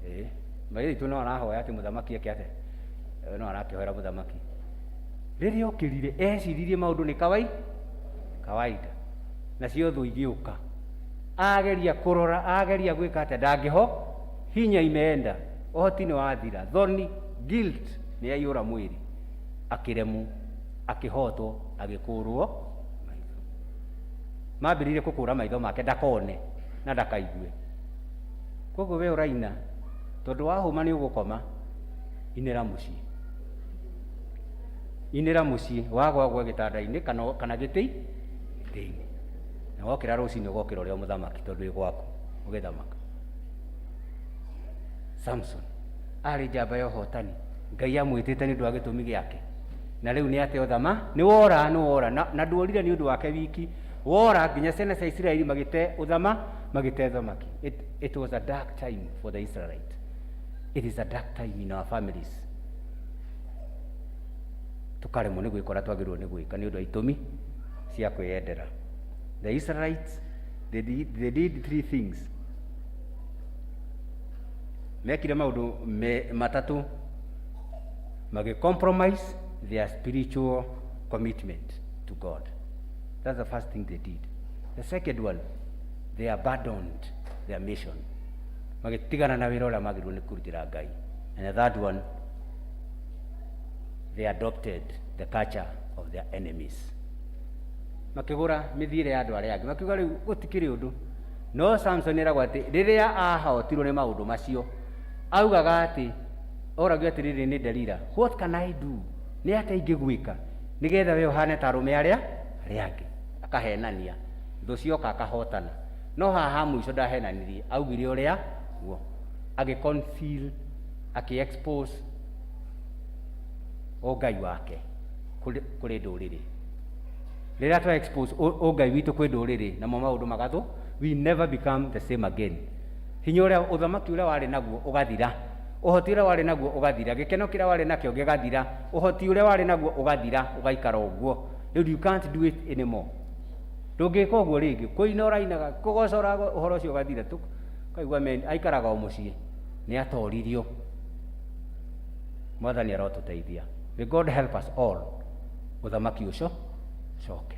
Ĩĩ maithe witũ no arahoya atĩ mũthamaki eke atĩa no arakĩhoera mũthamaki. Rĩrĩa okĩrire eciririe maũndũ nĩ kawai kawaida nacio thũ igĩũka ageria kũrora ageria gwĩka atĩa ndangĩho hinya imeenda ũhoti nĩ wathira thoni guilt nĩ yaiyũra mwĩrĩ akĩremwo akĩhotwo agĩkũrwo maitho. Mambĩrĩirie gũkũra maitho make ndakone na ndakaigue. Koguo we ũraina tondũ wahũma nĩ ũgũkoma inĩra mũciĩ. Inĩra mũciĩ wagwa gwe gĩtanda-inĩ kana, kana gĩtĩ gĩtĩ-inĩ. Na wokĩra rũcinĩ ũgokĩra ũrĩ o mũthamaki tondũ wĩ gwaku ũgĩthamaka. Samson arĩ njamba ya ũhotani Ngai amwĩtĩte nĩ ũndũ wa gĩtũmi gĩake na rĩu nĩ ate ũthama nĩ wora nĩ wora na, na nduorire nĩ ũndũ wake wiki wora nginya ciana cia Isiraeli magĩte ũthama magĩte thamaki. It, it was a dark time for the Israelite. It is a dark time in our families. Tũkaremwo nĩ gwĩka ũrĩa twagĩrĩirwo nĩ gwĩka nĩ ũndũ wa itũmi cia kwĩyendera. The Israelites, they did three things. Mekire maũndũ me, matatũ. Magĩ compromise their spiritual commitment to God. That's the first thing they did. The second one, they abandoned their mission. Magĩtigana na wĩra ũrĩa magĩrĩirwo nĩ kũrutĩra Ngai. And the third one, they adopted the culture of their enemies. Makĩgũra mĩthiĩre ya andũ arĩa angĩ, makiuga rĩu gũtikĩrĩ ũndũ. No Samson eragwo atĩ rĩrĩa ahotirwo nĩ maũndũ macio, augaga atĩ, oragio atĩrĩrĩ nĩ Delila, what can I do? Nĩ atĩa ingĩgwĩka nĩgetha we ũhane ta arũme arĩa arĩa angĩ? Akahenania, thũ cioka akahotana. No haha ha mũico ndahenanirie, augire ũrĩa guo. Agĩ conceal, akĩ expose ũngai wake kũrĩ kũrĩ ndũrĩrĩ. Rĩrĩa twa expose ũngai witũ kwĩ ndũrĩrĩ namo maũndũ magathũ, we never become the same again. Hinya ũrĩa ũthamaki ũrĩa warĩ naguo ũgathira, ũhoti ũrĩa warĩ naguo ũgathira, gĩkeno kĩrĩa warĩ nakĩo gĩgathira, ũhoti ũrĩa warĩ naguo ũgathira, ũgaikara ũguo. Rĩu you can't do it anymore. Ndũngĩka ũguo rĩngĩ. Kũina ũrainaga, kũgoca ũrago, ũhoro ũcio ũgathira. Tũkaigua aikaraga o mũciĩ. Nĩ atoririo. Mwathani arotũteithia. May God help us all. Ũthamaki ũcio coke.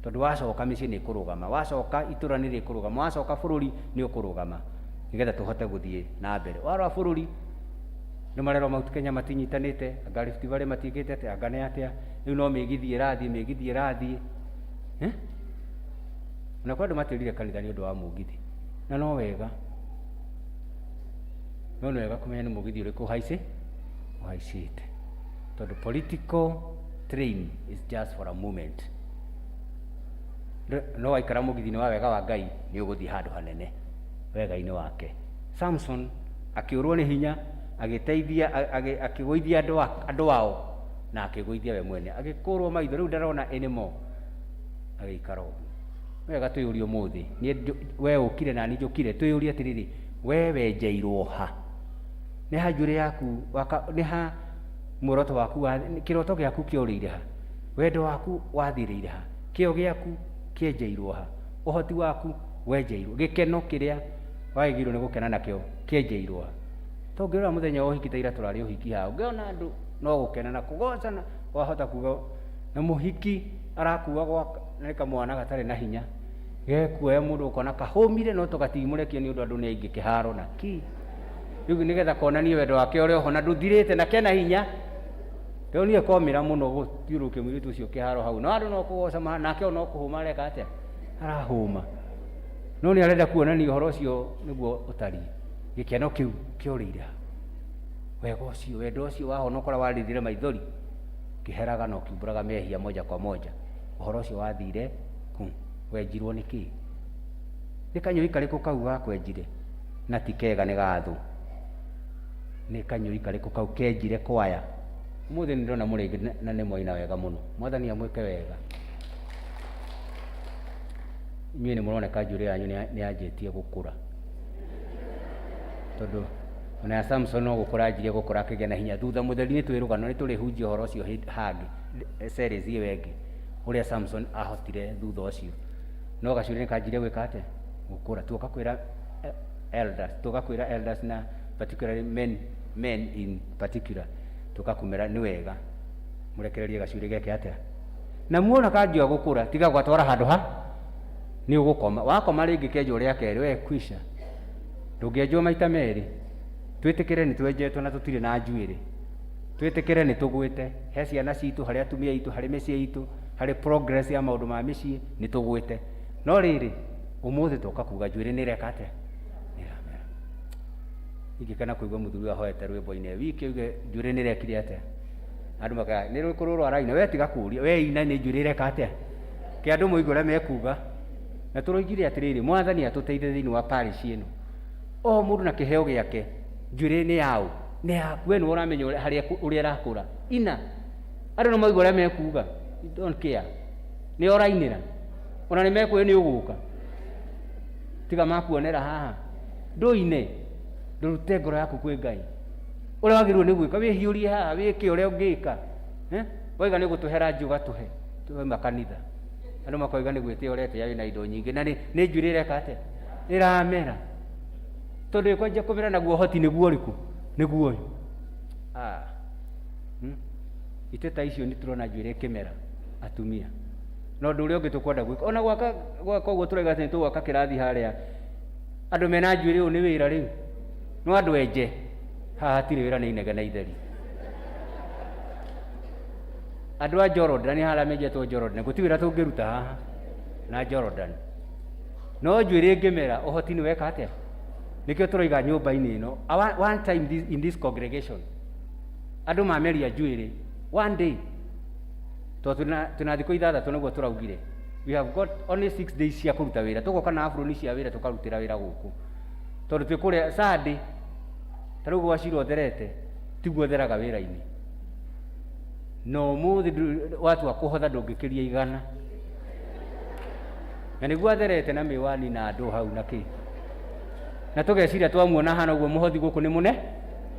Tondũ wacoka mĩciĩ nĩ ĩkũrũgama, wacoka itũra nĩ rĩkũrũgama, wacoka bũrũri nĩ ũkũrũgama. Nĩgetha tũhote gũthiĩ na mbere. Warora bũrũri, nĩ marerwo Mount Kenya matinyitanĩte, anga Rift Valley matiĩkĩte atĩa, anga nĩ atĩa. Rĩu no mĩgithi ĩrathiĩ, mĩgithi ĩrathiĩ. Eh? Na kwĩ andũ matiũrire kanitha nĩ ũndũ wa mũgithi. Na no wega. No nĩ wega kũmenya nĩ mũgithi ũrĩkũ ũhaicĩte. Tondũ political train is just for a moment. No waikara mũgithi-inĩ wa wega wa Ngai nĩ ũgũthiĩ handũ hanene wega-inĩ wake. Samson akĩũrwo nĩ hinya agĩteithia akĩgũithia andũ ao na akĩgũithia we mwene. Agĩkũrwo maitho rĩu ndarona anymore. Agĩikara ũguo. Nĩ wega twĩyũrie ũmũthĩ, niĩ we ũkire na niĩ njũkire, twĩyũrie atĩrĩrĩ, we wenjeirwo ha? Nĩ ha njuĩrĩ yaku, nĩ ha muoroto waku wa, kĩroto gĩaku kĩorĩire ha? Wendo waku wathirĩire ha? Kĩo gĩaku kĩenjeirwo ha? Ũhoti waku wenjeirwo, gĩkeno kĩrĩa wagĩrĩirwo nĩ gũkena nakĩo kĩenjeirwo ha? To ũngĩrora mũthenya wa ũhiki ta ira tũrarĩ ũhiki haha, ũngĩona andũ no gũkena na kũgocana, wahota kuga na mũhiki arakuagwo nĩ kamwana gatarĩ na hinya, gekuoya mũndũ ũkona kahũmire no tũgatimũrekio nĩ ũndũ andũ nĩ aingĩ kĩharo na ki. Rĩu nĩgetha konanie wendo wake ũrĩa oho na ndũthirĩte na kena hinya. Ndĩronire komĩra mũno gũthiũrũrũkia mũirĩtu ũcio kĩharo hau. No andũ no kũgoca nake o no kũhũma areka atĩa? Arahũma. No nĩ arenda kuonania ũhoro ũcio nĩguo ũtariĩ. Gĩkeno kĩu kĩorĩire ha? Wega ũcio, wendo ũcio wahonokora warĩrire maithori, ũkĩheraga na ũkiumbũraga mehia moja kwa moja. Ũhoro ũcio wathire kũ? Wenjirwo nĩ kĩĩ? Nĩ kanyũi karĩkũ kau gakwenjire? Na ti kega nĩ gathũ. Nĩ kanyũi karĩkũ kau kenjire kwaya? Ũmũthĩ nĩ ndĩrona mũrĩ aingĩ na nĩ mwaina wega mũno. Mwathani amwĩke wega. Inyuĩ nĩ mũroneka njuĩrĩ yanyu nĩ yanjĩtie gũkũra. Tondũ ona ya Samson no gũkũra anjirie gũkũra akĩgĩa na hinya. Thutha mũtheri nĩ twĩrũgano nĩ tũrĩhunjia ũhoro ũcio hangĩ, series ĩyo ĩngĩ, ũrĩa Samson ahotire thutha ũcio. No gacuĩrĩ nĩ kanjirie gwĩka atĩa? Gũkũra. Tuoka kwĩra elders, tuoka kwĩra elders na particularly men, men in particular, tuoka kũmera nĩ wega mũrekererie gacuĩrĩ geke atĩa? Na muona kanjia gũkũra, tiga gũgatwara handũ ha nĩ ũgũkoma. Wakoma rĩngĩ kenjwo rĩa kerĩ, we kwisha. Ndũngĩenjwo maita merĩ. Twĩtĩkĩre nĩ twenjetwo na tũtirĩ na njuĩrĩ. Twĩtĩkĩre nĩ tũgwĩte. He ciana citũ, harĩ atumia aitũ, harĩ mĩciĩ itũ, harĩ progress ya maũndũ ma mĩciĩ, nĩ tũgwĩte. No rĩrĩ, ũmũthĩ twoka kuga njuĩrĩ nĩ ĩreka atĩa? Nĩ ĩramera. Ingĩkena kũigua mũthuri ũyũ ahoete rwĩmbo-inĩ e wiki oige njuĩrĩ nĩ ĩrekire atĩa? Andũ makaya, nĩ rũrĩkũ rũrũ araina? We tiga kũũria, we ina nĩ njuĩrĩ ĩreka atĩa? Ke andũ moigue ũrĩa mekuga. Na tũroigire atĩrĩrĩ, Mwathani atũteithie thĩinĩ wa parish ĩno. O mũndũ na kĩheo gĩake, njuĩrĩ nĩ yaũ? Nĩ yaku, we nĩwe ũramenya harĩa ũrĩa ĩrakũra. Ina. Andũ no moigue ũrĩa mekuga. You don't care. Nĩ ũrainĩra. Ona nĩ mekũĩ nĩ ũgũka. Tiga makuonera haha. Ndũine. Ndũrute ngoro yaku kwĩ Ngai. Ũrĩa wagĩrĩirwo nĩ gwĩka, wĩhiũrie haha, wĩke ũrĩa ũngĩka. Waiga nĩ gũtũhe ranji ũgatũhe. Twauma kanitha. Andũ makoiga nĩ gwĩtĩa ũretĩa wĩna indo nyingĩ. Na nĩ njuĩrĩ ĩreka atĩa? Ĩramera. Tondũ ĩkwanjia kũmera naguo ũhoti nĩguo ũrĩkũ? Nĩguo ũyũ. Itĩ ta icio nĩ tũrona njuĩrĩ ĩkĩmera atumia. Na ũndũ ũrĩa ũngĩ tũkwenda gwĩka, ona gwaka gwaka ũguo tũrauga atĩ nĩ tũgwaka kĩrathi harĩa, andũ mena njuĩrĩ ũyũ nĩ wĩra rĩu. No andũ enje, haha hatirĩ wĩra nĩ inegene itheri. Andũ a Jordan, harĩa menjetwo Jordan, gũtirĩ wĩra tũngĩruta haha na Jordan. No njuĩrĩ ĩngĩmera, ũhoti nĩ weka atĩa? Nĩkĩo tũroiga nyũmba-inĩ ĩno, one time in this congregation, andũ mameria njuĩrĩ, one day, tondũ twĩna thikũ ithathatũ nĩguo tũraugire. We have got only 6 days cia kũruta wĩra. Tũgoka na aburoni cia wĩra tũkarutĩra wĩra gũkũ. Tondũ twĩ kũrĩa Sunday, ta rĩu gwacirwo therete, tiguo theraga wĩra-inĩ. Na ũmũthĩ watua kũhotha ndũngĩkĩria 100. Na nĩguo atherete na mĩwani na andũ hau na kĩ. Na tũgeciria twamuona hana ũguo mũhothi gũkũ nĩ mũne,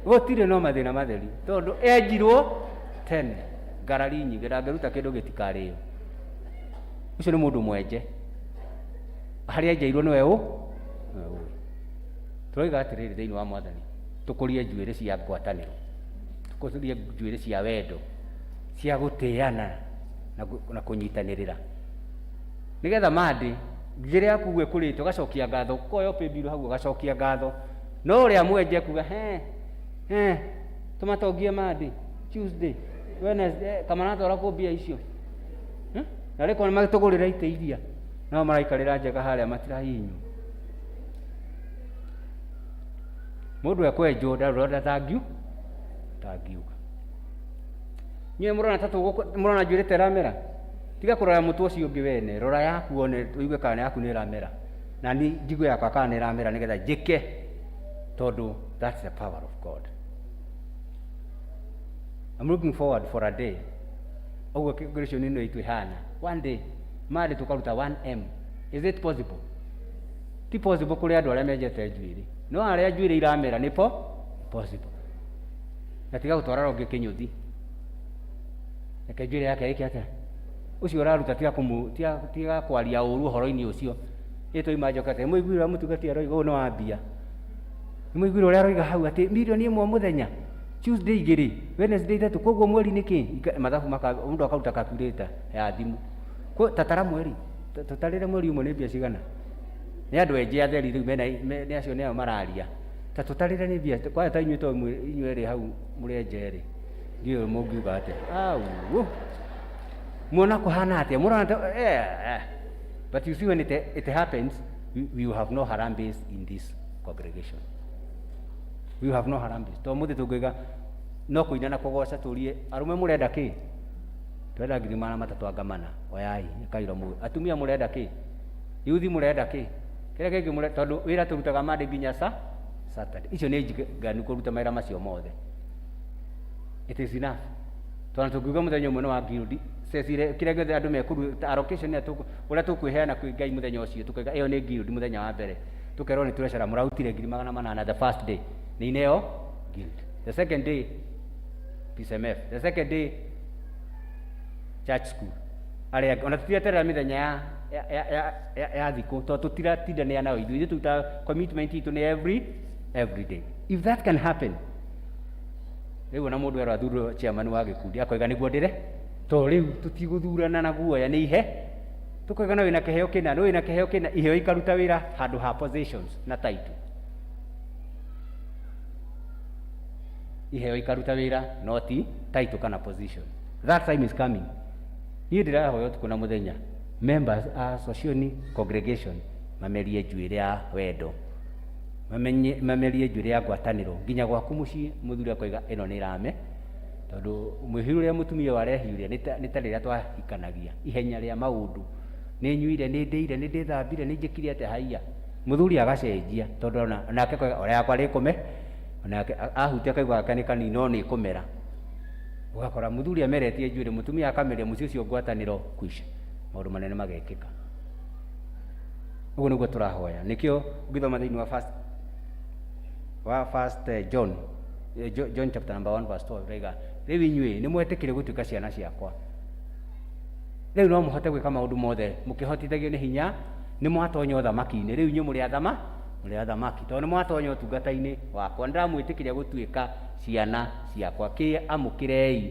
gũtirĩ no mathĩna matheri. Tondũ enjirwo tene, ngarari nyingĩ, ndangĩruta kĩndũ gĩtikarĩo. Ũcio nĩ mũndũ mwenje. Harĩa enjeirwo nĩwe ũ? Nĩwe ũĩ. Tũroiga atĩrĩrĩ thĩinĩ wa Mwathani, tũkũrie njuĩrĩ cia ngwatanĩro, tũkũrie njuĩrĩ cia wendo, cia gũtĩana na kũnyitanĩrĩra. Nĩgetha Monday, njĩra yaku ũguo ĩkũrĩte, ũgacokia ngatho, ũkoya paybill hau ũgacokia ngatho. No ũrĩa mwenje kuga, he, he, tũmatongie Monday, Tuesday, Wednesday, kamaratwara kũ mbia icio? Na rĩkorwo nĩ magĩtũgũrĩra itĩ iria, nao maraikarĩra njega harĩa matirahihinywo. Mũndũ ekwenjwo ndarora tangiuga. Inyuĩ mũrona ta tũgũkũ, mũrona njuĩrĩ ta ĩramera? Tiga kũrora mũtwe ũcio ũngĩ wene, rora yaku wone, ũigue kana yaku nĩ ĩramera. Na niĩ njigue yakwa kana nĩ ĩramera nĩgetha njĩke, tondũ that's the power of God. I'm looking forward for a day. Ũguo congregation ĩno itũ ĩhana. One day, Monday tũkaruta 1M. Is it possible? Ti possible kũrĩ andũ arĩa menjete njuĩrĩ. No arĩa njuĩrĩ iramera nĩ possible. Na tiga gũtwara ũngĩ kĩnyũthi. Reke njuĩrĩ yake ĩke atĩa? Ũcio ũraruta tiga kwaria ũru ũhoro-inĩ ũcio. Ĩ twaima njoka atĩ, mũiguire ũrĩa mũtungati aroiga, ũyũ nĩ wa mbia. Nĩ mũiguire ũrĩa aroiga hau atĩ mirioni 1 mũthenya, Tuesday 2, Wednesday 3, koguo mweri nĩ kĩ? Mathabu maka, mũndũ akaruta calculator ya thimũ. Tatara mweri, tũtarĩre mweri ũmwe nĩ mbia cigana? Nĩ andũ enje atheri rĩu mena, me, nĩ acio nĩo mararia. Ta tũtarĩre nĩ mbia, kwaya ta inyuĩ to inyuĩ erĩ hau mũrĩ enje rĩ. Ndiũĩ mũngiuga atĩa. Au. Muona kũhana atĩa? Mũrona ta eh, eh. But you see when it happens, we have no harambees in this congregation. We have no harambees. To mũthĩ tũngĩiga no kũina na kũgoca tũrie arũme mũrenda kĩ? Twenda 300,000 anga mana. Oyai, ĩkairwo mũgĩ. Atumia mũrenda kĩ? Yuthi mũrenda kĩ? Kĩrĩa kĩngĩ mũrenda tondũ wĩra tũrutaga Monday nginya Saturday. Icio nĩ njiganu kũruta mawĩra macio mothe. It is enough. Tondũ tũngiuga mũthenya ũmwe nĩ wa guild, cecire kĩrĩa gĩothe andũ mekũruta allocation ĩrĩa ũrĩa tũkwĩheana kwĩ Ngai mũthenya ũcio, tũkauga ĩyo nĩ guild mũthenya wa mbere. Tũkerwo nĩ treasurer mũrarutire 800,000 the first day. Nĩ ineo guild. The second day PCMF. The second day church school. Arĩa angĩ ona tũtireterera mĩthenya ya thikũ tondũ tũtiratindanĩra nayo ithuĩ. Ithuĩ tũrutaga commitment itũ nĩ every day. If that can happen, rĩu ona mũndũ erwo athurwo chairman wa gĩkundi akoiga nĩguo ndĩre to rĩu tũtigũthurana na guoya nĩ ihe tũkoiga no wĩna kĩheo kĩna no wĩna kĩheo kĩna iheo ikaruta wĩra handũ ha positions na title. Iheo ikaruta wĩra no ti title kana position. That time is coming. Niĩ ndĩrahoya ũtukũ na mũthenya members a Sosioni congregation mamerie njuĩrĩ ya wendo, mamerie njuĩrĩ ya ngwatanĩro nginya gwaku mũciĩ mũthuri akoiga ĩno nĩ ĩrame tondũ mwĩhiru ũrĩa mũtumia ũyũ arehiũria nĩ ta rĩrĩa twahikanagia ihenya rĩa maũndũ nĩ nyuire nĩ ndĩire nĩ ndĩthambire nĩ njĩkire atĩa haiya mũthuri agacenjia tondũ onake akoiga ũrĩa yakwa rĩkũme onake ahutia kaigua gake nĩ kanini no nĩ kũmera ũgakora mũthuri ameretie njuĩrĩ mũtumia akameria mũciĩ ũcio ngwatanĩro kuica maũndũ manene magekĩka. Ũguo nĩguo tũrahoya nĩkĩo ũngĩthoma thĩinĩ wa first John, John chapter number 1 verse 12 raiga rĩu inyuĩ nĩ mwetĩkĩre gũtuĩka ciana ciakwa rĩu no mũhote gwĩka maũndũ mothe mũkĩhotithagio nĩ hinya nĩ mwatonya ũthamaki-inĩ rĩu inyuĩ mũrĩ mũrĩ athamaki tondũ nĩ mwatonya ũtungata-inĩ wakwa nĩndamwĩtĩkĩria gũtuĩka ciana ciakwa kĩ amũkĩrei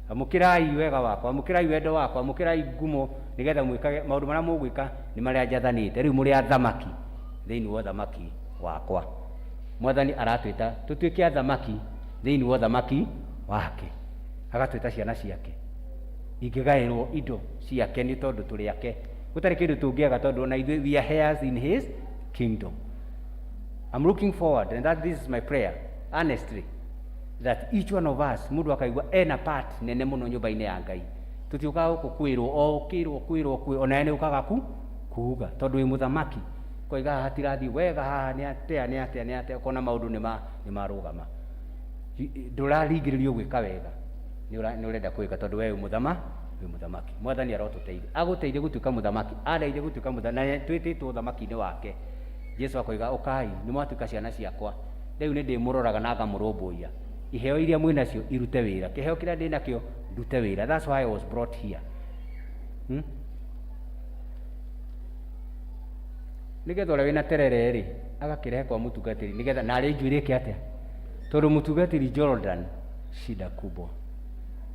amũkĩrai wega wakwa amũkĩrai wendo wakwa amũkĩrai ngumo nĩgetha mwĩkage maũndũ marĩa mũgwĩka nĩ marĩa njathanĩte rĩu mũrĩ athamaki thĩinĩ wa ũthamaki wakwa. Mwathani aratwĩta tũtuĩke athamaki thĩinĩ wa ũthamaki wake agatwĩta ciana ciake ingĩgaĩrwo indo ciake nĩ tondũ tũrĩ ake gũtarĩ kĩndũ tũngĩaga tondũ ona ithuĩ we are heirs in his kingdom. I'm looking forward and that this is my prayer honestly that each one of us mũndũ akaigua ena part nene mũno nyũmba-inĩ ya Ngai tũtiũkaga gũkũ kwĩrwo o ũkĩrwo kwĩrwo kwĩ ona nĩ ũkaga kuga tondũ wĩ mũthamaki koiga haha hatirathiĩ wega haha nĩ atĩa nĩ atĩa nĩ atĩa ũkona maũndũ nĩ marũgama ndũraringĩrĩrio gwĩka wega nĩ ũrenda gwĩka tondũ we wĩ mũthamaki mwathani arotũteithia agũteithie gũtuĩka mũthamaki andeithie gũtuĩka mũthamaki na twĩtĩtwo ũthamaki-inĩ wake Jesu akoiga ũkai nĩ mwatuĩka ciana ciakwa rĩu nĩ ndĩmũroraga na ngamũrũmbũiya iheo iria mwĩ nacio irute wĩra kĩheo kĩrĩa ndĩ nakĩo ndute wĩra. That's why I was brought here. Nĩgetha ũrĩa wĩna terere rĩ agakĩrehe kwa mũtungatĩri nĩgetha narĩ njuĩrĩ ĩke atĩa tondũ mũtungatĩri Jordan shida kubwa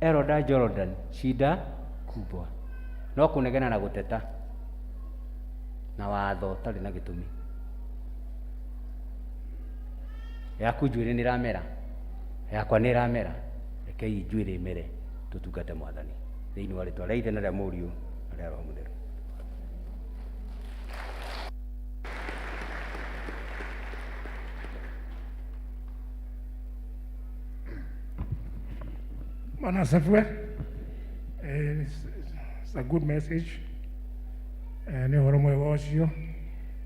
Eroda Jordan shida kubwa no kũnegena na gũteta na watho ũtarĩ na gĩtũmi yaku njuĩrĩ nĩ ĩramera yakwa nĩ ĩramera rekei njuĩrĩ ĩmere tũtungate mwathani thĩinĩ wa rĩtwa rĩa Ithe na rĩa Mũriũ na rĩa Roho Mũtheru. Bwana asifiwe. It's a good message. Nĩ ũhoro mwega ũcio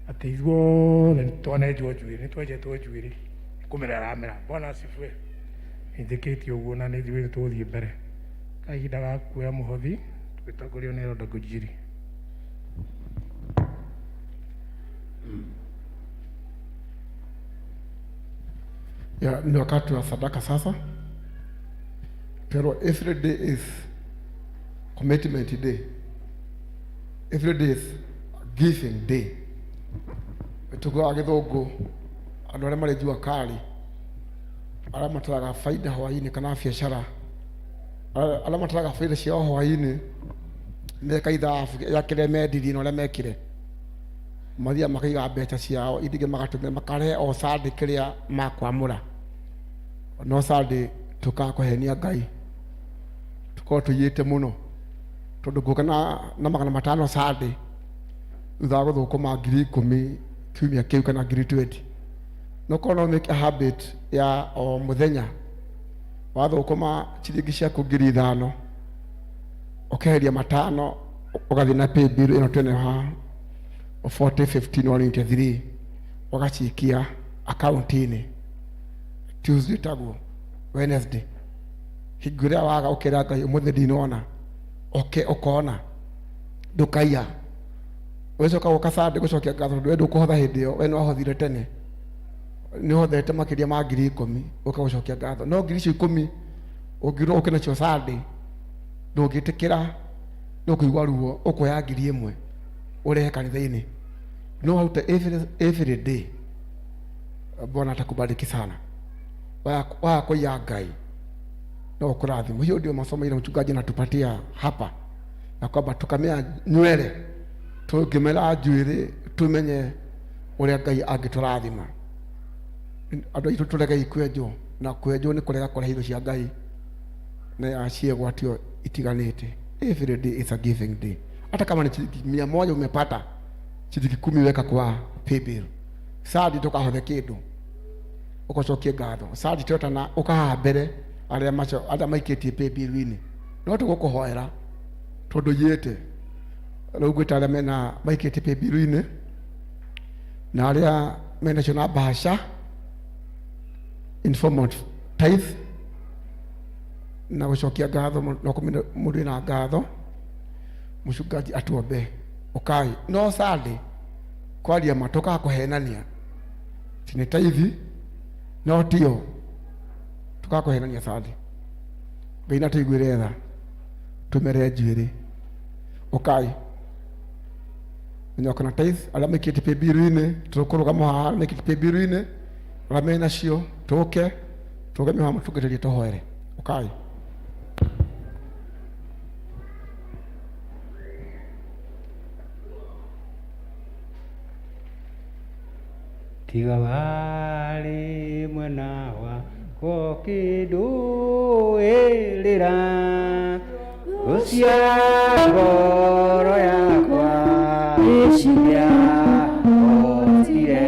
atĩ ithuothe nĩ twanenjwo njuĩrĩ nĩ twenjetwo njuĩrĩ kũmera ĩramera. Bwana asifiwe. Nĩnjĩkĩtie ũguo na nĩ ithuĩ tũgũthiĩ mbere. Kahinda ga kuoya mũhothi tũgĩtongorio nĩ Elder Ngũnjiri. Ya, ni wakati wa sadaka sasa. Pero every day is commitment day. Every day is giving day. Tugaga gĩthũngũ andũ arĩa marĩ jua kali arĩa mataraga faida hwaĩ-inĩ kana biacara arĩa mataraga faida ciao hwaĩ-inĩ meka ithabu ya kĩrĩa mendirie na ũrĩa mekire mathiaga makaiga mbeca ciao iria ingĩ magatũmĩra makarehe o Sunday kĩrĩa makwamũra no Sunday tũkaga kũhenia Ngai Korwo tũiyĩte mũno tondũ ngũka na 500 Sunday thutha wa gũthũkũma 10,000 kiumia kĩu kana 20,000. No korwo no make a habit ya o mũthenya wathũkũma ciringi ciaku 5,000 ũkeheria 5 ũgathiĩ na pay bill ĩno twĩnayo haha 40 15 123 ũgacikia akaunti-inĩ Tuesday taguo Wednesday hingo ĩrĩa waga ũkĩra Ngai ũmũthĩ ndinona oke ũkona ndũkaiya ũgĩcoka gũka Sunday gũcokia ngatho tondũ we ndũkũhotha hĩndĩ ĩyo we nĩwahothire tene nĩũhothete makĩria ma 10,000 ũka gũcokia ngatho no 10,000 ũngĩrwo ũke nacio Sunday ndũngĩtĩkĩra nĩũkũigua ruo ũkuoya 1,000 ũrehe kanitha-inĩ no warute every day Bwana atakubariki sana waya kũiya Ngai no ũkũrathimwo. Hiyo ndio masomo ile mchungaji anatupatia hapa, na kwamba tukamea nywele tũngĩmera njuĩrĩ tumenye ũrĩa Ngai angĩtũrathima. Andũ aitũ tũregei kwenjwo, na kwenjwo nĩ kũrega kũrehe indo cia Ngai na ciĩgwatio itiganĩte. Every day is a giving day. Hata kama ni shilingi 100 umepata, shilingi 10 weka kwa paybill. Sadi ndũkahothe kĩndũ ũgacokie ngatho. Sadi twetana ũkahaha mbere arĩa macio arĩa maikĩtie paybill-inĩ, no tũgũkũhoera tondũ yĩte rĩu ngwĩta arĩa mena maikĩtie paybill-inĩ na arĩa menacio na bahasha in form of tithe na gũcokia ngatho no kũmenya mũndũ wĩna ngatho mũcungaji atuombe ũkai no Sunday kwaria ma tũkaga kũhenania ti nĩ taithi no tio tũkaga kũhenania Sunday. Ngai na tũiguĩre tha tũmere njuĩrĩ ũkai nyoka na tithe arĩa maikĩtie paybill-inĩ tũkũrũgama haha arĩa maikĩtie paybill-inĩ arĩa menacio tũke tũrũgame haha mũtungatĩri tũhoere ũkai. Tiga warĩ mwena wakwa ũkĩndũĩrĩra thũ cia ngoro yakwa nĩciahotire.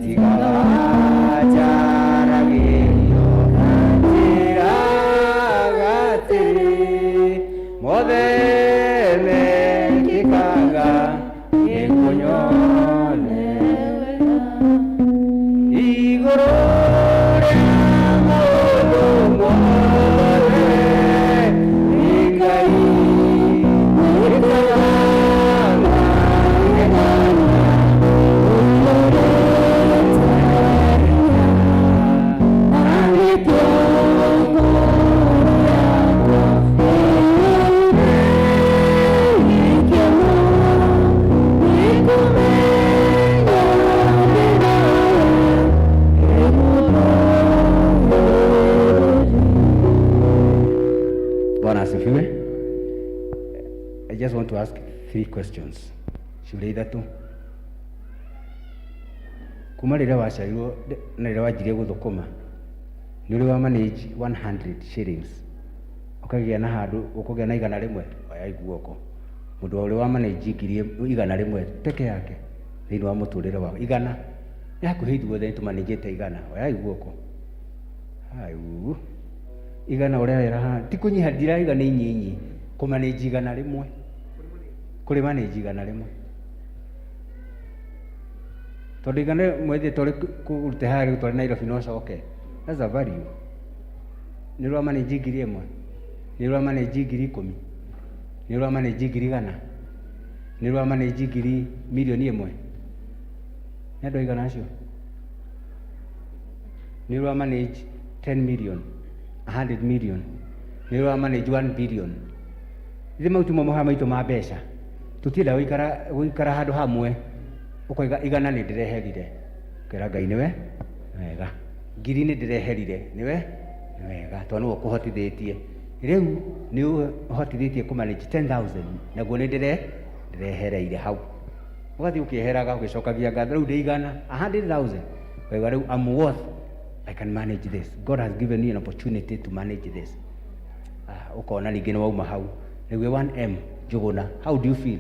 Tiga wanjaragĩrio njĩraga atĩrĩ mothe mekĩkaga nĩngũnyone igũrũ rĩa maũndũ mothe nĩ Ngai wĩkaga magegania na nĩkĩo ngoro yakwa ĩiyũire gĩkeno nĩ kũmenya ndĩ nawe Bwana asifiwe. I just want to ask three questions. Ciũria ithatũ. Kuma rĩrĩa waciarirwo na rĩrĩa wanjirie gũthũkũma, nĩ ũrĩ wa manage 100 shillings ũkagĩa na handũ ũkũgĩa na 100? Oyai guoko. Mũndũ ũrĩ wa manage 100,000 peke yake thĩinĩ wa mũtũrĩre wao 100 nĩ hakuhĩ ithuothe nĩ tũmanĩnjĩte 100. Oyai guoko. Hayu 100 ũrĩa haha ti kũnyiha, ndiraiga nĩ inyinyi, kũmanĩnji 100, kũrĩ manĩnji 100, tondũ 100 thĩ twarĩ kũrute haha rĩu tware Nairobi no coke. That's a value. Nĩ ũrĩ wa manĩnji 1,000, nĩ ũrĩ wa manĩnji 10,000, nĩ ũrĩ wa manĩnji 100,000, nĩ ũrĩ wa manĩnji 1,000,000? Nĩ andũ aigana acio? Nĩ ũrĩ wa manage 10 million, 100 million, nĩ ũrĩ wa manage 1 billion? Ithe mau timo mohoro maitũ ma mbeca, tũtienda gũikara handũ hamwe ũkoiga 100 nĩ ndĩreherire, ũkera Ngai nĩwe wega, 1,000 nĩ ndĩreherire nĩwe wega, tondũ nĩwe ũkũhotithĩtie rĩu nĩ ũhotithĩtie kũ manage 10,000 naguo nĩ ndĩrehereire hau, ũgathiĩ ũkĩeheraga ũgĩcokagia ngatho rĩu ndĩ 100, 100,000 ũkauga rĩu I'm worth, I can manage this. God has given me an opportunity to manage this. Ũkona ningĩ nĩ wauma hau rĩu wĩ 1M. Njũgũna, how do you feel?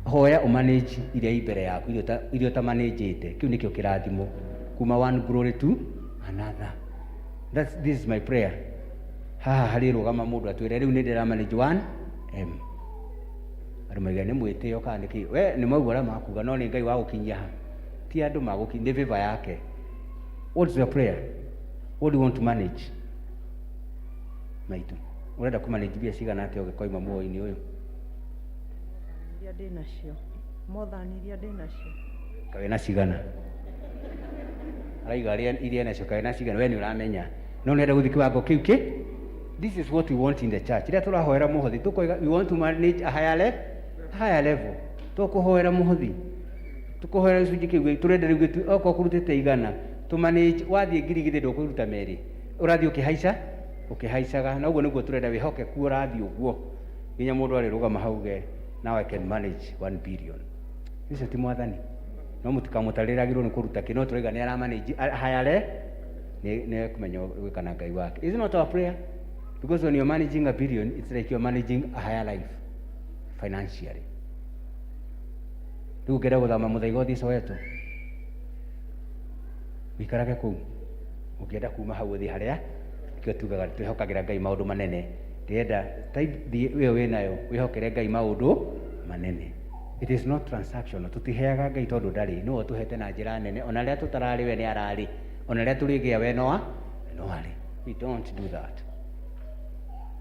Hoya ũmanage iria i mbere yaku, iria ũtamanĩnjĩte. Kĩu nĩkĩo kĩrathimo, kuma one glory to another. This is my prayer. Haha harĩ rũgama mũndũ atwĩre rĩu nĩ ndĩra manage 1M. Andũ maiga nĩ mwĩtĩo kana nĩkĩ? We nĩ maugua ũrĩa makuga, no nĩ Ngai wa gũkinyia ha, ti andũ magũkinyia, nĩ favor yake. What's your prayer? What do you want to manage? Maitu, ũrenda kũmanage mbia cigana atĩa ũgĩkoima muoyo-inĩ ũyũ? Iria ndĩ nacio, mothani iria ndĩ nacio. Kawe na cigana? Araiga arĩa iria nacio, kawe na cigana? We nĩ ũramenya, no nĩenda gũthiĩ kĩwango kĩu kĩ. This is what we want in the church. Rĩrĩa tũrahoera mũhothi, tũkoiga we want to manage a higher level, higher level. Tũkũhoera mũhothi, tũkũhoera gĩcunjĩ kĩu tũrenda rĩu okorwo kũrutĩte 100, tũmanage wathiĩ 1,000, githĩ ndũkũruta merĩ? Ũrathiĩ ũkĩhaica ũkĩhaicaga, na ũguo nĩguo tũrenda wĩhokeku. Ũrathiĩ ũguo nginya mũndũ arĩrũgama hauge, "Now I can manage 1 billion." Ũcio ti mwathani, no mũtikamũtarĩragĩrwo nĩ kũruta kĩ, no tũraiga nĩ aramanage higher nĩ kũmenya gwĩka na Ngai wake. Is not our prayer? Because when you're managing a billion, it's like you're managing a higher life financially. Rĩu ũngĩenda gũthama mũthaiga ũthiĩ Soweto, ũikarage kũu, ũngĩenda kuma hau ũthiĩ harĩa nĩkĩo tugaga twĩhokagĩra Ngai maũndũ manene. Ndĩrenda tithe ĩyo wĩnayo wĩhokere Ngai maũndũ manene. It is not transactional. Tũtiheaga Ngai tondũ ndarĩ, nĩwe ũtũhete na njĩra nene. Ona rĩrĩa tũtararĩ, we nĩ ararĩ. Ona rĩrĩa tũrĩgĩa, we no arĩ. We don't do that.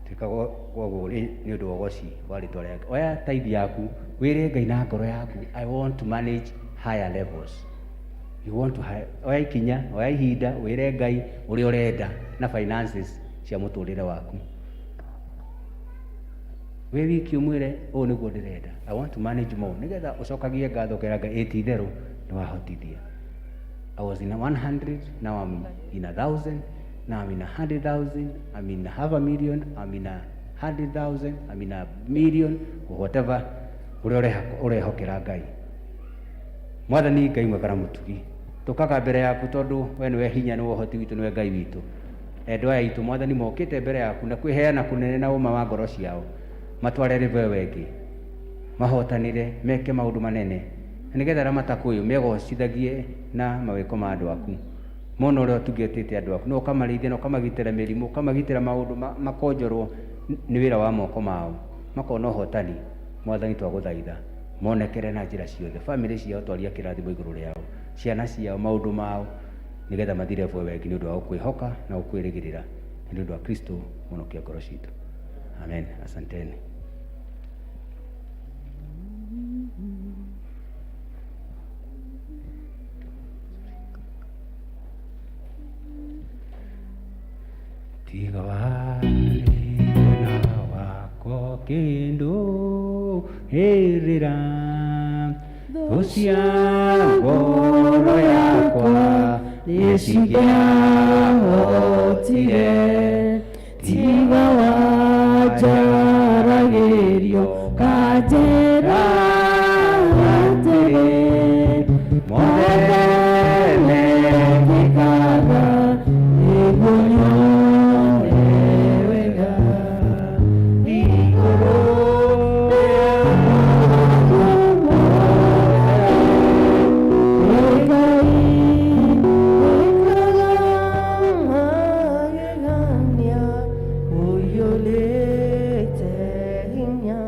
Twĩkaga ũguo nĩ ũndũ wa ũgoci wa rĩtwa rĩake. Oya tithe yaku, wĩre Ngai na ngoro yaku, "I want to manage higher levels." You want to high, oya ikinya, oya ihinda, wĩre Ngai ũrĩa ũrenda na finances cia mũtũrĩre waku. Wĩ wiki ũmwĩre, "Ũũ nĩguo ndĩrenda, I want to manage more," nĩgetha ũcokagie ngatho, ũkera Ngai, "Ĩ ti itherũ nĩ wahotithia. I was in a 100, now I'm in 1,000, now I'm in 100,000, I'm in half a million, I'm in 100,000, I'm in a million," or whatever ũrĩa ũrehokera Ngai. Mwathani Ngai mwega na mũtugi, tũkaga mbere yaku tondũ we nĩwe hinya, nĩwe ũhoti witũ, nĩwe Ngai witũ. Endwa aya aitũ, Mwathani, mokĩte mbere yaku na kwĩheana kũnene na ũma wa ngoro ciao, matware rĩvo ĩyo ĩngĩ, mahotanĩre, meke maũndũ manene, na nĩgetha arĩa matakũĩ megocithagie na mawĩko ma andũ aku, mona ũrĩa ũtungatĩte andũ aku, na ũkamarĩithia na ũkamagitĩra mĩrimũ, ũkamagitĩra maũndũ makonjorwo nĩ wĩra wa moko mao, makona ũhotani. Mwathani, twagũthaitha monekere na njĩra ciothe, bamĩrĩ ciao, twaria kĩrathimo igũrũ rĩao, ciana ciao, maũndũ mao, nĩgetha mathire vo wengi nĩ ũndũ wa gũkwĩhoka na gũkwĩrĩgĩrĩra. Nĩ ũndũ wa Kristo mũnokia ngoro citũ, amen. Asanteni. Tiga warĩ mwena wakwa kĩndũ hĩrĩra, thũ cia ngoro yakwa nĩcingĩahotire. Tiga wanjaragĩrio kanjĩra atĩrĩ, mothe mekĩkaga nĩguo nyone wega igũrũ. Ngai wĩkaga magegania, ũiyũrĩte hinya.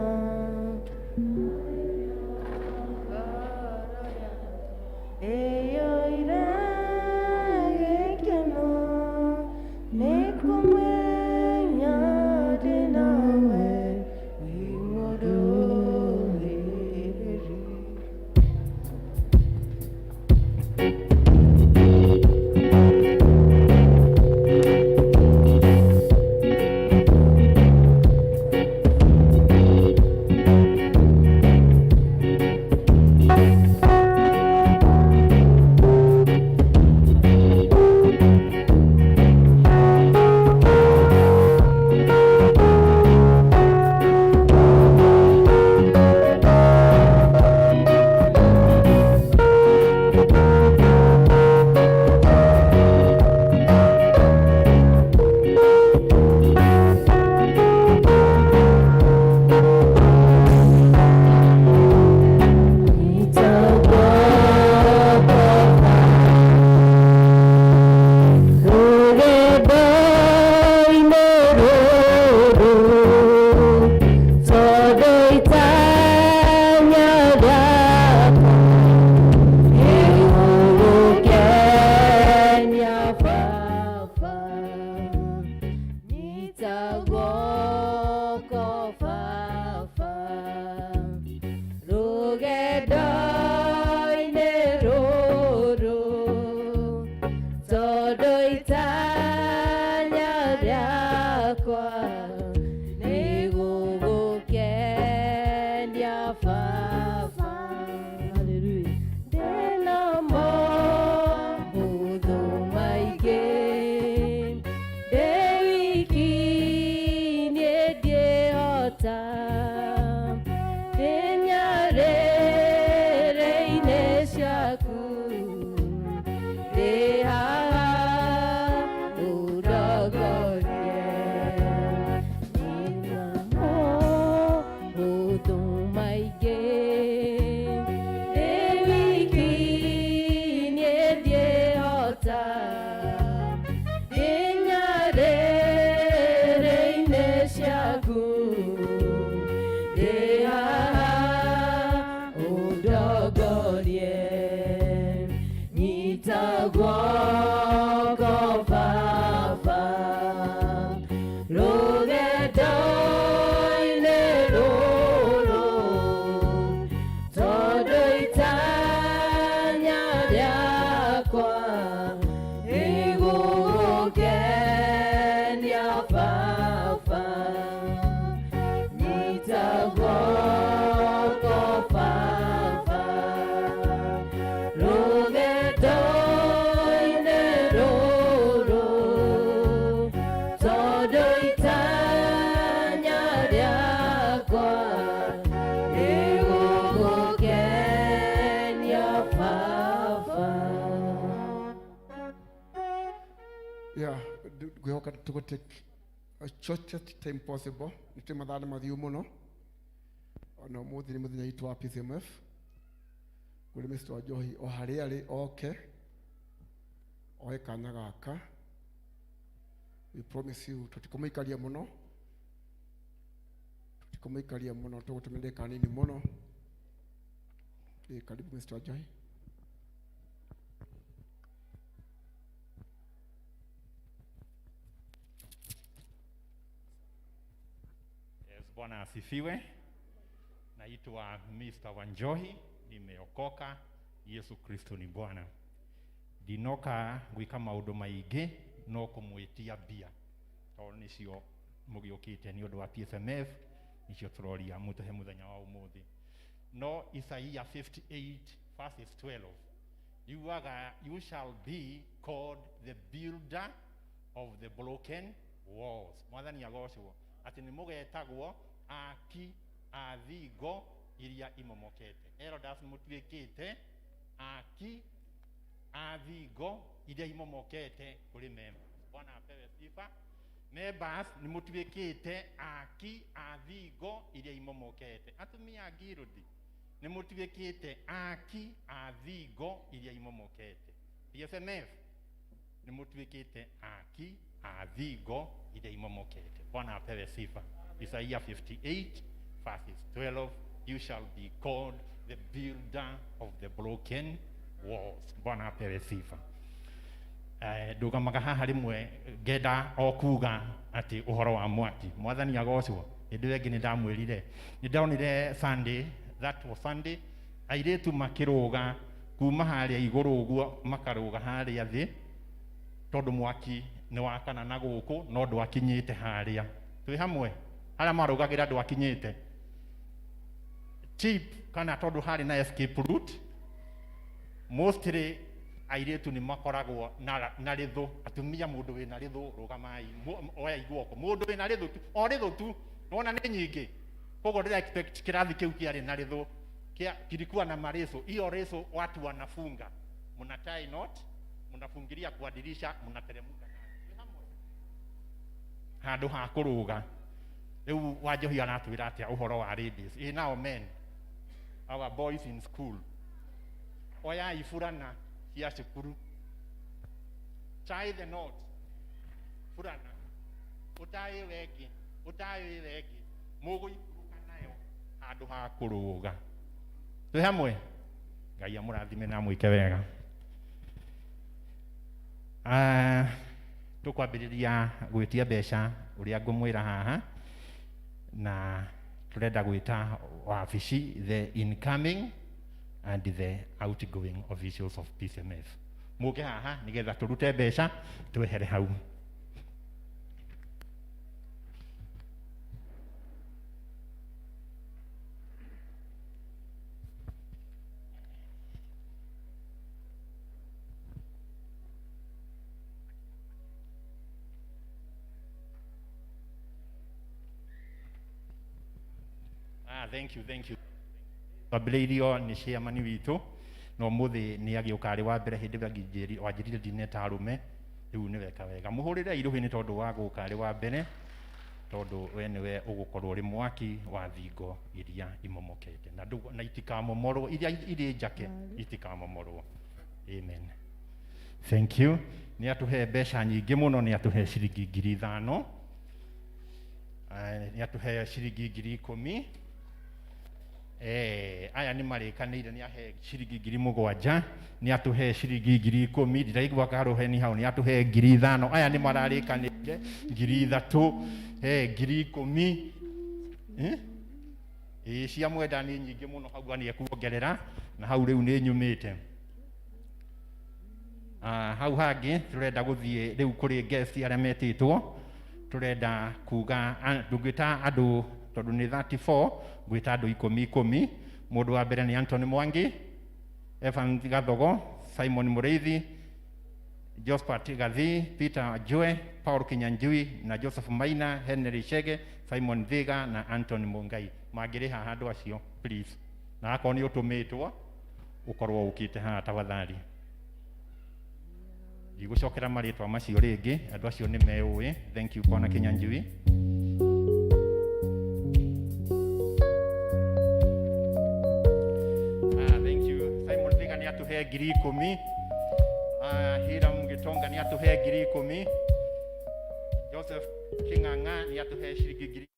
Ngwĩhoka tũgũ take a shortest time possible nĩ twĩ mathaa nĩ mathiu mũno ona ũmũthĩ nĩ mũthenya witũ wa PCMF kũrĩ Mr. Wanjohi o harĩa arĩ oke oe kanya gaka. We promise you tũtikũmũikaria mũno, tũtikũmũikaria mũno, tũgũtũmĩra ndagĩka nini mũno. Karibu Mr. Wanjohi. Yes, Bwana asifiwe. Naitwa Mr. Wanjohi, nimeokoka. Yesu Kristo ni Bwana. Ndinoka gwika maundu maingi no kumwitia mbia tondu nicio mugiukite ni undu wa PSMF, nicio turoria mutuhe muthenya wa umuthi. No Isaiah 58 verses 12 yugaga, you shall be called the builder of the broken walls. Mwathani agocwo ati ni mugetagwo aki a thingo iria imomokete. Elders mutuikite aki a thingo iria imomokete kuri members. Bwana apewe sifa. Members ni mutuikite aki a thingo iria imomokete. Atumia a ngirudi ni mutuikite aki a thingo iria imomokete. PSMF ni mutuikite aki a thingo iria imomokete. Bwana apewe sifa. Isaiah 58 verses 12, you shall be called the builder of the broken walls. Bwana apewe sifa. Ndugamaga haha rimwe ngenda o kuga ati uhoro wa mwaki. Mwathani agocwo. Hĩndĩ ĩyo ĩngĩ nĩndamwĩrire, nĩndonire Sunday, that was Sunday, airĩtu makĩrũga kuma harĩa igũrũ ũguo makarũga harĩa thĩ tondũ mwaki nĩ wakana na gũkũ no ndwakinyĩte harĩa. Twĩ hamwe harĩa marũgagĩra ndwakinyĩte. Tip kana tondũ harĩ na escape route, mostly airĩtu nĩ makoragwo na rĩthũ. Atumia mũndũ wĩna rĩthũ rũgamai, oyai guoko. Mũndũ wĩna rĩthũ tu, o rĩthũ tu, nĩwona nĩ nyingĩ. Koguo ndĩra expect kĩrathi kĩu kĩarĩ na rĩthũ, kilikuwa na mareso. Hiyo reso watu wanafunga, mnatie knot, mnafungilia kwa dirisha, mnateremka handũ ha kũrũga. Rĩu Wanjohi aratwĩra atĩa ũhoro wa ladies? Now men, our boys in school, oyai burana cia cukuru, tie the knot, burana ũtaĩ wengĩ, ũtaĩ wengĩ, mũgũikũrũka nayo handũ ha kũrũga. Twĩ hamwe? Ngai amũrathime na amwĩke wega. Tũkwambĩrĩria gwĩtia mbeca ũrĩa ngũmwĩra haha, na tũrenda gwĩta wabici the incoming and the outgoing officials of PCMF. Mũke haha nĩgetha tũrute mbeca twehere hau. Thank you, thank you. Twambĩrĩirio nĩ chairman witũ na ũmũthĩ nĩ agĩũka arĩ wa mbere hĩndĩ ĩrĩa wanjĩrire ndineta arũme, rĩu nĩ weka wega. Mũhũrĩre irũhĩ nĩ tondũ wa gũka arĩ wa mbere, tondũ we nĩwe ũgũkorwo ũrĩ mwaki wa thingo iria imomokete na na itikamomorwo, iria irĩ njake itikamomorwo. Amen. Thank you. Nĩ atũhe mbeca nyingĩ mũno, nĩ atũhe ciringi ngiri ithano, nĩ atũhe ciringi ngiri ikũmi. Aya nĩ marĩkanĩire, nĩ ahe ciringi ngiri mũgwanja, nĩ atũhe ciringi ngiri ikũmi, ndiraigua karũheni hau, nĩ atũhe ngiri ithano. Aya nĩ mararĩkanĩire ngiri ithatũ, ngiri ikũmi. Cia mwenda nĩ nyingĩ mũno hau nĩ ekuongerera, na hau rĩu nĩ nyumĩte. Hau hangĩ tũrenda gũthiĩ rĩu kũrĩ guest arĩa metĩtwo, tũrenda kuga, ndũngĩta andũ tondũ nĩ 34, ngwĩta andũ ikũmi ikũmi. Mũndũ wa mbere nĩ Anthony Mwangi, Evan Gathogo, Simon Mũrĩithi, Josephat Gathi, Peter Jue, Paul Kinyanjui na Joseph Maina, Henry Chege, Simon Thiga na Anthony Mungai. Mangĩrĩ haha andũ acio please, na akorwo nĩ ũtũmĩtwo ũkorwo ũkĩte haha tafadhali. Ndigũcokera marĩtwa macio rĩngĩ, andũ acio nĩ meũĩ. Thank you, Bwana Kinyanjui. Ah, thank you. Simon Thiga nĩ atũhe 10,000. Ah, Hiram Gitonga nĩ atũhe 10,000. Joseph King'ang'a nĩ atũhe ciringi ngiri